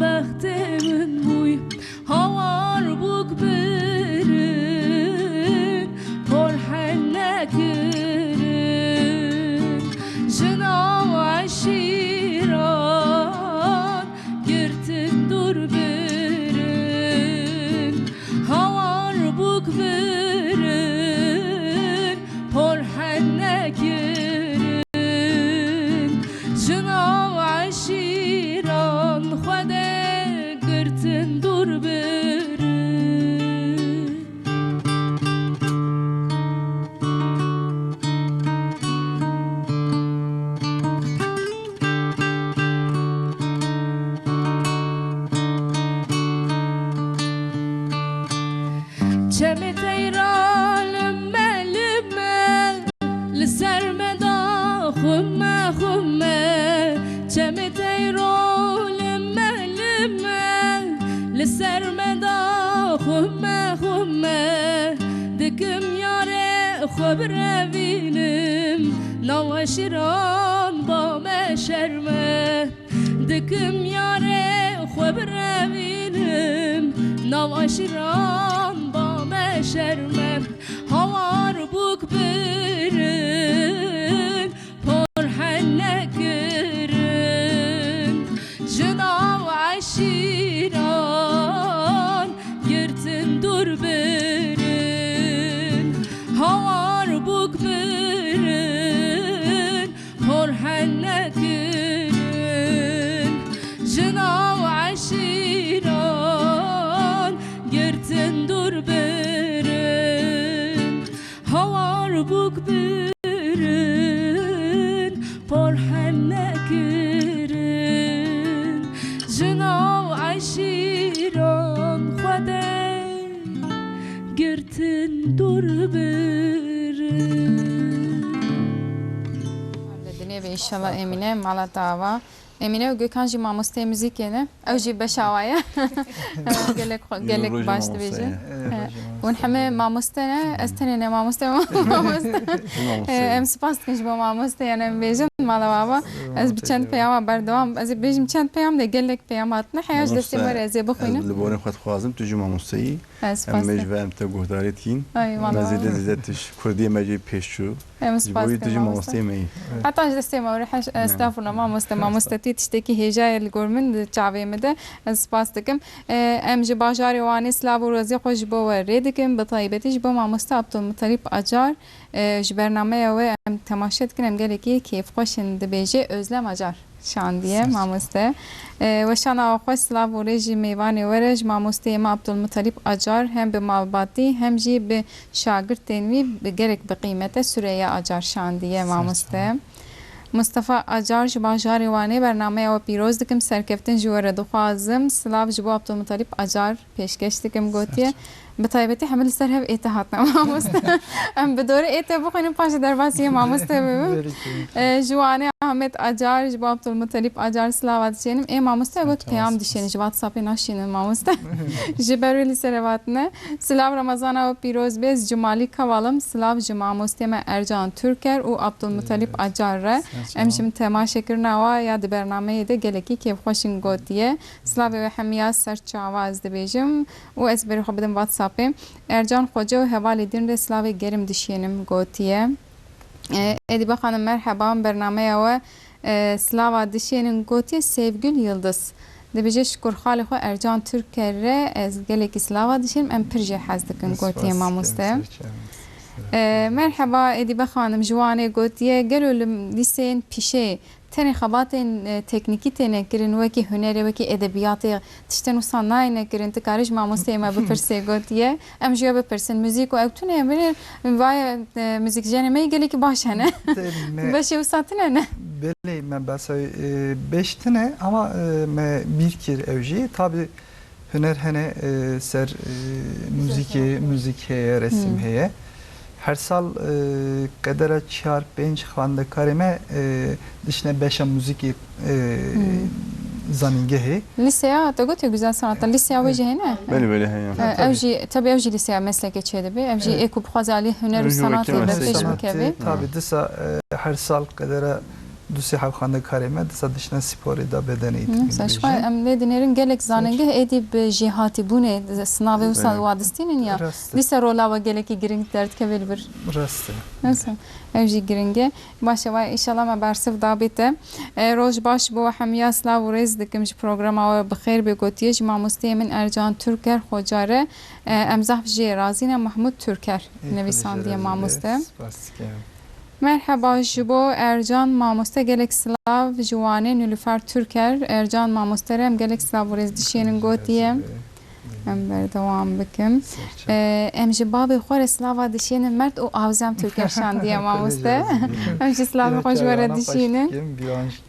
bextê min bûy, hawar bûk birin, por hen nekirin. Jina û eşîran girtin dûr birin, hawar bûk birin, por hen nekirin. Jina û eşîran Xwedê girtin dûr birin. Çemê teyran lime lime, li ser me da xume xume. Çemê teyran lime lime, li ser me da xume xume. Dikim yarê xwe birevînim, nav eşîran ba me şerme. Dikim yarê xwe birevînim, nav eşîran ba me şerme. Hawar bûk birin, por hen nekirin. Jina û eşîran girtin dûr birin, hawar bûk birin, por hen nekirin. Jina û eşîran girtin dûr birin, hawar bûk birin, por hen nekirin. Jina û eşîran Xwedê girtin dûr birin. Li dinê be, înşallah, Emîne, mala te ava. Emîne û Gökhan jî mamosteyê muzîkê ne. Ew jî beşa wa ye. Gelek xwe-, gelek baş dibêje. He. Hûn hemê mamoste ne, ez tenê ne mamoste, mamoste. Em spas dikin ji bo mamosteyan em bêjin, mala we ava. Ez bi çend peyama berdewam, ez ê bêjim çend peyam de gelek peyam hatine. Heya ji destê me re ez ê bixwînim. Ez li borê xwe dixwazim, tu jî mamoste yî. Ez spas dikim. Em mêj ve em te guhdarî dikîn. Ay, me zêde zêde tu ji kurdiyê me jî pêş çû. Em spas dikin, mamoste. Ji bo yî tu jî mamosteyê me yî. Heta ji destê me were, heş-, estağfurullah, mamoste, mamoste, tu yî tiştekî hêja ye li gor min, di çavê min de. Ez spas dikim. E, em ji bajarê Wanê silav û rêzê xwe ji bo we rê dikim. Bi taybetî ji bo mamoste Abdulmutalîb Acar, e, ji bernameya we em temaşe dikin, em gelekî kêfxweş in, dibêje Özlem Acar. Şandiye, mamoste. E, weşana xweş, silav û rê ji mêvanê we re, ji mamosteyê me Abdulmutalîb Acar, hem bi malbatî hem jî bi şagirtên wî bi gelek bi qîmet e. Süreyya Acar şandiye, mamoste. Mustafa Acar ji bajarê Wanê, bernameya we pîroz dikim, serkeftin ji we re dixwazim. Silav ji bo Abdulmutalîb Acar pêşkeş dikim, gotiye. Bi taybetî hemî li ser hev ête hatine, mamoste. Em bi dorê ête bixwînin, paşê derbasî yê mamoste bibin. Belê ki. E, ji Wanê Ahmet Acar, ji bo Abdulmutalîb Acar silava dişênim. Ê mamoste, wek peyam dişênin, ji WhatsAppê naşînin, mamoste. Ji ber wê li ser hev hatine. Silav, Remezana we pîroz be, ez Cumalî Kaval im. Silav ji mamostê me Ercan Türker û Abdulmutalîb Acar re. Em ji min temaşekirina wa ya di bernameyê de gelekî kêfxweş in, gotiye. Silavê we hemiya ser çava ez dibêjim û ez berê xwe bidim WhatsAppê. Ercan Xoce û hevalê din re silavê gerim dişênim, gotiye. E, Edîbe Xanim, merheba, bernameya we, e, silava dişênin, gotiye Sevgül Yıldız. Dibêje şikur xalê xwe Ercan Türker re ez gelekî silava dişênim, em pir jê hez dikin, gotiye mamoste. E, merheba Edîbe Xanim, ji Wanê, gotiye gelo li lîseyên pîşeyê tenê xebatên, e, teknîkî têne kirin, wekî hunerê, wekî edebiyatê, tiştên wisa nayêne kirin, tu karî ji mamosteyê me bipirsê, gotiye. Em ji we bipirsin, muzîk û ew tune ye, binê, vaye, e, muzîkjenê me yê gelekî baş hene. Te me Beşê wisa tune ne? Belê, me behsa, e, beş tune, ama, e, me bîr kir ew jî. Tabi, huner hene, e, ser, e, muzîkê, muzîk heye, resim heye. Her sal, e, qedera çar pênc xwendekarê me, e, dişine beşa muzîkê, e, zanîngehê. Lîseya, te gotiye Güzel Sanatlar, lîseya wê jî hene? Belê, belê, heye. E, ew jî, tabii ew jî lîseya meslekê çêdibe. Ew jî ê ku bixwaze alî huner û sanatê ve pêş bikeve. Tabii, disa, e, her sal qedera du sê hevxandekarê me disa dişine sporê da bedenê eğitimê. Hı, sen dibêjin. Em lê dinêrin gelek zanîngeh êdî bi jêhatîbûnê, sinavê wisa wadistînin ya. Rast e. Dîsa rola we gelekî giring derdikeve li vir. Rast e. Neyse, ev jî giring e. Baş e, vay, înşallah me bersiv da bê te. E, roj baş bo we hemiya, silav û rêz dikim, ji programa we bi xêr bê gotiye, ji mamosteyê min Ercan Türker Xocare. E, em zehf jê razî ne, Mahmut Türker nivîsandiye mamoste. Spas dikim. Merheba ji bo Ercan mamoste, gelek silav ji Wanê, Nilüfer Türker. Ercan mamoste re em gelek silav û rêz dişênin gotiye. Em berdewam bikin. Ee, em ji bavê xwe re silava dişênin, Mert û Avzem Türker şandiye mamoste. Em jî silavê xwe ji we re dişînin.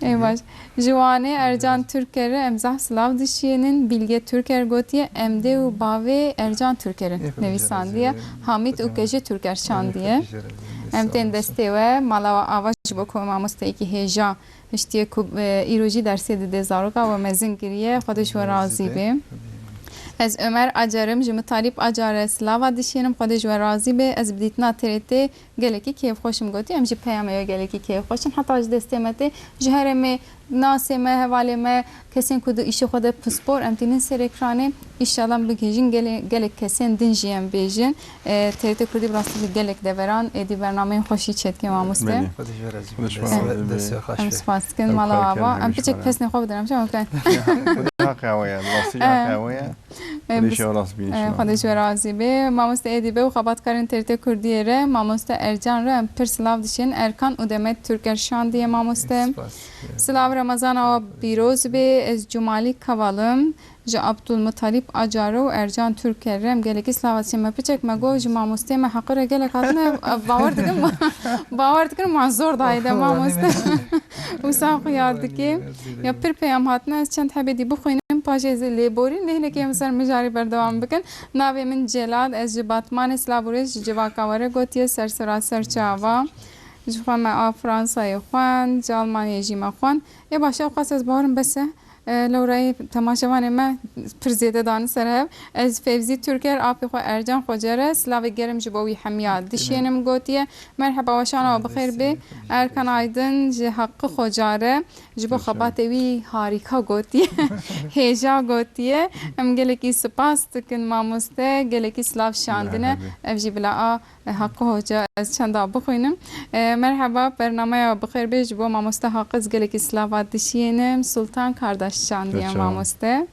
Ê baş. Ji Wanê Ercan Türker re em zehf silav dişînin. Bilge Türker gotiye, em dê û bavê Ercan Türker in nivîsandiye. Hamît û Kejê Türker şandiye. Em tên destê we, mala we ava ji bo ku mamosteyekî hêja hiştiye ku, e, îro jî dersê dide zaroka we mezin kiriye. Xwedê ji we razî be. Ez Ömer Acar im, ji Mutalîb Acar re silava dişênim. Xwedê ji we razî be. Ez bi dîtina T R T gelekî kêfxweş im gotiye. Em jî peyamê we gelekî kêfxweş in. Heta ji destê me tê, ji herêmê nasê me, hevalê me, kesên ku di îşê xwe de pispor, em tînin ser ekranê. Înşallah em bigihîjin gelê-, gelek kesên din jî em bêjin. E, T R T Kurdî bi rastî li gelek deveran êdî bernameyên xweşî çêdike mamoste. Belê. Xwedê ji we razî be. Xwedê ji we razî be. Destê xweş be. Em spas dikin, mala ava. Em piçek pesnê xwe bidin, em çawa bikin? Xwedê haqê awe ye, rastî jî haqê awe ye. Xwedê ji we razî be, înşallah. Xwedê ji we razî be. Mamoste êdî be û xebatkarên T R T Kurdiyê re, mamoste Ercan re em pir silav dişên. Erkan û Demet Türker şandiye mamoste. Spas. Silav Remezana we pîroz be. Ez Cumalî Kaval im. Ji Abdulmutalîb Acar û Ercan Türker re em gelekî silava dişên. Me piçek me got, ji mamosteyê me Heqo re gelek hatine, bawer dikin, bawer dikin, wan zor dayê de mamoste. Wisa xuya dike. Ya pir peyam hatine, ez çend hebê dî bixwînim, paşê ez ê lêborîm, lê hinekê em ser mijarê berdewam bikin. Navê min Celal, ez ji Batmanê, silav û rêz ji civaka we re gotiye, ser sera ser çava. Ji xwe me a Fransayê xwend, ji Almanyayê jî me xwend. Ê baş e, xwest ez bawerim bes e. E, lewrayê temaşevanê me pir zêde dane ser hev. Ez Fevzî Türker, apê xwe Ercan Xoce re silavê germ ji bo wî hemiya dişênim gotiye. Merheba, weşana we bixêr bê. Erkan Aydın ji Hakkı Xoca re ji bo xebatê wî harîka gotiye. Hêja gotiye. Em gelekî spas dikin mamoste, gelekî silav şandine. Ev jî bila a E, Hakkı Hoca, ez çenda bixwînim. E, merheba, bernameya bixêr bê, ji bo mamoste Hakkı ez gelekî silava dişiyênim. Sultan Kardaş şandiye mamoste.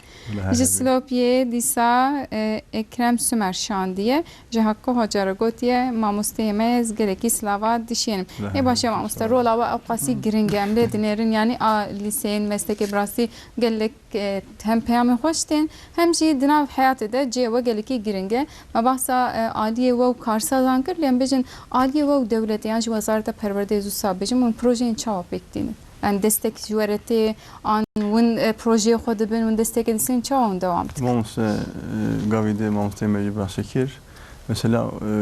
Ji Silopiyê dîsa, e, Ekrem Sümer şandiye. Ji Hakkı Hoca re gotiye, mamosteyê me, ez gelekî silava dişiyênim. Ê baş e mamoste, rola we ewqasî giring e. Em lê dinêrin, yanî a lîseyên meslekê bi rastî gelek e, hem peyamên xweş tên, hem jî di nav heyatê de cihê we gelekî giring e. Me behsa, e, aliyê we û karsazan kir, lê em bêjin aliyê we û dewletê yan jî Wezareta Perwerdeyê zû sa bêjin, hûn projeyên çawa pêk tînin? Yani destek ji we re tê, an hûn, e, projeyê xwe dibin, hûn destekê distînin, çawa hûn dewam dikin? Mamoste, e, gavê dê mamosteyê me jî behsê kir. Mesela, e,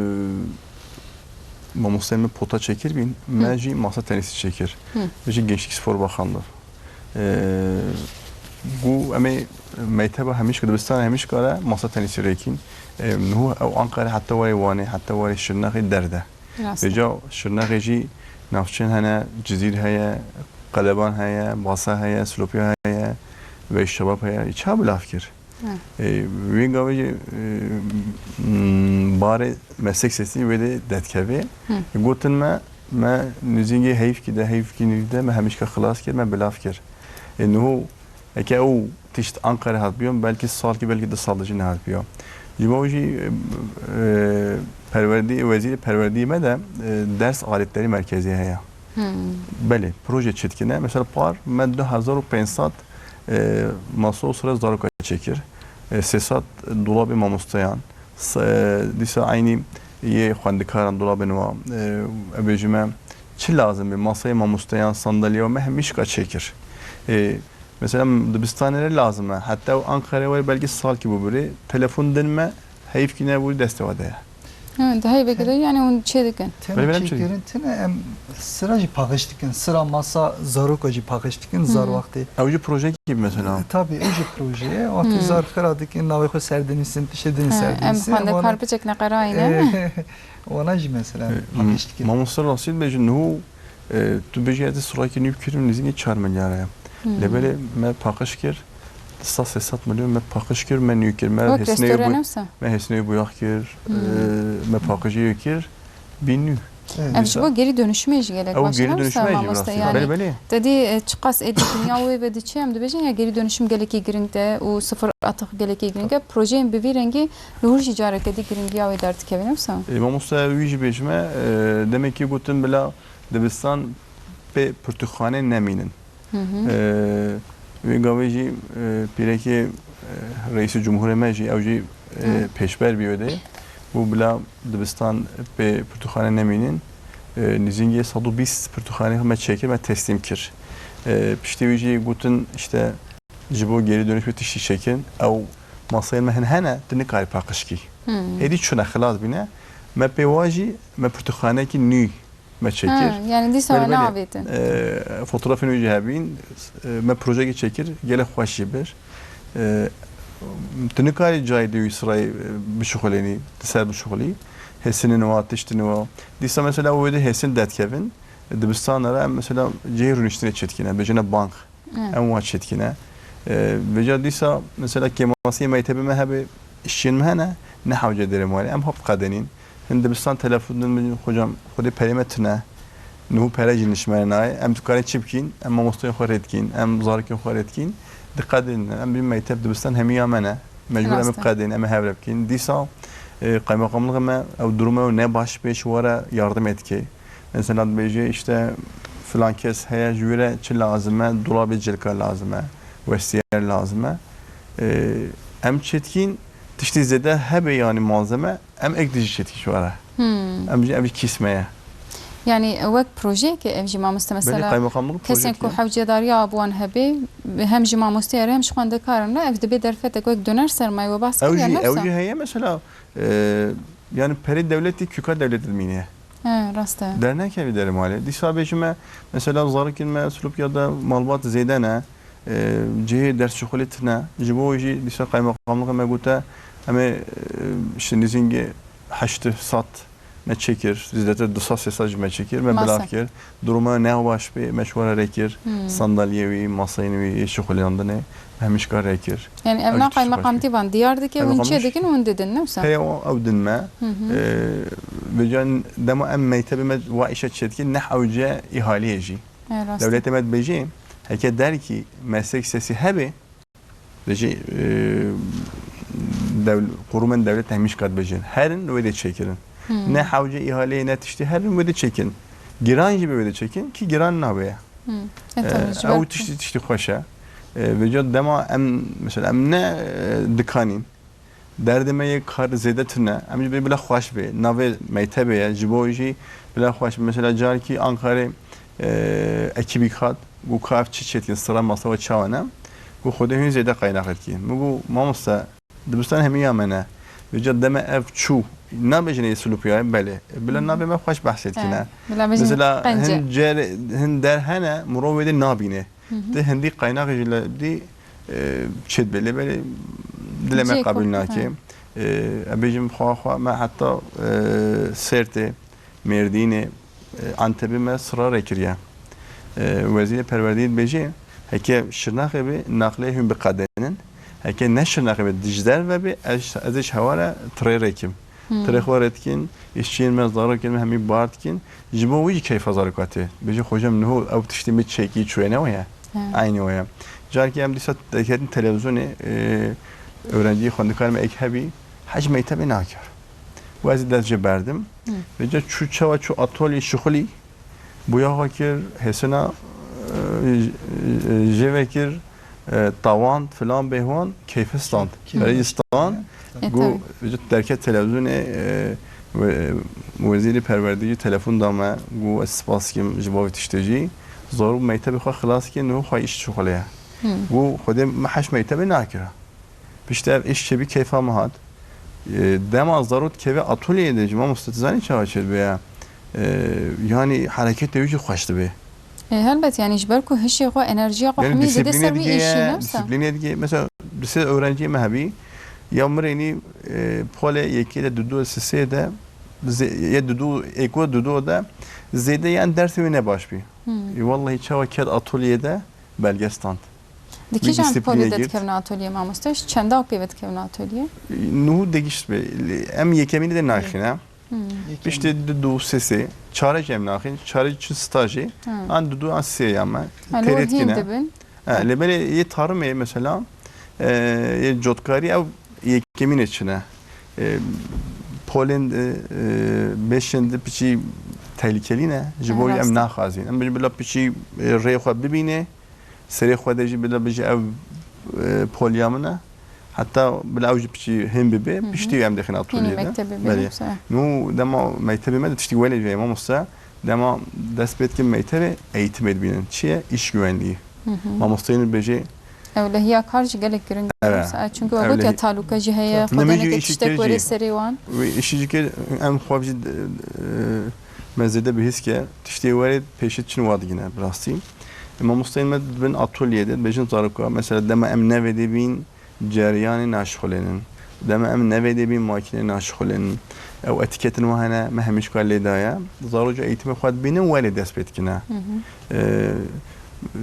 mamosteyê me pota çêkir bîn, me jî masa tenîsî çêkir. Hı. Me jî Gençlik Spor Bakanlığı. E, gu em ê mekteba Hemîşka, dibistana Hemîşka re masa tenîsî rêkîn. E, niho ew Ankara heta warê Wanê, heta warê Şirnexê derde. Rast e. Vêca Şirnexê jî navçeyên hene, Cizîr heye, Qeleban heye, Basa heye, Silopiya heye, Veyş Şebab heye. Çawa bilav kir? Hı. E, wê gavê jî, e, m, barê meslek sesî wê de derdikeve. Hı. Gotin me, me nizîngê heyvkî de, heyvkî nîv de me Hemîşka xilas kir, me bilav kir. E, niho eke ew tişt Ankara hat biyo, belkî salkî, belkî du sal de jî nehat biyo. Ji bo jî, e, e, perwerdî, wezîrê perwerdî me de, e, ders aletleri merkezî heye. Hmm. Belê, proje çêdikine. Mesela par me du hezar û pênc sed, e, masa û sira zaroka çêkir. E, sê sed dolabê mamosteyan. S-, e, dîsa eynî yê xwendikaran dolabên wa. E, em bêjime çi lazim be? Masayê mamosteyan, sandalyeya me hemîşka çêkir. E, mesela dibistanê re lazim e. Heta ew Ankara'ya were belkî salkî bû birê. Telefon din me, heyvkî nebû destê we de ye. Ha, di heyvekê de yani hûn çê dikin. Tenê Belê, belê, çêdikin. Çêkirin, tenê em sira jî paqij dikin. Sira masa zaroka jî paqij dikin, zar wextê. Ew jî projeyekî mesela. E, tabii, ew jî projeye. Wextê zar xira dikin, navê xwe ser dinîsin, tiştê din ser dinîsin. Em xwendekar piçek neqerayî ne? Wana jî mesela E, paqij dikin. Mamoste rastî dibêjin, niho, e, tu bêjî ez ê sirakî nû bikirim, nêzîkî çar milyar e. Lê belê me paqij kir, du sed sê sed milyon me paqij kir, me nû kir. Me Wek hêsneyê restore bu-, newsa? Me hêsneyê boyax kir, e, me paqijiyê kir, bî nû. Ev ji bo geri dönüşümê jî gelek baş e, ne wisa mamoste? Yani te dî, e, çiqas êdî dinya wê ve diçe, em dibêjin ya geri dönüşüm gelekî giring e û sıfır atık gelekî giring e. Projeyên bi vî rengî li hûr jî careke dî giringiya wê derdikeve, ne wisa? E, mamoste, wî jî bêjime, e, demekî gotin bila dibistan pê pirtûkxanê nemînin. E, wê gavê jî, e, pîrekê, e, Reîsê Cumhurê me jî, ew jî, e, pêşber bî wê de. Û bila dibistan pê pirtûkxane nemînin, e, nêzîngê sed û bîst pirtûkxanê me çêkir, me teslîm kir. E, piştî wî jî gotin, işte, ji bo geri dönüş wê tiştî çêkin, ew masayên me hin hene, tu nikarî paqij kî. Êdî çûne xilas bîne, me pê wa jî, me pirtûkxanekî nû me çêkir. Ha, yani dîsa we neavêtin. E, fotografên wî jî hebîn, e, me projeyekê çêkir, gelek xweş jî bir. E, tu nikarî cayê dê wî sirayê, e, bişuxulênî, tu ser bişuxulî. Hêsinin wa, tiştin wa. Dîsa mesela wê de hêsin derdikevin, e, dibistana re em mesela cihê rûniştinê çêdikine, bêjine bank. Em wan çêdikine. E, vêca dîsa mesela kêmasiyê mektebê me hebe, îşçiyên me hene, ne hewce derê malê. Em hop qedenîn. Hin dibistan telefon din min, hocam, xwedê perê me tune. Niho pere jî li ji me re nayê. Em dikarin çi bikîn? Em mamosteyên xwe rê dikîn. Em zarokên xwe rê dikîn. Diqedînin. Em bî mekteb dibistan hemiya me ne. Mecbûr em ê Rast e. biqedînin, em ê hev re bikîn. Dîsa, e, qaymeqamlixa me ew duruma ew ne baş bê, ji we re yardimê dike. Mesela dibêje, işte, filan kes heye, ji wî re çi lazim e, dolabê cilka lazim e, westiyer lazim e. E, em çêdikîn, tiştî zêde hebe, yanî malzeme, em êk dijî çêdikîn ji we re. Hmm. Em jî, ev jî kîs me ye. Yani wek projeyeke ev jî mamoste, mesela kesên ku hewcedariya bi wan hebe, hem jî mamoste ye, hem jî xwendekar in, ev dibe derfetek wek döner sermaye we behs kiriye, ne wisa? Ew jî heye, mesela, e, yani perê dewletî kûka dewletê dimîne. He, rast e. Dernekevî derê malê. Dîsa bêjime, mesela zarokên me Silopya de malbat zêde ne, e, cihê ders şixulê tune. Ji bo wê jî dîsa qaymeqamlixa me gote, em ê, e, işte nêzîngê heştê sed me çêkir, zêdetir du sed sê sed jî me çêkir, me Masa. bilav kir. Duruma ne baş bê, me ji we re rê kir. Hmm. Sandalyê wî, maseyên wî, yê şixuliyandinê, me hemîşka rê kir. Yani ev Ev na tişt baş bê. Qaymeqamtî van diyar dike, hûn çê dikin, hûn didin, ne wisa? Pere ew din me. Hı hı. E, vêca dema em mektebê me wa îşe çêdikî, ne hewce îhaliyê jî. E, rast e. Dewletê me dibêjê, heke derkî meslek sesî hebe, dibêjê, e, dewl-, qurumên dewlet hemîşka dibêjin. Herin wê dê çêkirin. Hmm. Ne hewce îhaleyê, ne tiştî, herin wê dê çêkin. Giran jî be wê dê çêkin, kî giran nabe ye. Hmm. E, tabii, ji ber ew tiştî, tiştî xweş e. E, vêca dema em, mesela em ne, e, dikanîn, derdê me yê kar zêde tune, em jî bê bila xweş bê. Navê mektebê ye, ji bo jî bila xweş bê. Mesela carekî Ankarê, e, ekîbîk hat, got ka ev çi çêdikîn, sira masrafa çawa ne? Got xwedê hûn zêde qaynax dikîn. Min got mamoste, dibistan hemiya me ne. Vêca deme ev çû, nabêjin ê Silopiyayê, belê. Bila navê me xweş behsê dikine. He, bila bêjin Mesela qence. Hin cer, hin der hene, mirov wê dê nabîne. Hı hı. Di hindî qaynaxê jî le dî, e, çêdibê. Lê belê dilê me Cihê qebûl xwe, nake. He. E, em bêjin xwe xwe me heta, e, Sêrtê, Mêrdînê, e, Antepê me sira rê kiriye. E, Wezîrê Perwerdeyê dibêje, heke Şirnaxê bê, naqlê hûn biqedênin. Heke ne Şirnaxê bê, ji derve bê, ez, ez ê ji hewa re tirê rê kim. Hmm. Tirê xwe rê dikin, îşçiyên me, zarokên me hemî bar dikin. Ji bo wî jî keyfa zaroka tê. Bêje, xocam, niho ew tiştê min çêkî çûye ne weye? He. Eynî weye. Carekî em dîsa derketin televîzyonê, e, öğrenciyê xwendikar me êk hebî, hej mektebê nakir. Û ez ê dest jê berdim. Hı. Vêca çû çawa çû atolyê şixulî, boyaxa kir, hêsina, e, j-, e, jê vekir, e, tawand, filan, bêhwan, keyfê stand. Keyfê. Berê jî stand. E, Got, tabii. Vêca derket televîzyonê, e, we-, wezîrê perwerdeyê telefon da me, got, ez spas kim ji bo vê tiştê jî. Zarok mektebê xwe xilas kir, niho xwe îş şixulê ye. Hı. Got, Xwedê me hej mektebê nakira. Piştî ev îş çêbî keyfa min hat. E, dema zarok dikeve atolyeyê de jî mamoste tu zanî çawa çêdibe ya? E, yanî hereketê wî jî xweş dibe. E, helbet, yanî ji ber ku hişê xwe, enerjiya xwe hemî dide ser wî êşî, ne wisa? Disiplînê dike. Mesela, du sê öğrenciyê me hebî, ya mirênî, e, polê yekê de, dudu sisê de, zê-, yê dudu, êko dudu de, zêde yan dersê wî ne baş bî. Hmm. E, wallahî çawa ket atolyeyê de belge stand. Di kîjan polê de dikevin atolyê mamoste? Ji çenda û pê ve dikevin atolyê? Nuh û de gişt be. Em yekemînê de naxîne. Hmm. Piştî du du sesê, çare jî em naxîn, çare çi stajê, Hmm. an du du an sê ya me. Ha, li wir hîn dibin. Ha, lê belê yê tarimê mesela, e, yê cotkarî ew yekemînê çine. E, polên, e, e, beşên di piçî tehlikelî ne. Ji bo em naxwazîn. Em bila piçî, e, rê xwe bibîne, serê xwe de jî bila bijî ev, e, polya min e. Heta bila ew jî piçî hên bibe, Hı hı. piştî em dixin Yeni atölyede. mektebê Belê. benim. Nû dema mektebê me de tiştî welê jî mamoste, dema dest pê dikin mektebê, eğitimê dibînin. Çi ye? İş güvenliği. Hı hı. Mamosteyên bêjê Ewlehiya kar jî gelek giring e. Evet. Mesela, çünkü we gotiya Ewlehi- talûke jî heye, Tabii. xwe Ne deneke mecbur işi tiştek were kir jî. serê wan. Wê işi jî kir, em xwe jî, e, me zêde bihîs ke, tiştê were pêşî çin wa digine, bi rastî. E, mamosteyên me dibin atölyê de, dibêjin zaroka, mesela dema em nevê de bîn, ceryanê naşixulênin. Dema em nevê de bîn, makînê naşixulênin. Ew etîketin wa hene, me hemîşka lê daye. Zaroca eğitimê xwe dibînin, welê dest pê dikine. Hı hı. E,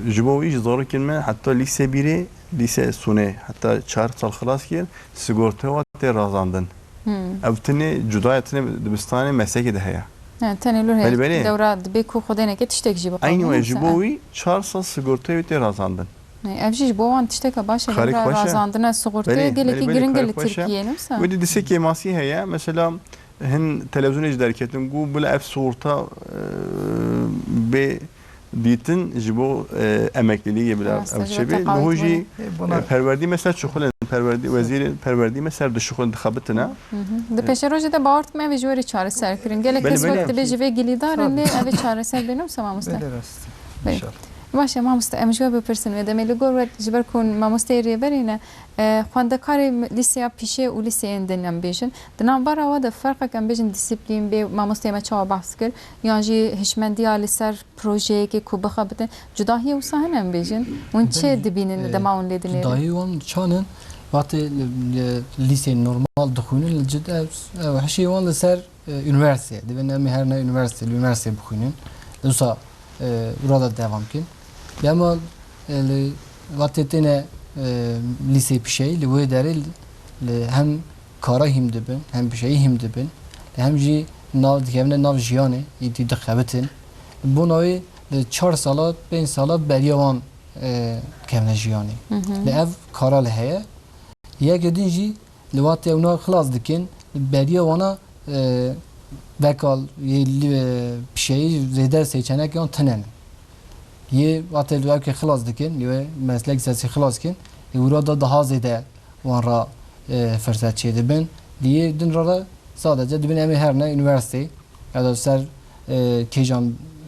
ji bo wî jî zarokên me heta lîse bîrê, lîse sûnê, heta çar sal xilas kir, sigortaya tê razandin. Hmm. Ev tinê cuda ye, tinê dibistanê meslekê de heye. He, tenê lûr heye. Belê, belê. Dewra dibê ku xwe deneke tiştek jî biqewimîne. Eynî we ji bo wî çar sal sigortayê wî tê razandin. Ne, ev jî ji bo wan tişteka baş e, Karek lewra xweş e. razandina sigortayê Belê, gelekî belê, belê, giring e karek li xweş e. Tirkiyeyê, ne wisa? Wê de dîse kêmasî heye. Mesela hin televîzyonê jî derketin ku bila ev sigorta, e, bê dîtin ji bo, e, emekliliğê bila Rast e, ev ji bo çêbê. teqawît Niho jî, bûne. E, buna e, perwerdî mesela çixulin, perwerdî, wezîrê perwerdî me ser dişixulin, dixebitine. Hı hı. Di pêşerojê de bawer dikim ev ê ji we re çareser kirin. Gelek Belê, kes belê. wek dibê ji vê gilîdar in, lê ev ê çareser bê, ne wisa mamoste? Belê rast. Belê. İnşallah. Baş e, mamoste, em ji we bipirsin wê demê. Li gor we, ji ber ku mamosteyê rêberê ne, e, xwendekarê lîseya pîşê û lîseyên din em bêjin. Di navbera we de ferqek em bêjin disiplîn bê, mamosteyê me çawa behs kir, yan jî hişmendiya li ser projeyekê ku bixebitin, cudahiyê wisa hene em bêjin? Hûn çi Belê, dibînin e, dema hûn lê dinêrin? Cudahî wan çan in? Wextê li, li lîseyê normal dixwînin, li cid ev, ev hişê wan li ser, e, unîversîte. Divên em ê herine unîversîte, li unîversîte bixwînin. Li wisa, e, wira da devam kin. Lê ema, e, li wextê têne, e, lîseyê pişeyî, li wê derê li, li hem kara hîm dibin, hem pişeyî hîm dibin. Li hem jî nav, dikevine nav jiyanê, îdî dixebitin. Bona wê li çar sala, pênc sala beriya wan, e, kevne jiyanê. Hı hı. Li ev kara li heye. Yekê din jî li wextê ewna xilas dikin, beriya wana, e, veka yê li, e, pişeyî zêde seçenek yan tine ne. Yê wextê li ewkê xilas dikin, li wê meslek sesî xilas dikin, ê wira da daha zêde wan ra, e, firset çêdibin. Di yê din ra re sadece dibin em ê herine unîversîteyê. Ya da ser, e, kêjan,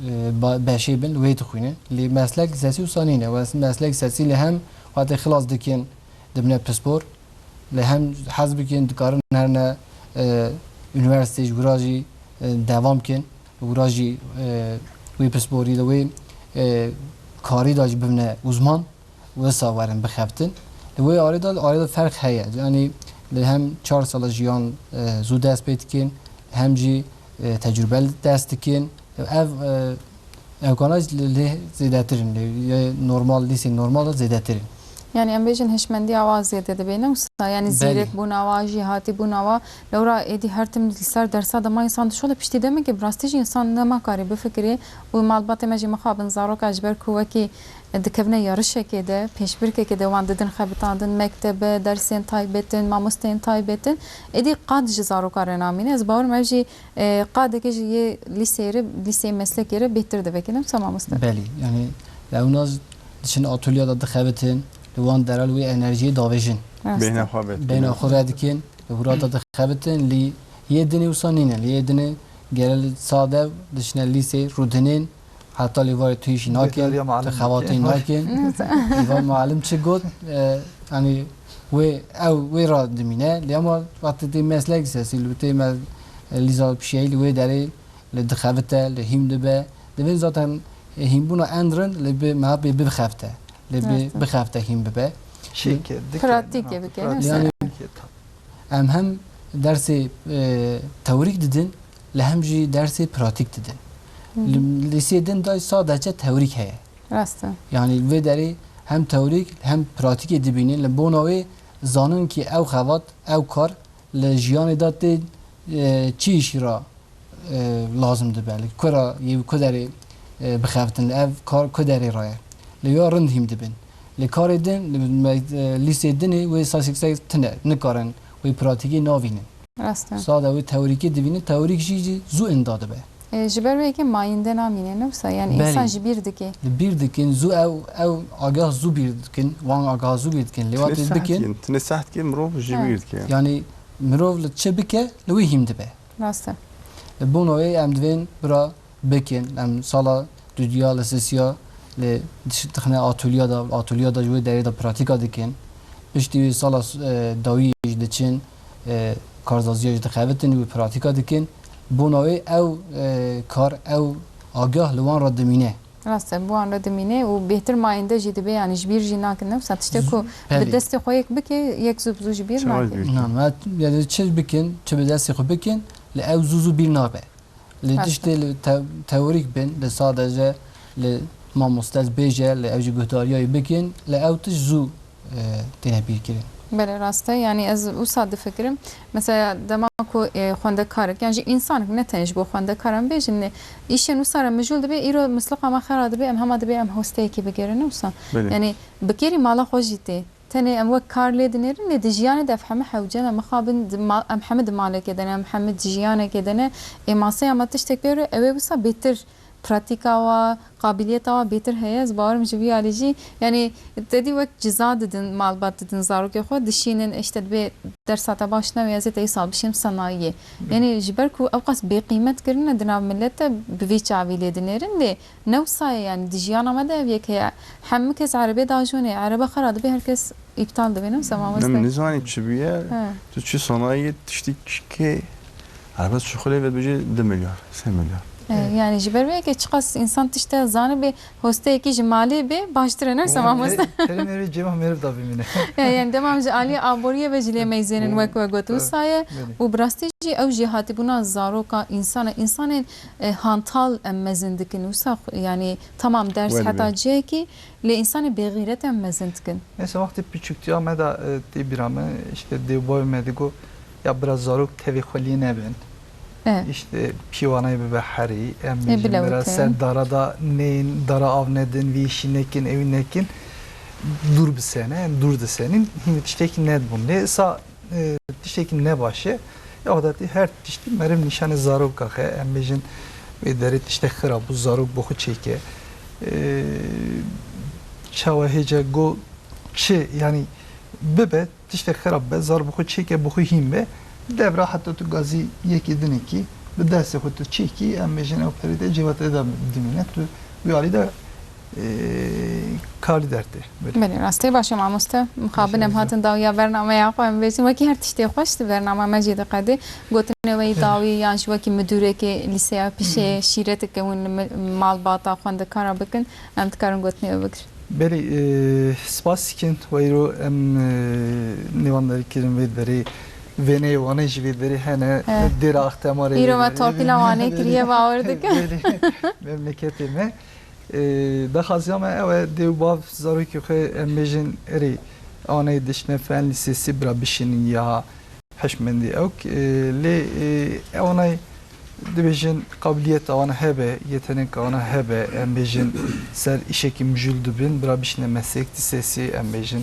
e, ba-, beşê bin, wê dixwînin. Lê meslek sesî wisa nîne. Wes-, meslek sesî li hem wextê xilas dikin, dibine pispor. Li hem hez bikin, dikarin herine, e, unîversîteyê ji wira jî, e, devam kin. Wira jî, e, wê pisporî de wê, e, karî de jî bibine uzman. Wisa werin bixebtin. Li wê arê de, arê de ferq heye. Yanî li hem çar sala jiyan, e, zû dest pê dikin, hem jî, e, tecrûbe dest dikin. Ev, e, emkana lê zêdetir in, lê yê normal, lîsê normal de zêdetir in. Yanî em bêjin hişmendiya wa zêde dibe, ne wisa? Yanî Belê. zîrekbûna wa, jêhatîbûna wa. Lewra êdî her tim li ser dersa de ma însan dişuxile, piştî demekê bi rastî jî însan nema karî bifikirê û malbatê me jî mixabin zaroka ji ber ku wekî dikevine yarişekê de, pêşbirkekê de wan didin xebitandin, mektebe, dersên taybet in, mamosteyên taybet in. Êdî qad ji zaroka re namîne. Ez bawer me jî, e, qadeke ji yê lîseyê re, lîseyê meslekê re bêhtir divekî, ne wisa mamoste? Belê, yanî ewna diçin atolya de dixebitin, li wan dera li wê enerjiyê davêjin. Rast e. Bêhna xwe vedikin. Bêhna xwe vedikin, li wira de dixebitin, lê yê dinê wisa nîne, lê yê dinê gere li sade diçine lîseyê rûdinên, Heta lê varê tu hîşî nakin, Bêdariya tu muallim xebatê dikin. nakin. Neyse. Îvan muallim çi got? E, Yanî wê ew wê re dimîne. Lê ama wextê tê meslek sesî, li tê me lîza pişeyî li wê derê li dixebite, li hîm dibe. Divê zaten hîmbûna en rind li bi meha bê bixebite. Li bi Rast e. bixebite hîm bibe. Çêke, dike, Pratîkê ne bike, Pratîkê. ne? Yanî Em hem dersê, e, teorîk didin, li hem jî dersê pratîk didin. Hı hı. Li, lîseyê din day sadece teorîk heye. Rast e. Yanî vê derê hem teorîk hem pratîkê dibînin. Li bona wê zanin ki ew xebat, ew kar li jiyanê de tê, e, çi îşî re, e, lazim dibe. Li ku re yê ku derê, e, bixebitin, li ev kar ku derê re ye. Li ya rind hîm dibin. Li karê din, li me-, e, lîsê dinê wê sasek sek tune, nikarin wê pratîkê navînin. Rast e. Sade wê teorîkê divînin, teorîk jî, jî zû inda dibe. E, ji ber wê yekê mayînde namîne, ne wisa? Yani Belê. insan ji bîr dike. Li bîr dikin, zû ew, ew agah zû bîr dikin, wan agah zû bîr dikin. Lê Tine wextê sehd dikin. kin, tine sehd kin mirov ji Ha. bîr dike. Yani mirov li çi bike, li wî hîm dibe. Rast e. Li bona wê em divên bira bikin. Em sala dudiya li sisiya li diş-, dixine atolya da, atolya da ji wê derê de pratîka dikin. Piştî wê sala, e, dawiyê jî diçin, e, karzaziya jî dixebitin, wê pratîka dikin. Bona wê ew, e, kar, ew agah li wan re dimîne. Rast e, bi wan re dimîne û bêhtir mayînde jî dibe, yani ji bîr jî nakin, ne wisa tiştê ku Belê. bi destê xwe yek bike, yek zû bi zû ji bîr Çawa nake. bîr? Nan, me, yani çi bikin, çi bi destê xwe bikin, li ew zû zû bîr nabe. Li Rast e. tiştê li te-, teorîk bin, li sadece li mamoste bêje, li ew jî guhdariyayê bikin, li ew tişt zû, e, têne bîrkirin. Belê, rast e. Yani ez wisa difikirim. Mesela dema ku, e, xwendekarek, yan jî însanek, ne tenê ji bo xwendekaran bêjin, ne, îşên wisa re mijûl dibe, îro misliqa me xera dibe, em hema dibe em hosteyekê bigerin, ne wisa? Belê. Yani bi kêrî mala xwe jî tê. Tenê em wek kar lê dinêrin, lê di jiyanê de ev heme hewce ne. Mixabin di ma-, em heme di malekê de ne, em heme di jiyanekê de ne. Ê maseya me tiştek pê re, ew ê wisa bêtir pratîka wa, qabiliyeta wa bêtir heye. Ez bawerim ji vî alî jî, yanî te dî wek ciza didin, malbat didin zarokê xwe, dişînin, işte dibê dersa te baş newê, ez ê te îsal bişînim senayiyê. Yanî ji ber ku ew qas bêqîmet kirine di nav milet de bi vî çavî lê dinêrin, lê ne wisa ye, yani di jiyana me de ev yek heye. Hemû kes erebê dajonê, erebe xera dibe, her kes îptal dibe, ne wisa mamoste? Em nizanî çi bûye, He. tu çi sanayiyê tiştî kê erebe çi xulê ve dibêje du milyar, sê milyar. E, yani ji ber vê yekê çiqas însan tişte zanibe, hosteyekî ji malê bê baştir e, ne wisa mamoste? Te-, terê merê cêma meriv da bimîne. E, yani dema ji alî aboriyê ve jî lê meyzênin wek we got, Tabii. wisa ye. Belê. Û bi rastî jî ew jî hatibûna zaroka, însana, însanên e, hantal em mezin dikin. Wisa xwe, yani tamam ders Wê heta dibe. cihekî, lê însanê bêxîret em mezin dikin. Mesela wextê piçûktiya me de, e, tê bîra me, işte dêwbavê me digo, ya bira zarok tevê xwe lê nebin. E. İşte pîwanayê bibe herî, em E, bêjin bila bira weke. ser dara da nên, dara av nedin, vî işî nekin, ewî nekin. Dûr bisene, em dûr disenin. Hîn tiştekî nedibûn. Lê sa e, tiştekî ne baş e. Ya xwe de tê her tiştî meriv nîşanê zaroka xe. Em bêjin wê derê tiştek xirab bû, zarok bi xwe çêke. E, çawa hêce got çi, yanî bibe, tiştek xirab be, zar bi xwe çêke, bi xwe hîn be. Devra heta tu gazî yekê dinekî, bi destê xwe tu çêkî, em bêjin ew perê te cêva te de dimîne. Tu wî alî de e, kalî dertê. Belê. Belê, rastî baş e mamoste. Mixabin em Teşekkür hatin dawiya bernameya xwe, em bêjin wekî her tiştê xweş di bernama me jî diqedê. Gotinê we yî dawî yan jî wekî midûrekê lîseya pişê şîreteke hûn li mi-, malbata xwendekara bikin, em dikarin gotinê we bigirin. Belê, e, spas dikin. Weyro em, e, nêvan derî kirin vê derê, vêneyê Wanê jî vê derê hene, He. dêra Axtemarê Îro vê me derê, torpîla vê Wanê derê. kiriye, bawer dikim. Belê, memleketê me. E, daxwaziya me ew e, dê û bav zarokê xwe em bêjin erê aneyê dişne fen lîsesî bira bişînin ya hişmendî ewk. E, lê, e, ew anay dibêjin qabiliyeta wan hebe, yeteneka wan hebe, em bêjin ser îşekî mijûl dibin, bira bişîne meslek lîsesî, em bêjin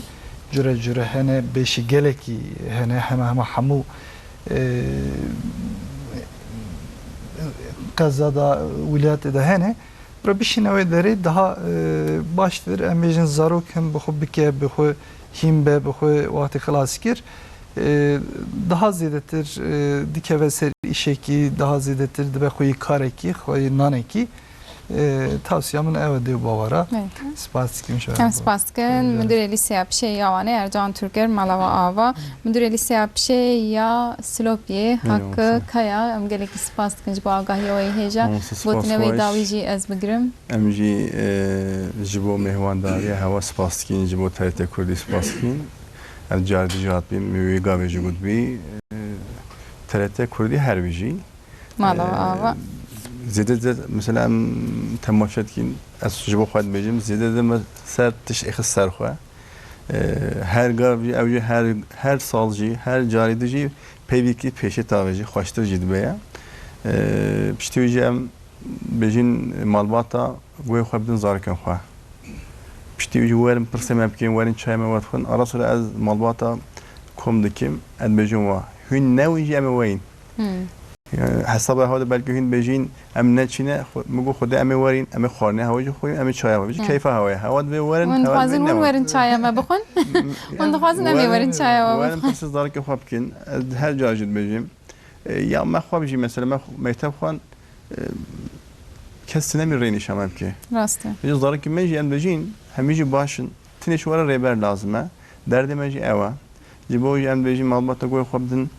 cure cure hene, beşî gelekî hene, hema hema hemû, e, qeza da, wîlayetê de hene. Bira bişîne wê derê daha, e, baştir, em bêjin zarok him bi xwe bike, bi xwe hîn be, bi xwe wextê xilas kir. E, daha zêdetir, e, dikeve ser îşekî, daha zêdetir dibe xweyî karekî, xweyî nanekî. E, tavsiya min ew e dê û bawara. Evet. Spas dikim ji we. Em spas dikim. Rica ederim. Müdürê Lîseya Pişê ya Wanê Ercan Türker, Malava Ava. Müdürê Lîseya Pişê ya Silopiyê, Eyvallah. Hakkı Kaya. Em gelekî spas dikin ji bo agahiya wê hêja. Mamoste, spas xweş. Gotinê wê dawî jî ez bigirim. Em jî, e, ji bo mêhwandariya hewa spas dikin ji bo T R T Kurdî spas dikin. Ev car dijî hatibî, min wî gavê jî gotibî. E, T R T Kurdî her bijî. Mala Ee, ava. Zêde zêde, mesela, em temaşe dikin, ez ji bo xwe dibêjim, zêde zêde me ser tişt êxist ser xwe. Ee, her gav jî, ew jî her, her sal jî, her carî di jî peyvîkî pêşê tavê jî, xweştir jî dibe ye. Ee, piştî wî jî em bêjin malbata guhê xwe bidin zarokên xwe. Piştî wî jî werin pirsê me bikin, werin çaya me wexwin. Ara sira ez malbata kom dikim, ez dibêjim wa. Hûn newin jî em ê weyîn. Hmm. Yani, hesaba hewa de belkî hûn bêjîn, em neçîne, xwe, min got, Xwedê em ê werîn, em ê xwarinê hewa jî xwîn, em ê çaya xwe. Bijî Hmm. keyfa hewa ye. Hewa divê werin, Hûn hewa dixwazin divê hûn newe. Werin çaya me bixwin? Hûn dixwazin em ê werin, werin çaya we werin bixwin? Pirsê zarokê xwe bikin. Ez her car jî dibêjim. E, ya me xwe bijî, mesela me xwe, mekteb xwan, e, kes nemî rê nîşan me bike. Rast e. Bijî zarokê me jî em dibêjîn, hemî jî baş in. Tinê ji we re rêber lazim e. Derdê me jî ew e. Ji bo jî em dibêjin malbata guhê xwe bidin.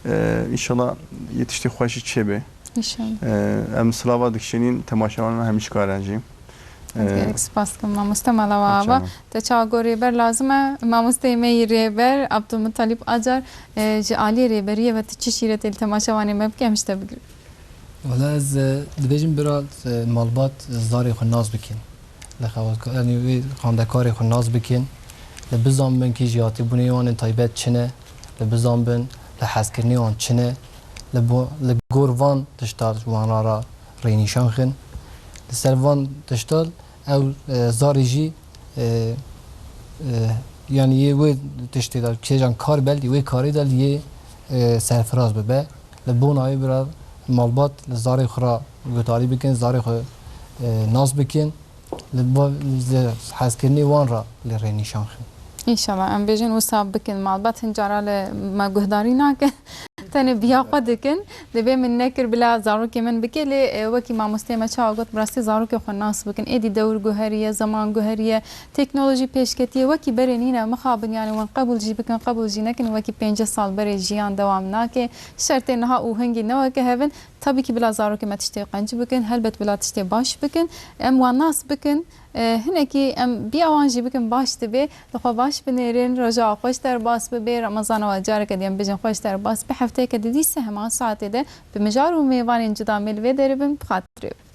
Ee, înşallah yê tiştê xweş jî çêbe. Înşallah. Ee, em silava dikişînin temaşevanên hemî ji karan jî. Ez Ee, gelek spas dikim mamoste Malava Ava. Te çawa got rêber lazim e? Mamosteyê me yî rêber Abdulmutalîb Acar, e, ji aliyê rêberiyê ve tu çi şîretê li temaşevanê me bike, em ji te bigirin. Wala ez, e, dibêjim bira, e, malbat, e, zarê xwe nas bikin. Li xewatka-, yanî wê xwendekarê xwe nas bikin. Li bizanbin kî jiyatîbûnê wan ên taybet çi ne. Li bizanbin li hezkirinê wan çi ne. Li bo-, li gor van tişta wan ra, ra rênîşan xin. Li ser van tişta ew, e, zarê jî, e, e, yanî yê wê tiştê de, kêjan kar be, li wê karê de li yê, e, serfiraz bibe. Li bona wê bira malbat li zarê xwe re guhdarî bikin, zarê xwe, e, nas bikin, li ba-, li hezkirinê wan re lê rênîşan xin. Înşallah em bêjin wisa bikin. Malbat hin cara li me guhdarî nakin. Tenê biya xwe dikin. Dibê min nekir bila zarokê min bike, lê, e, wekî mamosteyê me çawa got, bi rastî zarokê xwe nas bikin. Êdî dewr guheriye, zeman guheriye, teknolojî pêşketiye. Wekî berê nîne, mixabin, yanî wan qebûl jî bikin, qebûl jî nekin. Wekî pêncî sal berê jiyan dewam nake. Şertê niha û hingî ne weke hev in. Tabî kî bila zarokê me tiştê qenc bikin, helbet bila tiştê baş bikin. Em wan nas bikin. E, hinekî em biya wan jî bikin baş dibe. Li xwe baş binêrin, roja xweş derbas bibe. Remezana we careke dî em bêjin xweş derbas be. Hefteyeke didî sê heman saetê de bi mijar û mêvanên cuda me li vê derê bin, bi xatirê bin.